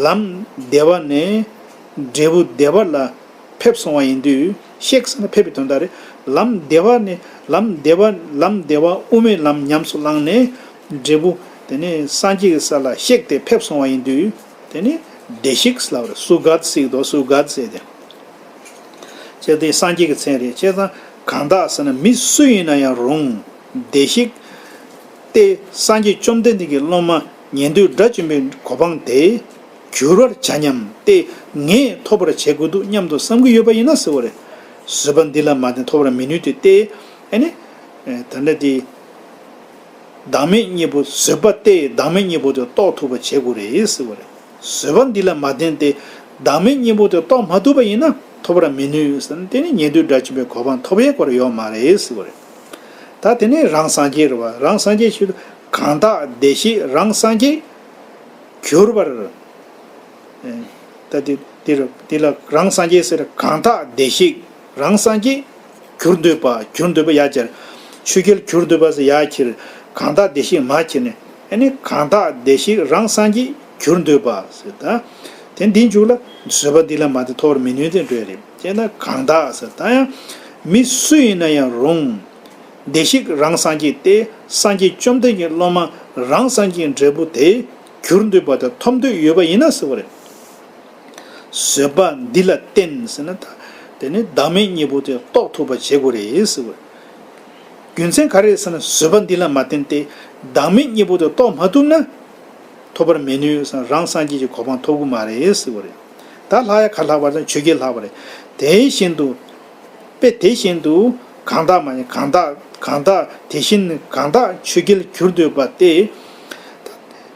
ལམ་བདེ་བ་ནས་འབྲས་བུ་བདེ་བ་ལ་ཕེབས་སོང་བ་ཡིན་དུས། གཤེགས་ཟེར་ན་ཕེབས་པའི་དོན་དག་རེད། ལམ་བདེ་བ་ནས། ལམ་བདེ་བ། ལམ་བདེ་བ་དབུ་མའི་ལམ་ཉམས་སུ་བླངས་ནས་འབྲས་བུ་དེ་ནས་སངས་རྒྱས་ཀྱི་ས་ལ་གཤེགས་ཏེ་ཕེབས་སོང་བ་ཡིན་དུས། དེ་ནི་བདེ་གཤེགས་ལབ་རེད། སུ་ག་ཟེར་དོ། སུ་ག་ཟེར་ཏེ། བྱས་ཏེ་སངས་རྒྱས་ཀྱི་མཚན་རེད། བྱས་ཙང་གང་དག་ཟེར་ན་མི་སུ་ཡིན་ན་ཡང་རུང་། བདེ་གཤེགས་ཏེ་སངས་རྒྱས་བཅོམ་ལྡན་འདས་ཀྱི་སློབ་མ་ཉན་ཐོས་དགྲ་བཅོམ་པའི་གོ་འཕང་དེ་གྱུར་པར་བྱ་སྙམ་སྟེ། ངས་ཐོབ་པར་བྱེད་དགོས་འདུག་སྙམ་དུ་བསམ་གྱི་ཡོད་པ་ཡིན་ན་ཟེར་བ་རེད། བཟོད་པ་འདི་ལ་མ་བརྟེན་ཐོབ་པར་མི་ནུས་ཏེ་སྟེ། ཨ་ནི། ད་ལྟ་དེ། བདག་མེད་གཉིས་པོ། བཟོད་པ་སྟེ་བདག་མེད་གཉིས་པོ་དེ་རྟོགས་ཐུབ་པ་བྱེད་དགོས་རེད་ཟེར་བ་རེད། བཟོད་པ་འདི་ལ་མ་བརྟེན་ཏེ་བདག་མེད་གཉིས་པོ་དེ་རྟོགས་མ་ཐུབ་པ་ཡིན་ན་ཐོབ་པར་མི་ནུས་ཟེར་ན། དེ་ནི་ཉན་ཐོས་དགྲ་བཅོམ་པའི་གོ་འཕང་ཐོབ་ཡས་སྐོར་ཡོད་མ་རེད་ཟེར་བ་རེད། ད་དེ་ནས་རང་སངས་རྒྱས་རེད་བ། རང་སངས་རྒྱས་ཞུ་དུས་གང་དག་བདེ་གཤེགས་རང་སངས་རྒྱས་གྱུར་པར། ད་དེ་དེ་རུ་དེ་ལ་རང་སངས་རྒྱས་ཟེར། གང་དག་བདེ་གཤེགས་རང་སངས་རྒྱས་གྱུར་འདོད་པ། གྱུར་འདོད་པ་ཡ་གྱར། ཆོས་རྒྱལ་གྱུར་འདོད་པ་ཟེར་ཡ་ཁྱེར། གང་དག་བདེ་གཤེགས་མ་ཁྱེར་ནས། ཨ་ནི་གང་དག་བདེ་གཤེགས་རང་སངས་རྒྱས་གྱུར་འདོད་པ་ཟེར། ད་དེ་འདི་མཇུག་ལ་བཟོད་པ་འདི་ལ་མ་བརྟེན་ཐོབ་པར་མི་ནུས་ཏེ་འགྲོ་ཡ་རེད། ཅེ་ན་གང་དག་ཟེར། ད་ཡང་མི་སུ་ཡིན་ན་ཡང་རུང་། བདེ་གཤེགས་རང་སངས་རྒྱས་ཏེ། སངས་རྒྱས་བཅོམ་ལྡན་གྱི་སློབ་མ་རང་སངས་རྒྱས་འབྲས་བུ་དེ་གྱུར་འདོད་པ་དེ་ཐོབ་འདོད་ཡོད་པ་ཡིན་ན་ཟེར་བ་རེད། བཟོད་པ་འདི་ལ་བརྟེན་ཟེར་ན་ད། དེ་ནི་བདག་མེད་གཉིས་པོ་དེ་རྟོགས་ཐུབ་པ་བྱེད་དགོས་རེད་ཟེར་བ་རེད། རྒྱུ་མཚན་ག་རེ་རེད་ཟེར་ན་བཟོད་པ་འདི་ལ་མ་བརྟེན་ཏེ་བདག་མེད་གཉིས་པོ་དེ་རྟོགས་མ་ཐུབ་ན། ཐོབ་པར་མི་ནུས་ཟེར། རང་སངས་རྒྱས་ཀྱི་གོ་འཕང་ཐོབ་ཀྱི་མ་རེད་ཟེར་བ་རེད། ད་ལྷག་ཡ་ག་ལྷག་པ་དང་ཆོས་རྒྱལ་ལྷག་པ་རེད། དེ་བཞིན་དུ། དཔེ་དེ་བཞིན་དུ་གང་དག་མ་ནི་གང་དག་གང་དག་དེ་བཞིན་གང་དག་ཆོས་རྒྱལ་གྱུར་འདོད་པ་སྟེ།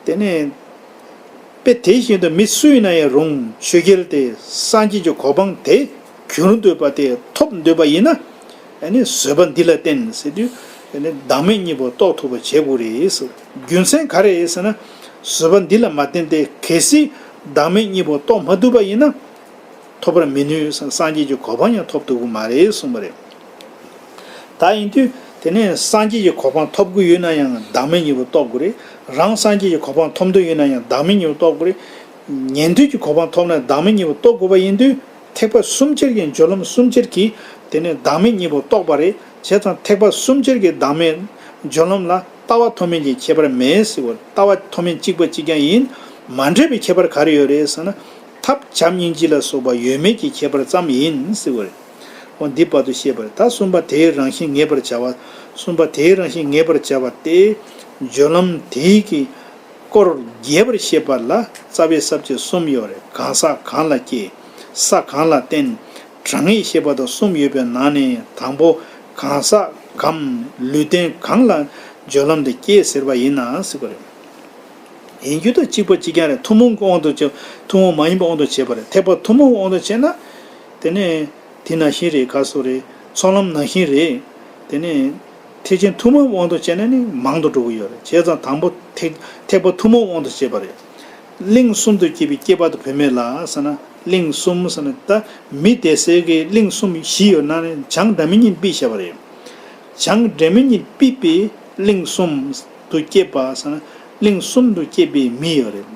དེ་ནས་དཔེ་དེ་བཞིན་དུ་མི་སུ་ཡིན་ན་ཡང་རུང་། ཆོས་རྒྱལ་ཏེ་སངས་རྒྱས་ཀྱི་གོ་འཕང་དེ་གྱུར་འདོད་པ་དེ་ཐོབ་འདོད་པ་ཡིན་ན། ཨ་ནི་བཟོད་པ་འདི་ལ་བརྟེན་ཟེར་དུས། ཨ་ནི་བདག་མེད་གཉིས་པོ་རྟོགས་ཐུབ་པ་བྱེད་དགོས་རེད་ཟེར། རྒྱུ་མཚན་ག་རེ་རེད་ཟེར་ན། བཟོད་པ་འདི་ལ་མ་བརྟེན་ཏེ་གལ་སྲིད་བདག་མེད་གཉིས་པོ་རྟོགས་མ་ཐུབ་པ་ཡིན་ན། ཐོབ་པར་མི་ནུས་ཟེར། སངས་རྒྱས་ཀྱི་གོ་འཕང་ཡང་ཐོབ་ཐུབ་ཀྱི་མ་རེད་གསུངས་པ་རེད། ད་ཡིན་དུས་དེ་ནས་སངས་རྒྱས་ཀྱི་གོ་འཕང་ཐོབ་དགོས་ཡོད་ན་ཡང་བདག་མེད་གཉིས་པོ་རྟོགས་དགོས་རེད། རང་སངས་རྒྱས་ཀྱི་གོ་འཕང་ཐོབ་འདོད་ཡོད་ན་ཡང་བདག་མེད་གཉིས་པོ་རྟོགས་དགོས་རེད། ཉན་ཐོས་ཀྱི་གོ་འཕང་ཐོབ་ན་བདག་མེད་གཉིས་པོ་རྟོགས་དགོས་པ་ཡིན་དུས། ཐེག་པ་གསུམ་ཆར་གྱི་སྦྱོར་ལམ་གསུམ་ཆར་གྱིས་དེ་ནས་བདག་མེད་གཉིས་པོ་རྟོགས་པ་རེད། བྱས་ཙང་ཐེག་པ་གསུམ་ཆར་གྱི་བདག་མེད་སྦྱོར་ལམ་ལ་ལྟ་བ་མཐོ་དམན་གྱི་ཁྱད་པར་མེད་ཟེར་བ། ལྟ་བ་མཐོ་དམན་གཅིག་པ་གཅིག་རྐྱང་ཡིན། མ་འདྲེས་པའི་ཁྱད་པར་ག་རེ་ཡོད་རེད་ཟེར་ན། ཐབས་བྱམས་སྙིང་རྗེ་ལ་སོགས་པ་ཡོད་མེད་ཀྱི་ཁྱད་པར་ཙམ་ཡིན་ཟེར་བ་རེད། འོ་འདི་བར་དུ་བཤད་པ་རེད། ད་གསུམ་པ་དེའི་རང་བཞིན་ངེས་པར་བྱ་བ། གསུམ་པ་དེའི་རང་བཞིན་ངེས་པར་བྱ་བ་སྟེ། སྦྱོར་ལམ་དེའི་གི་སྐོར་རྒྱས་པར་བཤད་པ་ལ་རྩ་བའི་ས་བཅད་གསུམ་ཡོད་རེད། གང་ཟག་གང་ལ་སྐྱེ། ས་གང་ལ་བརྟེན། གྲངས་ངེས་ཤེས་པ་དང་གསུམ་ཡོད་པའི་ནང་ནས་དང་པོ་གང་ཟག་གམ་ལུས་རྟེན་གང་ལ་སྦྱོར་ལམ་དེ་སྐྱེ་ཟེར་བ་ཡིན་ན་ཟེར་བ་རེད། ཡིན་རྒྱུ་དང་གཅིག་པ་གཅིག་རྐྱང་རེད། ཐུན་མོང་གི་དབང་དུ་བྱས། ཐུན་མོང་མ་ཡིན་པའི་དབང་དུ་བྱས་པ་རེད། ཐེག་པ་ཐུན་མོང་གི་དབང་དུ་བྱས་ན། དེ་ནས་དེ་ནང་བཞིན་རེད། ག་སོ་རེད། ཚོགས་ལམ་ནང་བཞིན་རེད། དེ་ནས་ཐེག་ཆེན་ཐུན་མོང་གི་དབང་དུ་བྱས་ན་ནི་མང་དུ་འགྲོ་གི་ཡོད་རེད། བྱས་ཙང་དང་པོ་ཐེག་ཐེག་པ་ཐུན་མོང་གི་དབང་དུ་བྱས་པ་རེད། གླིང་གསུམ་དུ་སྐྱེས་པའི་སྐྱེས་པ་དང་བུད་མེད་ལ་ཟེར་ན། གླིང་གསུམ་ཟེར་ན་ད་མི་སྡེ་གསལ་གྱི་གླིང་གསུམ་བཞི་ཡོད་ན་ནི་བྱང་སྒྲ་མི་སྙན་པས་བཤད་པ་རེད། བྱང་སྒྲོལ་མ་ཉིད་ཕུད་པའི་གླིང་གསུམ་དུ་སྐྱེས་པ་ཟེར་ན། གླིང་གསུམ་དུ་སྐྱེས་པའི་མི་ཡོད་རེད།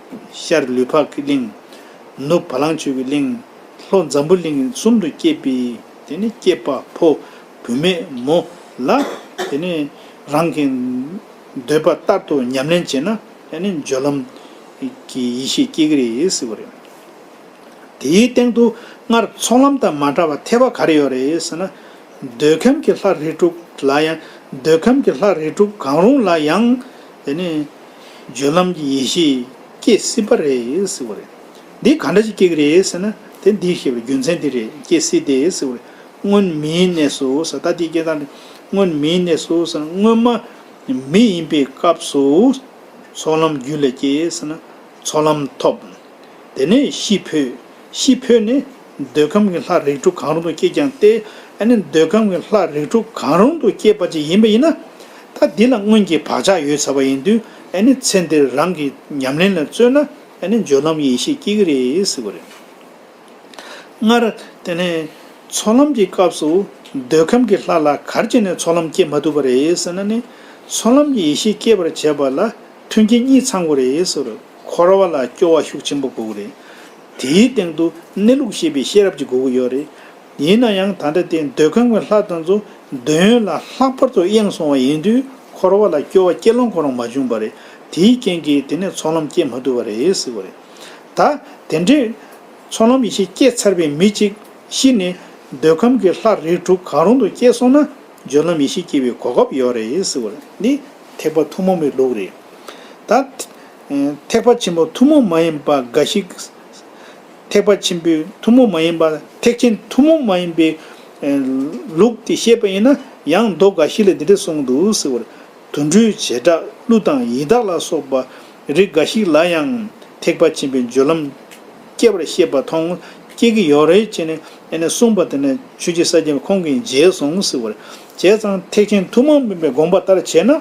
ཤར་ལུས་འཕགས་ཀྱི་གླིང་། ནུབ་བ་ལང་སྤྱོད་ཀྱི་གླིང་། ལྷོ་འཛམ་བུ་གླིང་གསུམ་དུ་སྐྱེས་པའི་དེ་ནི་སྐྱེས་པ་ཕོ་བུད་མེད་མོ་ལ་དེ་ནི་རང་གི་འདོད་པ་ལྟར་དུ་ཉམས་ལེན་བྱས་ན་དེ་ནི་སྦྱོར་ལམ་གྱི་ཡེ་ཤེས་སྐྱེ་གི་རེད་ཟེར་བ་རེད། དེའི་སྟེང་དུ་སྔར་ཚོགས་ལམ་དང་མ་འདྲ་བ་ཐེག་པ་ག་རེ་ཡོད་རེད་ཟེར་ན། འདོད་ཁམས་ཀྱི་ལྷ་རིགས་དྲུག་ལ་ཡང་། འདོད་ཁམས་ཀྱི་ལྷ་རིགས་དྲུག་གང་རུང་ལ་ཡང་དེ་ནི་སྦྱོར་ལམ་གྱི་ཡེ་ཤེས་སྐྱེ་སྲིད་པ་རེད་ཟེར་བ་རེད། འདི་ག་འདྲ་ཞིག་སྐྱེ་གི་རེད་ཟེར་ན། དེ་འདི་ཞེས་པའི་རྒྱུ་མཚན་འདི་རེད། སྐྱེ་སྲིད་དེ་ཟེར་བ་རེད། སྔོན་མིའི་གནས་སུ་ཟེར། ད་འདི་སྐྱེ་སྟངས་དེ་སྔོན་མིའི་གནས་སུ་ཟེར་ན། སྔོན་མ་མི་ཡིན་པའི་སྐབས་སུ་ཚོགས་ལམ་རྒྱུད་ལ་སྐྱེས་ཟེར་ན་ཚོགས་ལམ་ཐོབ། དེ་ནས་ཤི་འཕོས། ཤི་འཕོས་ནས་འདོད་ཁམས་ཀྱི་ལྷ་རིགས་དྲུག་གང་རུང་དུ་སྐྱེས་ཀྱང་སྟེ། ཨ་ནི་འདོད་ཁམས་ཀྱི་ལྷ་རིགས་དྲུག་གང་རུང་དུ་སྐྱེས་པ་ཅིག་ཡིན་པ་ཡིན་ན། ད་འདི་ལ་སྔོན་གྱི་བག་ཆགས་ཡོད་ཚར་བ་ཡིན་དུས། ཨ་ནི་ཚེ་འདིར་རང་གི་ཉམས་ལེན་ལ་བརྩོན་ན་ཨ་ནི་སྦྱོར་ལམ་ཡེ་ཤེས་སྐྱེ་གི་རེད་ཟེར་བ་རེད། སྔར་དེ་ནས་ཚོགས་ལམ་གྱི་སྐབས་སུ་འདོད་ཁམས་ཀྱི་ལྷ་ལ་ག་རེ་བྱས་ནས་ཚོགས་ལམ་སྐྱེ་མ་ཐུབ་པ་རེད་ཟེར་ན་ནི། ཚོགས་ལམ་གྱི་ཡེ་ཤེས་སྐྱེ་བར་བྱེད་པ་ལ་མཐུན་རྐྱེན་གཉིས་ཚང་དགོས་རེད་ཟེར། འཁོར་བ་ལ་སྐྱོ་བ་ཤུགས་ཆེན་པོ་དགོས་ཀྱི་རེད། དེའི་སྟེང་དུ་གནས་ལུགས་ཤེས་པའི་ཤེས་རབ་ཅིག་དགོས་ཀྱི་ཡོད་རེད། ཡིན་ན་ཡང་ད་ལྟ་དེ་འདོད་ཁམས་ཀྱི་ལྷ་དེ་ཚོ་འདོད་ཡོན་ལ་ལྷག་པར་དུ་གཡེང་སོང་བ་ཡིན་དུས། འཁོར་བ་ལ་སྐྱོ་བ་སྐྱེ་ལོང་ཁོ་རང་མ་བྱུང་བ་རེད། དེའི་རྐྱེན་གྱིས་དེ་ནས་ཚོགས་ལམ་སྐྱེ་མ་ཐུབ་པ་རེད་ཟེར་བ་རེད། ད་དེ་འདྲའི་ཚོགས་ལམ་ཡེ་ཤེས་སྐྱེས་ཚར་བའི་མི་གཅིག་ཤི་ནས་འདོད་ཁམས་ཀྱི་ལྷ་རིགས་དྲུག་གང་རུང་དུ་སྐྱེས་སོང་ན། སྦྱོར་ལམ་ཡེ་ཤེས་སྐྱེ་བའི་གོ་སྐབས་ཡོད་རེད་ཟེར་བ་རེད། འདི་ཐེག་པ་ཐུན་མོང་མའི་ལུགས་རེད། ད་ཐེག་པ་ཆེན་པོ་ཐུན་མོང་མ་ཡིན་པ་འགའ་ཞིག་ཐེག་པ་ཆེན་པོའི་ཐུན་མོང་མ་ཡིན་པ། ཐེག་ཆེན་ཐུན་མོང་མ་ཡིན་པའི་ལུགས་དེ་བཤད་པ་ཡིན་ན། ཡང་མདོ་འགའ་ཞིག་ལ་འདི་འདྲ་གསུངས་འདུག་ཟེར་བ་རེད། དུད་འགྲོའི་བྱེ་བྲག་ཀླུ་དང་ཡི་དྭགས་ལ་སོགས་པ་རིགས་འགའ་ཞིག་ལ་ཡང་ཐེག་པ་ཆེན་པོའི་སྦྱོར་ལམ་སྐྱེ་བར་བཤད་པ་མཐོང་། སྐྱེ་གི་ཡོད་རེད་ཅེས་ནས་ཨ་ནི་གསུངས་པ་དེ་ནས་ཆོས་རྗེ་ས་སྐྱ་པ་ཁོང་གིས་མཇལ་སོང་ཟེར་བ་རེད། བྱས་ཙང་ཐེག་ཆེན་ཐུན་མོང་མིན་པའི་དགོངས་པ་ལྟར་བྱས་ན།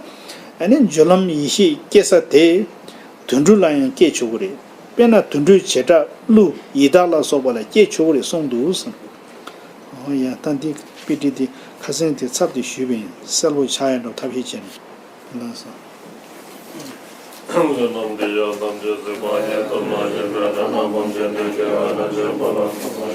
ཨ་ནི་སྦྱོར་ལམ་ཡེ་ཤེས་སྐྱེ་ས་དེ་དུད་འགྲོ་ལ་ཡང་སྐྱེ་ཆོག་གི་རེད། དཔེར་ན་དུད་འགྲོའི་བྱེ་བྲག་ཀླུ་ཡི་དྭགས་ལ་སོགས་པ་ལ་སྐྱེ་ཆོག་གི་རེད་གསུངས་འདུག་ཟེར། ཨོ་ཡ། ད་འདི་དཔེ་ཁྲིད་འདི་ཁ་སང་དེ་ཚབ་དེ་ཞུས་པ་ཡིན། གསལ་པོ་ཆགས་ཡ་འགྲོ་ཐབས་ཤེས་བྱས་ནས་ལགས་སོ།